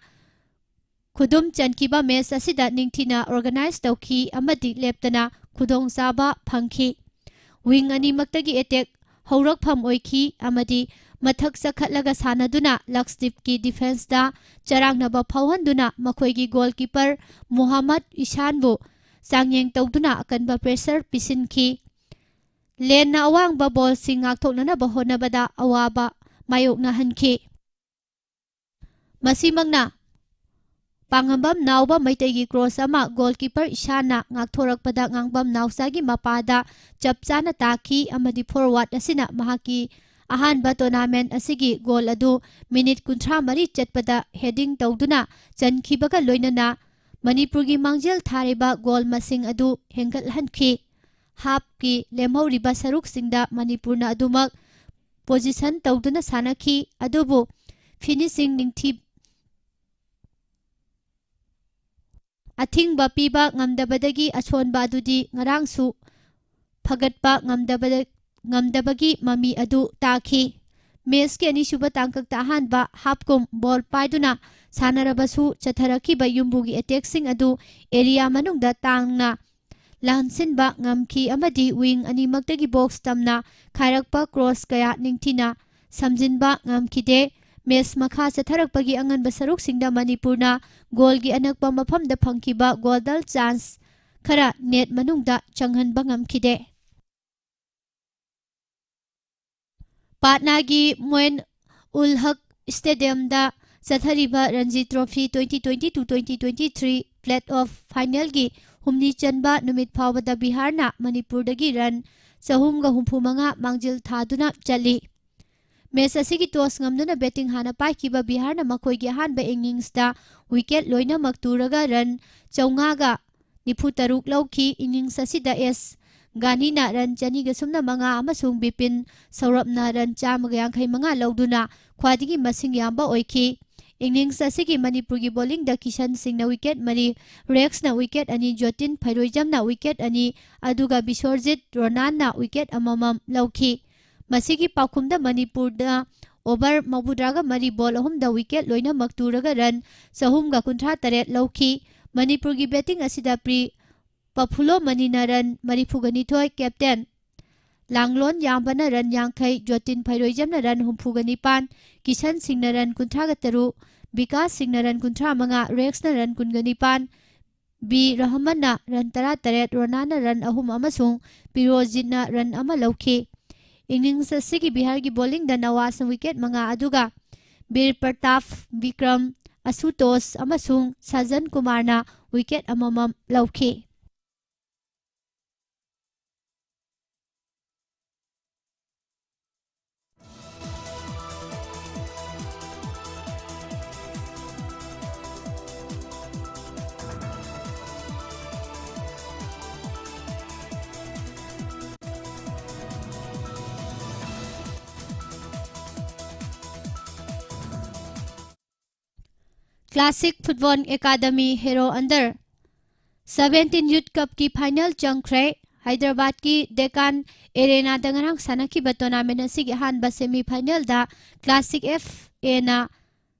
ꯈꯨꯗꯨꯝ ꯆꯟꯈꯤꯕ match ꯑꯁꯤꯗ ꯅꯤꯡꯊꯤꯅ organize ꯇꯧꯈꯤ ꯑꯃꯗꯤ ꯂꯦꯞꯇꯅ ꯈꯨꯗꯣꯡꯆꯥꯕ ꯐꯪꯈꯤ꯫ Wing ꯑꯅꯤꯃꯛꯇꯒꯤ attack ꯍꯧꯔꯛꯐꯝ ꯑꯣꯏꯈꯤ ꯑꯃꯗꯤ ꯃꯊꯛ ꯆꯈꯠꯂꯒ ꯁꯥꯟꯅꯗꯨꯅ ꯂꯛꯁꯗꯤꯞꯀꯤ defenceꯇ ꯆꯔꯥꯡꯅꯕ ꯐꯥꯎꯍꯟꯗꯨꯅ ꯃꯈꯣꯏꯒꯤ goalkeeper ꯃꯨꯍꯝꯃꯗ ꯏꯁꯥꯟꯕꯨ ꯆꯥꯡꯌꯦꯡ ꯇꯧꯗꯨꯅ ꯑꯀꯟꯕ pressure ꯄꯤꯁꯤꯟꯈꯤ꯫ ꯂꯦꯟꯅ ꯑꯋꯥꯡꯕ ballꯁꯤꯡ ꯉꯥꯛꯊꯣꯛꯅꯅꯕ ꯍꯣꯠꯅꯕꯗ ꯑꯋꯥꯕ ꯃꯥꯌꯣꯛꯅꯍꯟꯈꯤ꯫ ꯃꯁꯤꯃꯛꯅ ꯄꯥꯡꯉꯝꯕꯝ ꯅꯥꯎꯕ ꯃꯩꯇꯩꯒꯤ cross ꯑꯃ goalkeeper ꯏꯁꯥꯟꯅ ꯉꯥꯛꯊꯣꯔꯛꯄꯗ ꯉꯥꯡꯕꯝ ꯅꯥꯎꯆꯥꯒꯤ ꯃꯄꯥꯗ ꯆꯞ ꯆꯥꯅ ꯇꯥꯈꯤ ꯑꯃꯗꯤ forward ꯑꯁꯤꯅ ꯃꯍꯥꯛꯀꯤ ꯑꯍꯥꯟꯕ tournament ꯑꯁꯤꯒꯤ goal ꯑꯗꯨ minute ꯀꯨꯟꯊ꯭ꯔꯥ ꯃꯔꯤ ꯆꯠꯄꯗ heading ꯇꯧꯗꯨꯅ ꯆꯟꯈꯤꯕꯒ ꯂꯣꯏꯅꯅ ꯃꯅꯤꯄꯨꯔꯒꯤ ꯃꯥꯡꯖꯤꯜ ꯊꯥꯔꯤꯕ goal ꯃꯁꯤꯡ ꯑꯗꯨ ꯍꯦꯟꯒꯠꯍꯟꯈꯤ꯫ Halfꯀꯤ ꯂꯦꯝꯍꯧꯔꯤꯕ ꯁꯔꯨꯛꯁꯤꯡꯗ ꯃꯅꯤꯄꯨꯔꯅ ꯑꯗꯨꯃꯛ position ꯇꯧꯗꯨꯅ ꯁꯥꯟꯅꯈꯤ, ꯑꯗꯨꯕꯨ finishing ꯅꯤꯡꯊꯤ-, ꯑꯊꯤꯡꯕ ꯄꯤꯕ ꯉꯝꯗꯕꯗꯒꯤ ꯑꯁꯣꯟꯕ ꯑꯗꯨꯗꯤ ꯉꯔꯥꯡꯁꯨ ꯐꯒꯠꯄ ꯉꯝꯗꯕꯗ-, ꯉꯝꯗꯕꯒꯤ ꯃꯃꯤ ꯑꯗꯨ ꯇꯥꯈꯤ꯫ Matchꯀꯤ ꯑꯅꯤꯁꯨꯕ ꯇꯥꯡꯀꯛꯇ ꯑꯍꯥꯟꯕ halfꯀꯨꯝ ball ꯄꯥꯏꯗꯨꯅ ꯁꯥꯟꯅꯔꯕꯁꯨ ꯆꯠꯊꯔꯛꯈꯤꯕ ꯌꯨꯝꯕꯨꯒꯤ attackꯁꯤꯡ ꯑꯗꯨ area ꯃꯅꯨꯡꯗ ꯇꯥꯡꯅ ꯂꯥꯟꯁꯤꯟꯕ ꯉꯝꯈꯤ ꯑꯃꯗꯤ wing ꯑꯅꯤꯃꯛꯇꯒꯤ box ꯇꯝꯅ ꯈꯥꯏꯔꯛꯄ cross ꯀꯌꯥ ꯅꯤꯡꯊꯤꯅ ꯁꯝꯖꯤꯟꯕ ꯉꯝꯈꯤꯗꯦ꯫ Match ꯃꯈꯥ ꯆꯠꯊꯔꯛꯄꯒꯤ ꯑꯉꯟꯕ ꯁꯔꯨꯛꯁꯤꯡꯗ ꯃꯅꯤꯄꯨꯔꯅ goalꯒꯤ ꯑꯅꯛꯄ ꯃꯐꯝꯗ ꯐꯪꯈꯤꯕ goal chance ꯈꯔ net ꯃꯅꯨꯡꯗ ꯆꯪꯍꯟꯕ ꯉꯝꯈꯤꯗꯦ꯫ ꯄꯥꯠꯅꯥꯒꯤ ꯃꯣꯏꯟ ꯎꯜ ꯍꯛ stadiumꯗ ꯆꯠꯊꯔꯤꯕ Ranji trophy twenty twenty-two twenty twenty-three playoff finalꯒꯤ ꯍꯨꯝꯅꯤ ꯆꯟꯕ ꯅꯨꯃꯤꯠ ꯐꯥꯎꯕꯗ ꯕꯤꯍꯥꯔꯅ ꯃꯅꯤꯄꯨꯔꯗꯒꯤ run ꯆꯍꯨꯝꯒ ꯍꯨꯝꯐꯨ ꯃꯉꯥ ꯃꯥꯡꯖꯤꯜ ꯊꯥꯗꯨꯅ ꯆꯠꯂꯤ꯫ Match ꯑꯁꯤꯒꯤ toss ꯉꯝꯗꯨꯅ batting ꯍꯥꯟꯅ ꯄꯥꯏꯈꯤꯕ ꯕꯤꯍꯥꯔꯅ ꯃꯈꯣꯏꯒꯤ ꯑꯍꯥꯟꯕ inningsꯇ wicket ꯂꯣꯏꯅꯃꯛ ꯇꯨꯔꯒ run ꯆꯥꯝꯃꯉꯥꯒ ꯅꯤꯐꯨ ꯇꯔꯨꯛ ꯂꯧꯈꯤ꯫ Innings ꯑꯁꯤꯗ ꯑꯦꯁ ꯒꯥꯅꯤꯅ ꯔꯟ ꯆꯅꯤꯒ ꯁꯨꯞꯅ ꯃꯉꯥ ꯑꯃꯁꯨꯡ ꯕꯤꯄꯤꯟ ꯁꯧꯔꯞꯅ ꯔꯟ ꯆꯥꯝꯃꯒ ꯌꯥꯡꯈꯩ ꯃꯉꯥ ꯂꯧꯗꯨꯅ ꯈ꯭ꯋꯥꯏꯗꯒꯤ ꯃꯁꯤꯡ ꯌꯥꯝꯕ ꯑꯣꯏꯈꯤ꯫ ꯏꯅꯤꯡꯁ ꯑꯁꯤꯒꯤ ꯃꯅꯤꯄꯨꯔꯒꯤ ꯕꯣꯂꯤꯡꯗ ꯀꯤꯁꯟ ꯁꯤꯡꯅ ꯋꯤꯀꯦꯠ ꯃꯔꯤ, ꯔꯦꯛꯁꯅ ꯋꯤꯀꯦꯠ ꯑꯅꯤ, ꯖꯣꯇꯤꯟ ꯐꯩꯔꯣꯏꯖꯝꯅ ꯋꯤꯀꯦꯠ ꯑꯅꯤ, ꯑꯗꯨꯒ ꯕꯤꯁꯣꯔꯖꯤꯠ ꯔꯣꯅꯥꯟꯅ ꯋꯤꯀꯦꯠ ꯑꯃꯃꯝ ꯂꯧꯈꯤ꯫ ꯃꯁꯤꯒꯤ ꯄꯥꯎꯈꯨꯝꯗ ꯃꯅꯤꯄꯨꯔꯗ ꯑꯣꯚꯔ ꯃꯧꯗ꯭ꯔꯥꯒ ꯃꯔꯤ ꯕꯣꯜ ꯑꯍꯨꯝꯗ ꯋꯤꯀꯦꯠ ꯂꯣꯏꯅꯃꯛ ꯇꯨꯔꯒ ꯔꯟ ꯆꯍꯨꯝꯒ ꯀꯨꯟꯊ꯭ꯔꯥ ꯇꯔꯦꯠ ꯂꯧꯈꯤ꯫ ꯃꯅꯤꯄꯨꯔꯒꯤ ꯕꯦꯇꯤꯡ ꯑꯁꯤꯗ ꯄ꯭ꯔꯤ ꯄꯐꯨꯂꯣ ꯃꯅꯤꯅ ꯔꯟ ꯃꯔꯤꯐꯨꯒ ꯅꯤꯊꯣꯏ, ꯀꯦꯞꯇꯦꯟ ꯂꯥꯡꯂꯣꯟ ꯌꯥꯝꯕꯅ ꯔꯟ ꯌꯥꯡꯈꯩ, ꯖꯣꯇꯤꯟ ꯐꯩꯔꯣꯏꯖꯝꯅ ꯔꯟ ꯍꯨꯝꯐꯨꯒ ꯅꯤꯄꯥꯟ, ꯀꯤꯁꯟ ꯁꯤꯡꯅ ꯔꯟ ꯀꯨꯟꯊ꯭ꯔꯥꯒ ꯇꯔꯨꯛ, ꯕꯤꯀꯥꯁ ꯁꯤꯡꯅ ꯔꯟ ꯀꯨꯟꯊ꯭ꯔꯥ ꯃꯉꯥ, ꯔꯦꯛꯁꯅ ꯔꯟ ꯀꯨꯟꯒ ꯅꯤꯄꯥꯟ, ꯕꯤ ꯔꯍꯃꯟꯅ ꯔꯟ ꯇꯔꯥ ꯇꯔꯦꯠ, ꯔꯣꯅꯥꯅ ꯔꯟ ꯑꯍꯨꯝ ꯑꯃꯁꯨꯡ ꯄꯤꯔꯣꯖꯤꯠꯅ ꯔꯟ ꯑꯃ ꯂꯧꯈꯤ꯫ ꯏꯅꯤꯡꯁ ꯑꯁꯤꯒꯤ ꯕꯤꯍꯥꯔꯒꯤ ꯕꯣꯂꯤꯡꯗ ꯅꯋꯥꯖꯅ ꯋꯤꯀꯦꯠ ꯃꯉꯥ, ꯑꯗꯨꯒ ꯕꯤꯔ ꯄ꯭ꯔꯇꯥꯞ, ꯕꯤꯀ꯭ꯔꯝ, ꯑꯁꯨꯇꯣꯁ ꯑꯃꯁꯨꯡ ꯁꯖꯟ ꯀꯨꯃꯥꯔꯅ ꯋꯤꯀꯦꯠ ꯑꯃꯃꯝ ꯂꯧꯈꯤ꯫ Classic Football Academy Hero Under seventeen Youth Cup ꯀꯤ final ꯆꯪꯈ꯭ꯔꯦ꯫ ꯍꯥꯏꯗ꯭ꯔꯕꯥꯗꯀꯤ ꯗꯦꯀꯥꯟ ꯑꯦꯔꯦꯅꯥꯗ ꯉꯔꯥꯡ ꯁꯥꯟꯅꯈꯤꯕ tournament ꯑꯁꯤꯒꯤ ꯑꯍꯥꯟꯕ semi final the Classic F A ꯅ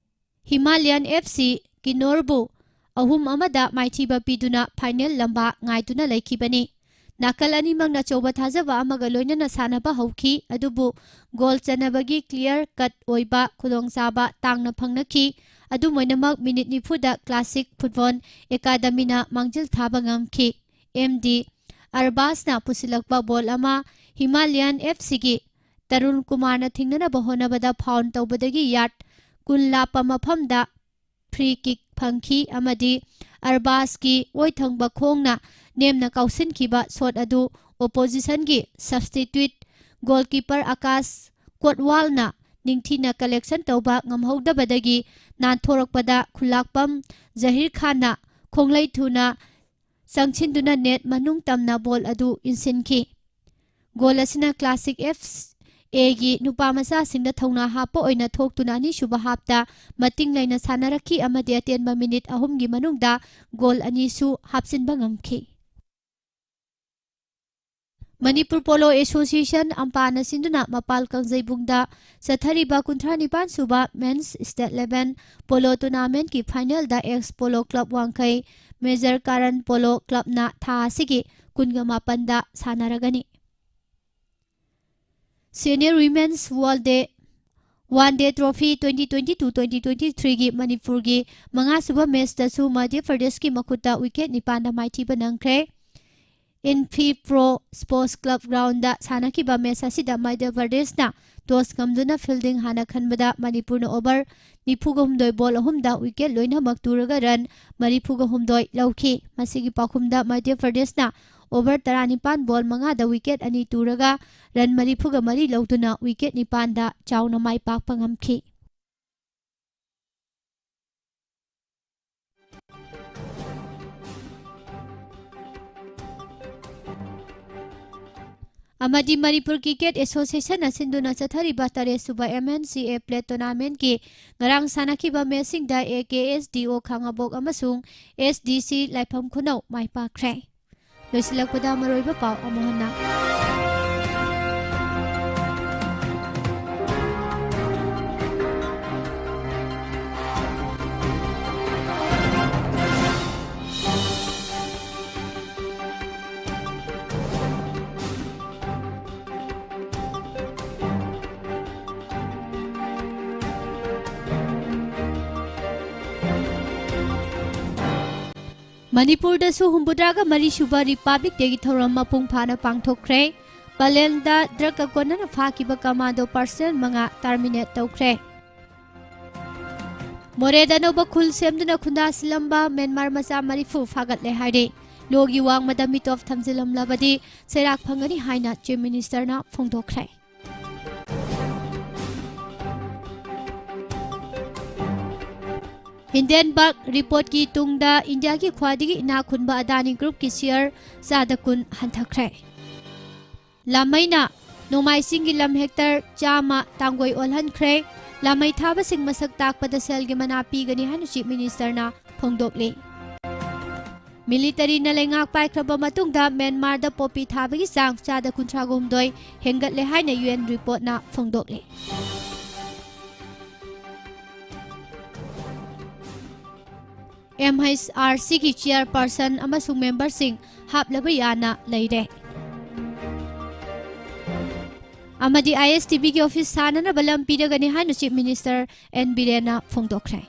ꯍꯤꯃꯥꯂꯌꯟ F C ꯀꯤꯅꯣꯔꯕꯨ ꯑꯍꯨꯝ ꯑꯃꯗ ꯃꯥꯏꯊꯤꯕ ꯄꯤꯗꯨꯅ final ꯂꯝꯕꯥ ꯉꯥꯏꯗꯨꯅ ꯂꯩꯈꯤꯕꯅꯤ꯫ ꯅꯥꯀꯜ ꯑꯅꯤꯃꯛꯅ ꯑꯆꯧꯕ ꯊꯥꯖꯕ ꯑꯃꯒ ꯂꯣꯏꯅꯅ ꯁꯥꯟꯅꯕ ꯍꯧꯈꯤ, ꯑꯗꯨꯕꯨ goal ꯆꯟꯅꯕꯒꯤ clear cut ꯑꯣꯏꯕ ꯈꯨꯗꯣꯡꯆꯥꯕ ꯇꯥꯡꯅ ꯐꯪꯅꯈꯤ꯫ ꯑꯗꯨꯝ ꯑꯣꯏꯅꯃꯛ, minute ꯅꯤꯐꯨꯗ Classic Football Academy ꯅ ꯃꯥꯡꯖꯤꯜ ꯊꯥꯕ ꯉꯝꯈꯤ꯫ M D ꯑꯔꯕꯥꯁꯅ ꯄꯨꯁꯤꯜꯂꯛꯄ ball ꯑꯃ ꯍꯤꯃꯥꯂꯌꯟ F C ꯒꯤ ꯇꯔꯨꯟ ꯀꯨꯃꯥꯔꯅ ꯊꯤꯡꯅꯅꯕ ꯍꯣꯠꯅꯕꯗ foul ꯇꯧꯕꯗꯒꯤ yard ꯀꯨꯟ ꯂꯥꯞꯄ ꯃꯐꯝꯗ free kick ꯐꯪꯈꯤ ꯑꯃꯗꯤ ꯑꯔꯕꯥꯁꯀꯤ ꯑꯣꯏꯊꯪꯕ ꯈꯣꯡꯅ ꯅꯦꯝꯅ ꯀꯥꯎꯁꯤꯟꯈꯤꯕ shot ꯑꯗꯨ opposition ꯒꯤ substitute goalkeeper ꯑꯀꯥꯁ ꯀꯣꯠꯋꯥꯜꯅ ꯅꯤꯡꯊꯤꯅ collection ꯇꯧꯕ ꯉꯝꯍꯧꯗꯕꯗꯒꯤ ꯅꯥꯟꯊꯣꯔꯛꯄꯗ ꯈꯨꯜꯂꯥꯛꯄꯝ ꯖꯍꯤꯔ ꯈꯥꯟꯅ ꯈꯣꯡꯂꯩ ꯊꯨꯅ ꯆꯪꯁꯤꯟꯗꯨꯅ net ꯃꯅꯨꯡ ꯇꯝꯅ ꯕꯣꯜ ꯑꯗꯨ ꯏꯟꯁꯤꯟꯈꯤ꯫ ꯒꯣꯜ ꯑꯁꯤꯅ Classic F Aꯒꯤ ꯅꯨꯄꯥ ꯃꯆꯥꯁꯤꯡꯗ ꯊꯧꯅꯥ ꯍꯥꯞꯄ ꯑꯣꯏꯅ ꯊꯣꯛꯇꯨꯅ ꯑꯅꯤꯁꯨꯕ ꯍꯥꯞꯇ ꯃꯇꯤꯡ ꯂꯩꯅ ꯁꯥꯟꯅꯔꯛꯈꯤ ꯑꯃꯗꯤ ꯑꯇꯦꯟꯕ ꯃꯤꯅꯤꯠ ꯑꯍꯨꯝꯒꯤ ꯃꯅꯨꯡꯗ ꯒꯣꯜ ꯑꯅꯤꯁꯨ ꯍꯥꯞꯆꯤꯟꯕ ꯉꯝꯈꯤ꯫ ꯃꯅꯤꯄꯨꯔ ꯄꯣꯂꯣ ꯑꯦꯁꯣꯁꯤꯌꯦꯁꯟ, ꯑꯝꯄꯥꯅ ꯁꯤꯟꯗꯨꯅ ꯃꯄꯥꯜ ꯀꯥꯡꯖꯩꯕꯨꯡꯗ ꯆꯠꯊꯔꯤꯕ ꯀꯨꯟꯊ꯭ꯔꯥ ꯅꯤꯄꯥꯟ ꯁꯨꯕ Men's State Eleven ꯄꯣꯂꯣ ꯇꯣꯔꯅꯥꯃꯦꯟꯠꯀꯤ ꯐꯥꯏꯅꯦꯜꯗ ꯑꯦꯛꯁ ꯄꯣꯂꯣ ꯀ꯭ꯂꯕ ꯋꯥꯡꯈꯩ, ꯃꯦꯖꯔ ꯀꯥꯔꯟ ꯄꯣꯂꯣ ꯀ꯭ꯂꯕꯅ ꯊꯥ ꯑꯁꯤꯒꯤ ꯀꯨꯟꯒ ꯃꯥꯄꯟꯗ ꯁꯥꯟꯅꯔꯒꯅꯤ꯫ Senior Women's World Day, One Day Trophy twenty twenty-two twenty twenty-threeꯒꯤ ꯃꯅꯤꯄꯨꯔꯒꯤ ꯃꯉꯥꯁꯨꯕ ꯃꯦꯆꯇꯁꯨ ꯃꯙ꯭ꯌ ꯄ꯭ꯔꯗꯦꯁꯀꯤ ꯃꯈꯨꯠꯇ ꯋꯤꯀꯦꯠ ꯅꯤꯄꯥꯟꯗ ꯃꯥꯏꯊꯤꯕ ꯅꯪꯈ꯭ꯔꯦ꯫ ꯏꯟꯐꯤ ꯄ꯭ꯔꯣ ꯁ꯭ꯄꯣꯔꯠꯁ ꯀ꯭ꯂꯕ ꯒ꯭ꯔꯥꯎꯟꯗ ꯁꯥꯟꯅꯈꯤꯕ ꯃꯦꯆ ꯑꯁꯤꯗ ꯃꯙ꯭ꯌ ꯄ꯭ꯔꯗꯦꯁꯅ ꯇꯣꯁ ꯉꯝꯗꯨꯅ ꯐꯤꯜꯗꯤꯡ ꯍꯥꯟꯅ ꯈꯟꯕꯗ ꯃꯅꯤꯄꯨꯔꯅ ꯑꯣꯚꯔ ꯅꯤꯐꯨꯒ ꯍꯨꯝꯗꯣꯏ ꯕꯣꯜ ꯑꯍꯨꯝꯗ ꯋꯤꯀꯦꯠ ꯂꯣꯏꯅꯃꯛ ꯇꯨꯔꯒ ꯔꯟ ꯃꯔꯤꯐꯨꯒ ꯍꯨꯝꯗꯣꯏ ꯂꯧꯈꯤ꯫ ꯃꯁꯤꯒꯤ ꯄꯥꯎꯈꯨꯝꯗ ꯃꯙ꯭ꯌ ꯄ꯭ꯔꯗꯦꯁꯅ ꯑꯣꯚꯔ ꯇꯔꯥꯅꯤꯄꯥꯟ ꯕꯣꯜ ꯃꯉꯥꯗ ꯋꯤꯀꯦꯠ ꯑꯅꯤ ꯇꯨꯔꯒ ꯔꯟ ꯃꯔꯤꯐꯨꯒ ꯃꯔꯤ ꯂꯧꯗꯨꯅ ꯋꯤꯀꯦꯠ ꯅꯤꯄꯥꯟꯗ ꯆꯥꯎꯅ ꯃꯥꯏ ꯄꯥꯛꯄ ꯉꯝꯈꯤ꯫ ꯑꯃꯗꯤ ꯃꯅꯤꯄꯨꯔ ꯀ꯭ꯔꯤꯀꯦꯠ ꯑꯦꯁꯣꯁꯤꯌꯦꯁꯟꯅ ꯁꯤꯟꯗꯨꯅ ꯆꯠꯊꯔꯤꯕ ꯇꯔꯦꯠ ꯁꯨꯕ M N C A Plate Tournamentꯀꯤ ꯉꯔꯥꯡ ꯁꯥꯟꯅꯈꯤꯕ ꯃꯦꯆꯁꯤꯡꯗ A K S D O ꯈꯥꯉꯕꯣꯛ ꯑꯃꯁꯨꯡ S D C ꯂꯥꯏꯐꯝ ꯈꯨꯅꯧ ꯃꯥꯏ ꯄꯥꯛꯈ꯭ꯔꯦ꯫ ꯂꯣꯏꯁꯤꯜꯂꯛꯄꯗ ꯃꯔꯨꯑꯣꯏꯕ ꯄꯥꯎ ꯑꯃꯨꯛ ꯍꯟꯅ꯫ ꯃꯅꯤꯄꯨꯔꯗꯁꯨ ꯍꯨꯝꯐꯨꯇꯔꯥꯒ ꯃꯔꯤ ꯁꯨꯕ Republic Dayꯒꯤ ꯊꯧꯔꯝ ꯃꯄꯨꯡ ꯐꯥꯅ ꯄꯥꯡꯊꯣꯛꯈ꯭ꯔꯦ꯫ ꯄꯂꯦꯜꯗ ꯗ꯭ꯔꯒꯀ ꯀꯣꯟꯅꯅ ꯐꯥꯈꯤꯕ ꯀꯃꯥꯟꯗꯣ ꯄꯥꯔꯁꯅꯦꯜ ꯃꯉꯥ ꯇꯔꯃꯤꯅꯦꯠ ꯇꯧꯈ꯭ꯔꯦ꯫ ꯃꯣꯔꯦꯗ ꯑꯅꯧꯕ ꯈꯨꯜ ꯁꯦꯝꯗꯨꯅ ꯈꯨꯟꯗꯥ ꯁꯤꯜꯂꯝꯕ ꯃ꯭ꯌꯥꯟꯃꯥꯔ ꯃꯆꯥ ꯃꯔꯤꯐꯨ ꯐꯥꯒꯠꯂꯦ ꯍꯥꯏꯔꯦ꯫ ꯂꯣꯒꯤ ꯋꯥꯡꯃꯗ ꯃꯤꯇꯣꯞ ꯊꯝꯖꯤꯜꯂꯝꯂꯕꯗꯤ ꯆꯩꯔꯥꯛ ꯐꯪꯒꯅꯤ ꯍꯥꯏꯅ Chief Ministerꯅ ꯐꯣꯡꯗꯣꯛꯈ꯭ꯔꯦ꯫ Hindenburg Reportꯀꯤ ꯇꯨꯡꯗ ꯏꯟꯗꯤꯌꯥꯒꯤ ꯈ꯭ꯋꯥꯏꯗꯒꯤ ꯏꯅꯥꯛ ꯈꯨꯟꯕ ꯑꯗꯥꯅꯤ Groupꯀꯤ share ꯆꯥꯗ ꯀꯨꯟ ꯍꯟꯊꯈ꯭ꯔꯦ꯫ ꯂꯥꯃꯩꯅ ꯅꯣꯡꯃꯥꯏ ꯆꯤꯡꯒꯤ ꯂꯝ hectare ꯆꯥꯝꯃ ꯇꯥꯡꯒꯣꯏ ꯑꯣꯜꯍꯟꯈ꯭ꯔꯦ꯫ ꯂꯥꯃꯩ ꯊꯥꯕꯁꯤꯡ ꯃꯁꯛ ꯇꯥꯛꯄꯗ ꯁꯦꯜꯒꯤ ꯃꯅꯥ ꯄꯤꯒꯅꯤ ꯍꯥꯏꯅ Chief Ministerꯅ ꯐꯣꯡꯗꯣꯛꯂꯤ꯫ Militaryꯅ ꯂꯩꯉꯥꯛ ꯄꯥꯏꯈ꯭ꯔꯕ ꯃꯇꯨꯡꯗ ꯃ꯭ꯌꯥꯟꯃꯥꯔꯗ poppy ꯊꯥꯕꯒꯤ ꯆꯥꯡ ꯆꯥꯗ ꯀꯨꯟꯊ꯭ꯔꯥꯒ ꯍꯨꯝꯗꯣꯏ ꯍꯦꯟꯒꯠꯂꯦ ꯍꯥꯏꯅ U N reportꯅ ꯐꯣꯡꯗꯣꯛꯂꯤ꯫ M H R Cꯒꯤ chairperson ꯑꯃꯁꯨꯡ memberꯁꯤꯡ ꯍꯥꯞꯂꯕ ꯌꯥꯅ ꯂꯩꯔꯦ꯫ ꯑꯃꯗꯤ I S T Vꯒꯤ office ꯁꯥꯅꯅꯕ ꯂꯝ ꯄꯤꯔꯒꯅꯤ ꯍꯥꯏꯅ Chief Minister N Birenꯅ ꯐꯣꯡꯗꯣꯛꯈ꯭ꯔꯦ꯫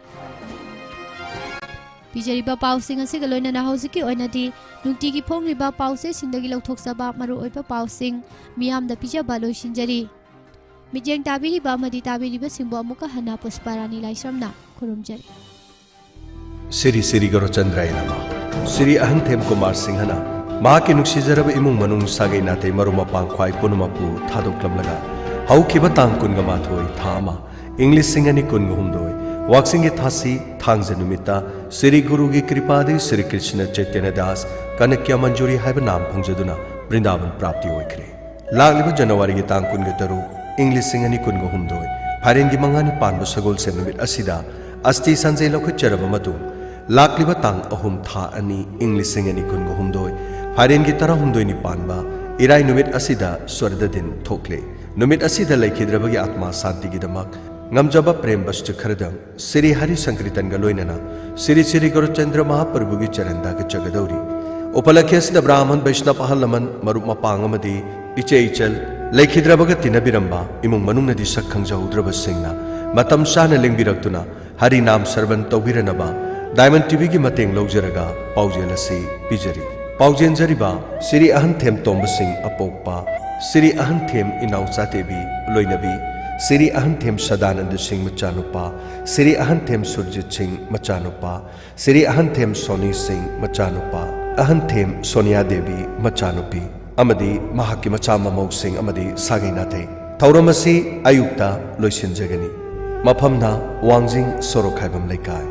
ꯄꯤꯖꯔꯤꯕ ꯄꯥꯎꯁꯤꯡ ꯑꯁꯤꯒ ꯂꯣꯏꯅꯅ ꯍꯧꯖꯤꯛꯀꯤ ꯑꯣꯏꯅꯗꯤ ꯅꯨꯡꯇꯤꯒꯤ ꯐꯣꯡꯂꯤꯕ ꯄꯥꯎꯆꯦꯁꯤꯡꯗꯒꯤ ꯂꯧꯊꯣꯛꯆꯕ ꯃꯔꯨꯑꯣꯏꯕ ꯄꯥꯎꯁꯤꯡ ꯃꯤꯌꯥꯝꯗ ꯄꯤꯖꯕ ꯂꯣꯏꯁꯤꯟꯖꯔꯤ꯫ ꯃꯤꯠꯌꯦꯡ ꯇꯥꯕꯤꯔꯤꯕ ꯑꯃꯗꯤ ꯇꯥꯕꯤꯔꯤꯕꯁꯤꯡꯕꯨ ꯑꯃꯨꯛꯀ ꯍꯟꯅ ꯄꯨꯁꯄꯥꯔꯥꯅꯤ ꯂꯥꯏꯁ꯭ꯔꯝꯅ ꯈꯨꯔꯨꯝꯖꯔꯤ꯫ ꯁ꯭ꯔꯤ ꯁ꯭ꯔꯤ ꯒꯧꯔꯆꯟꯗ꯭ꯔꯥꯌ ꯅꯃ꯫ ꯁ꯭ꯔꯤ ꯑꯍꯟꯊꯦꯝ ꯀꯨꯃꯥꯔ ꯁꯤꯡꯍꯅ ꯃꯍꯥꯛꯀꯤ ꯅꯨꯡꯁꯤꯖꯔꯕ ꯏꯃꯨꯡ ꯃꯅꯨꯡ, ꯁꯥꯒꯩ ꯅꯥꯇꯩ, ꯃꯔꯨꯞ ꯃꯄꯥꯡ ꯈ꯭ꯋꯥꯏ ꯄꯨꯝꯅꯃꯛꯄꯨ ꯊꯥꯗꯣꯛꯂꯝꯂꯒ ꯍꯧꯈꯤꯕ ꯇꯥꯡ ꯀꯨꯟꯒ ꯃꯥꯊꯣꯏ, ꯊꯥ ꯑꯃ, ꯏꯪ ꯂꯤꯁꯤꯡ ꯑꯅꯤ ꯀꯨꯟꯒ ꯍꯨꯝꯗꯣꯏ, ꯋꯥꯛꯆꯤꯡꯒꯤ ꯊꯥꯁꯤ ꯊꯥꯡꯖ ꯅꯨꯃꯤꯠꯇ ꯁ꯭ꯔꯤ ꯒꯨꯔꯨꯒꯤ ꯀ꯭ꯔꯤꯄꯥꯗꯒꯤ ꯁ꯭ꯔꯤ ꯀ꯭ꯔꯤꯁꯅ ꯆꯩꯇꯟꯌ ꯗꯥꯁ ꯀꯅꯀ꯭ꯌ ꯃꯟꯖꯨꯔꯤ ꯍꯥꯏꯕ ꯅꯥꯝ ꯐꯪꯖꯗꯨꯅ ꯕ꯭ꯔꯤꯟꯗꯥꯕꯟ ꯄ꯭ꯔꯥꯞꯇꯤ ꯑꯣꯏꯈ꯭ꯔꯦ꯫ ꯂꯥꯛꯂꯤꯕ ꯖꯅꯋꯥꯔꯤꯒꯤ ꯇꯥꯡ ꯀꯨꯟꯒ ꯇꯔꯨꯛ, ꯏꯪ ꯂꯤꯁꯤꯡ ꯑꯅꯤ ꯀꯨꯟꯒ ꯍꯨꯝꯗꯣꯏ, ꯐꯥꯏꯔꯦꯟꯒꯤ ꯃꯉꯥꯅꯤ ꯄꯥꯟꯕ ꯁꯒꯣꯜꯁꯦꯟ ꯅꯨꯃꯤꯠ ꯑꯁꯤꯗ ꯑꯁꯇꯤ ꯁꯟꯖꯦ ꯂꯧꯈꯠꯆꯔꯕ ꯃꯇꯨꯡ, ꯂꯥꯛꯂꯤꯕ ꯇꯥꯡ ꯑꯍꯨꯝ, ꯊꯥ ꯑꯅꯤ, ꯏꯪ ꯂꯤꯁꯤꯡ ꯑꯅꯤ ꯀꯨꯟꯒ ꯍꯨꯝꯗꯣꯏ, ꯐꯥꯏꯔꯦꯟꯒꯤ ꯇꯔꯥꯍꯨꯝꯗꯣꯏꯅꯤ ꯄꯥꯟꯕ ꯏꯔꯥꯏ ꯅꯨꯃꯤꯠ ꯑꯁꯤꯗ ꯁ꯭ꯋꯔꯗ ꯗꯤꯟ ꯊꯣꯛꯂꯦ꯫ ꯅꯨꯃꯤꯠ ꯑꯁꯤꯗ ꯂꯩꯈꯤꯗ꯭ꯔꯕꯒꯤ ꯑꯥꯠꯃꯥ ꯁꯥꯟꯇꯤꯒꯤꯗꯃꯛ ꯉꯝꯖꯕ ꯄ꯭ꯔꯦꯝ ꯕꯁꯇꯨ ꯈꯔꯗꯪ ꯁ꯭ꯔꯤ ꯍꯔꯤ ꯁꯪꯀꯤꯔꯇꯟꯒ ꯂꯣꯏꯅꯅ ꯁ꯭ꯔꯤ ꯁ꯭ꯔꯤ ꯒꯧꯔꯆꯟꯗ꯭ꯔ ꯃꯍꯥꯄ꯭ꯔꯚꯨꯒꯤ ꯆꯔꯟꯗ ꯀꯠꯆꯒꯗꯧꯔꯤ꯫ ꯎꯄꯂꯛꯈ꯭ꯌ ꯑꯁꯤꯗ ꯕ꯭ꯔꯥꯍꯃꯟ, ꯕꯩꯁꯅꯕ, ꯑꯍꯜ ꯂꯃꯟ, ꯃꯔꯨꯞ ꯃꯄꯥꯡ ꯑꯃꯗꯤ ꯏꯆꯦ ꯏꯆꯜ, ꯂꯩꯈꯤꯗ꯭ꯔꯕꯒ ꯇꯤꯟꯅꯕꯤꯔꯝꯕ ꯏꯃꯨꯡ ꯃꯅꯨꯡꯅꯗꯤ ꯁꯛ ꯈꯪꯖꯍꯧꯗ꯭ꯔꯕꯁꯤꯡꯅ ꯃꯇꯝ ꯆꯥꯅ ꯂꯦꯡꯕꯤꯔꯛꯇꯨꯅ ꯍꯔꯤ ꯅꯥꯝ ꯁ꯭ꯔꯕꯟ ꯇꯧꯕꯤꯔꯅꯕ ꯗꯥꯏꯃꯟ ꯇꯤꯚꯤꯒꯤ ꯃꯇꯦꯡ ꯂꯧꯖꯔꯒ ꯄꯥꯎꯖꯦꯜ ꯑꯁꯤ ꯄꯤꯖꯔꯤ꯫ ꯄꯥꯎꯖꯦꯟꯖꯔꯤꯕ ꯁ꯭ꯔꯤ ꯑꯍꯟꯊꯦꯝ ꯇꯣꯝꯕꯁꯤꯡ ꯑꯄꯣꯛꯄ, ꯁ꯭ꯔꯤ ꯑꯍꯟꯊꯦꯝ ꯏꯅꯥꯎꯆꯥ ꯗꯦꯕꯤ ꯂꯣꯏꯅꯕꯤ, ꯁ꯭ꯔꯤ ꯑꯍꯟꯊꯦꯝ ꯁꯗꯥꯅꯟꯗ ꯁꯤꯡ ꯃꯆꯥꯅꯨꯄꯥ, ꯁ꯭ꯔꯤ ꯑꯍꯟꯊꯦꯝ ꯁꯨꯔꯖꯤꯠ ꯁꯤꯡ ꯃꯆꯥꯅꯨꯄꯥ, ꯁ꯭ꯔꯤ ꯑꯍꯟꯊꯦꯝ ꯁꯣꯅꯤ ꯁꯤꯡ ꯃꯆꯥꯅꯨꯄꯥ, ꯑꯍꯟꯊꯦꯝ ꯁꯣꯅꯤꯌꯥ ꯗꯦꯕꯤ ꯃꯆꯥꯅꯨꯄꯤ ꯑꯃꯗꯤ ꯃꯍꯥꯛꯀꯤ ꯃꯆꯥ ꯃꯃꯧꯁꯤꯡ ꯑꯃꯗꯤ ꯁꯥꯒꯩ ꯅꯥꯇꯩ꯫ ꯊꯧꯔꯝ ꯑꯁꯤ ꯑꯌꯨꯛꯇ ꯂꯣꯏꯁꯤꯟꯖꯒꯅꯤ꯫ ꯃꯐꯝꯅ ꯋꯥꯡꯖꯤꯡ ꯁꯣꯔꯣꯛꯈꯥꯏꯕꯝ ꯂꯩꯀꯥꯏ꯫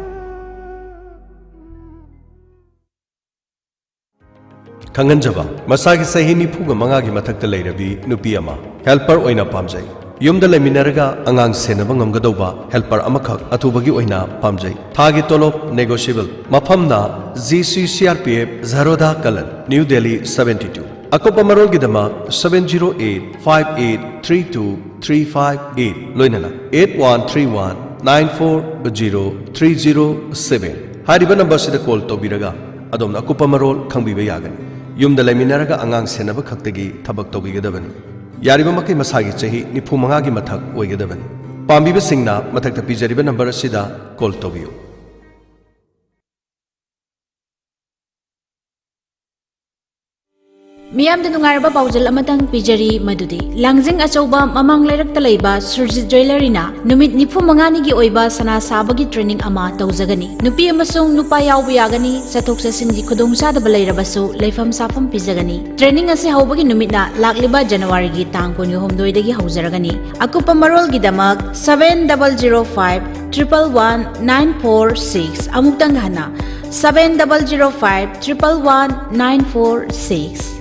ꯈꯪꯍꯟꯖꯕ, ꯃꯁꯥꯒꯤ ꯆꯍꯤ ꯅꯤꯐꯨꯒ ꯃꯉꯥꯒꯤ ꯃꯊꯛꯇ ꯂꯩꯔꯕꯤ ꯅꯨꯄꯤ ꯑꯃ꯫ ꯍꯦꯜꯄꯔ ꯑꯣꯏꯅ ꯄꯥꯝꯖꯩ꯫ ꯌꯨꯝꯗ ꯂꯩꯃꯤꯟꯅꯔꯒ ꯑꯉꯥꯡ ꯁꯦꯟꯅꯕ ꯉꯝꯒꯗꯧꯕ ꯍꯦꯜꯄꯔ ꯑꯃꯈꯛ ꯑꯊꯨꯕꯒꯤ ꯑꯣꯏꯅ ꯄꯥꯝꯖꯩ꯫ ꯊꯥꯒꯤ ꯇꯣꯂꯣꯞ ꯅꯦꯒꯣꯁꯤꯌꯦꯕꯜ꯫ ꯃꯐꯝꯅ G C C R P F Jharoda Kalan, New Delhi seventy two꯫ ꯑꯀꯨꯞꯄ ꯃꯔꯣꯜꯒꯤꯗꯃꯛ seven zero eight five eight three two three five eight, ꯂꯣꯏꯅꯅ eight one three one nine four zero three zero seven ꯍꯥꯏꯔꯤꯕ ꯅꯝꯕꯔꯁꯤꯗ ꯀꯣꯜ ꯇꯧꯕꯤꯔꯒ ꯑꯗꯣꯝꯅ ꯑꯀꯨꯞꯄ ꯃꯔꯣꯜ ꯈꯪꯕꯤꯕ ꯌꯥꯒꯅꯤ꯫ ꯌꯨꯝꯗ ꯂꯩꯃꯤꯟꯅꯔꯒ ꯑꯉꯥꯡ ꯁꯦꯟꯅꯕ ꯈꯛꯇꯒꯤ ꯊꯕꯛ ꯇꯧꯕꯤꯒꯗꯕꯅꯤ꯫ ꯌꯥꯔꯤꯕ ꯃꯈꯩ ꯃꯁꯥꯒꯤ ꯆꯍꯤ ꯅꯤꯐꯨ ꯃꯉꯥꯒꯤ ꯃꯊꯛ ꯑꯣꯏꯒꯗꯕꯅꯤ꯫ ꯄꯥꯝꯕꯤꯕꯁꯤꯡꯅ ꯃꯊꯛꯇ ꯄꯤꯖꯔꯤꯕ ꯅꯝꯕꯔ ꯑꯁꯤꯗ ꯀꯣꯜ ꯇꯧꯕꯤꯌꯨ꯫ ꯃꯤꯌꯥꯝꯗ ꯅꯨꯡꯉꯥꯏꯔꯕ ꯄꯥꯎꯖꯦꯜ ꯑꯃꯇꯪ ꯄꯤꯖꯔꯤ, ꯃꯗꯨꯗꯤ ꯂꯥꯡꯖꯤꯡ ꯑꯆꯧꯕ ꯃꯃꯥꯡ ꯂꯩꯔꯛꯇ ꯂꯩꯕ ꯁꯨꯔꯖꯤꯠ ꯖ꯭ꯋꯦꯂꯔꯤꯅ ꯅꯨꯃꯤꯠ ꯅꯤꯐꯨ ꯃꯉꯥꯅꯤꯒꯤ ꯑꯣꯏꯕ ꯁꯅꯥ ꯁꯥꯕꯒꯤ ꯇ꯭ꯔꯦꯅꯤꯡ ꯑꯃ ꯇꯧꯖꯒꯅꯤ꯫ ꯅꯨꯄꯤ ꯑꯃꯁꯨꯡ ꯅꯨꯄꯥ ꯌꯥꯎꯕ ꯌꯥꯒꯅꯤ꯫ ꯆꯠꯊꯣꯛ ꯆꯠꯁꯤꯟꯒꯤ ꯈꯨꯗꯣꯡꯆꯥꯗꯕ ꯂꯩꯔꯕꯁꯨ ꯂꯩꯐꯝ ꯁꯥꯐꯝ ꯄꯤꯖꯒꯅꯤ꯫ ꯇ꯭ꯔꯦꯅꯤꯡ ꯑꯁꯤ ꯍꯧꯕꯒꯤ ꯅꯨꯃꯤꯠꯅ ꯂꯥꯛꯂꯤꯕ ꯖꯅꯋꯥꯔꯤꯒꯤ ꯇꯥꯡ ꯀꯨꯟꯍꯨꯝꯗꯣꯏꯗꯒꯤ ꯍꯧꯖꯔꯒꯅꯤ꯫ ꯑꯀꯨꯞꯄ ꯃꯔꯣꯜꯒꯤꯗꯃꯛ seven double zero five triple one nine four six, ꯑꯃꯨꯛꯇꯪ ꯍꯟꯅ, seven double zero five triple one nine four six꯫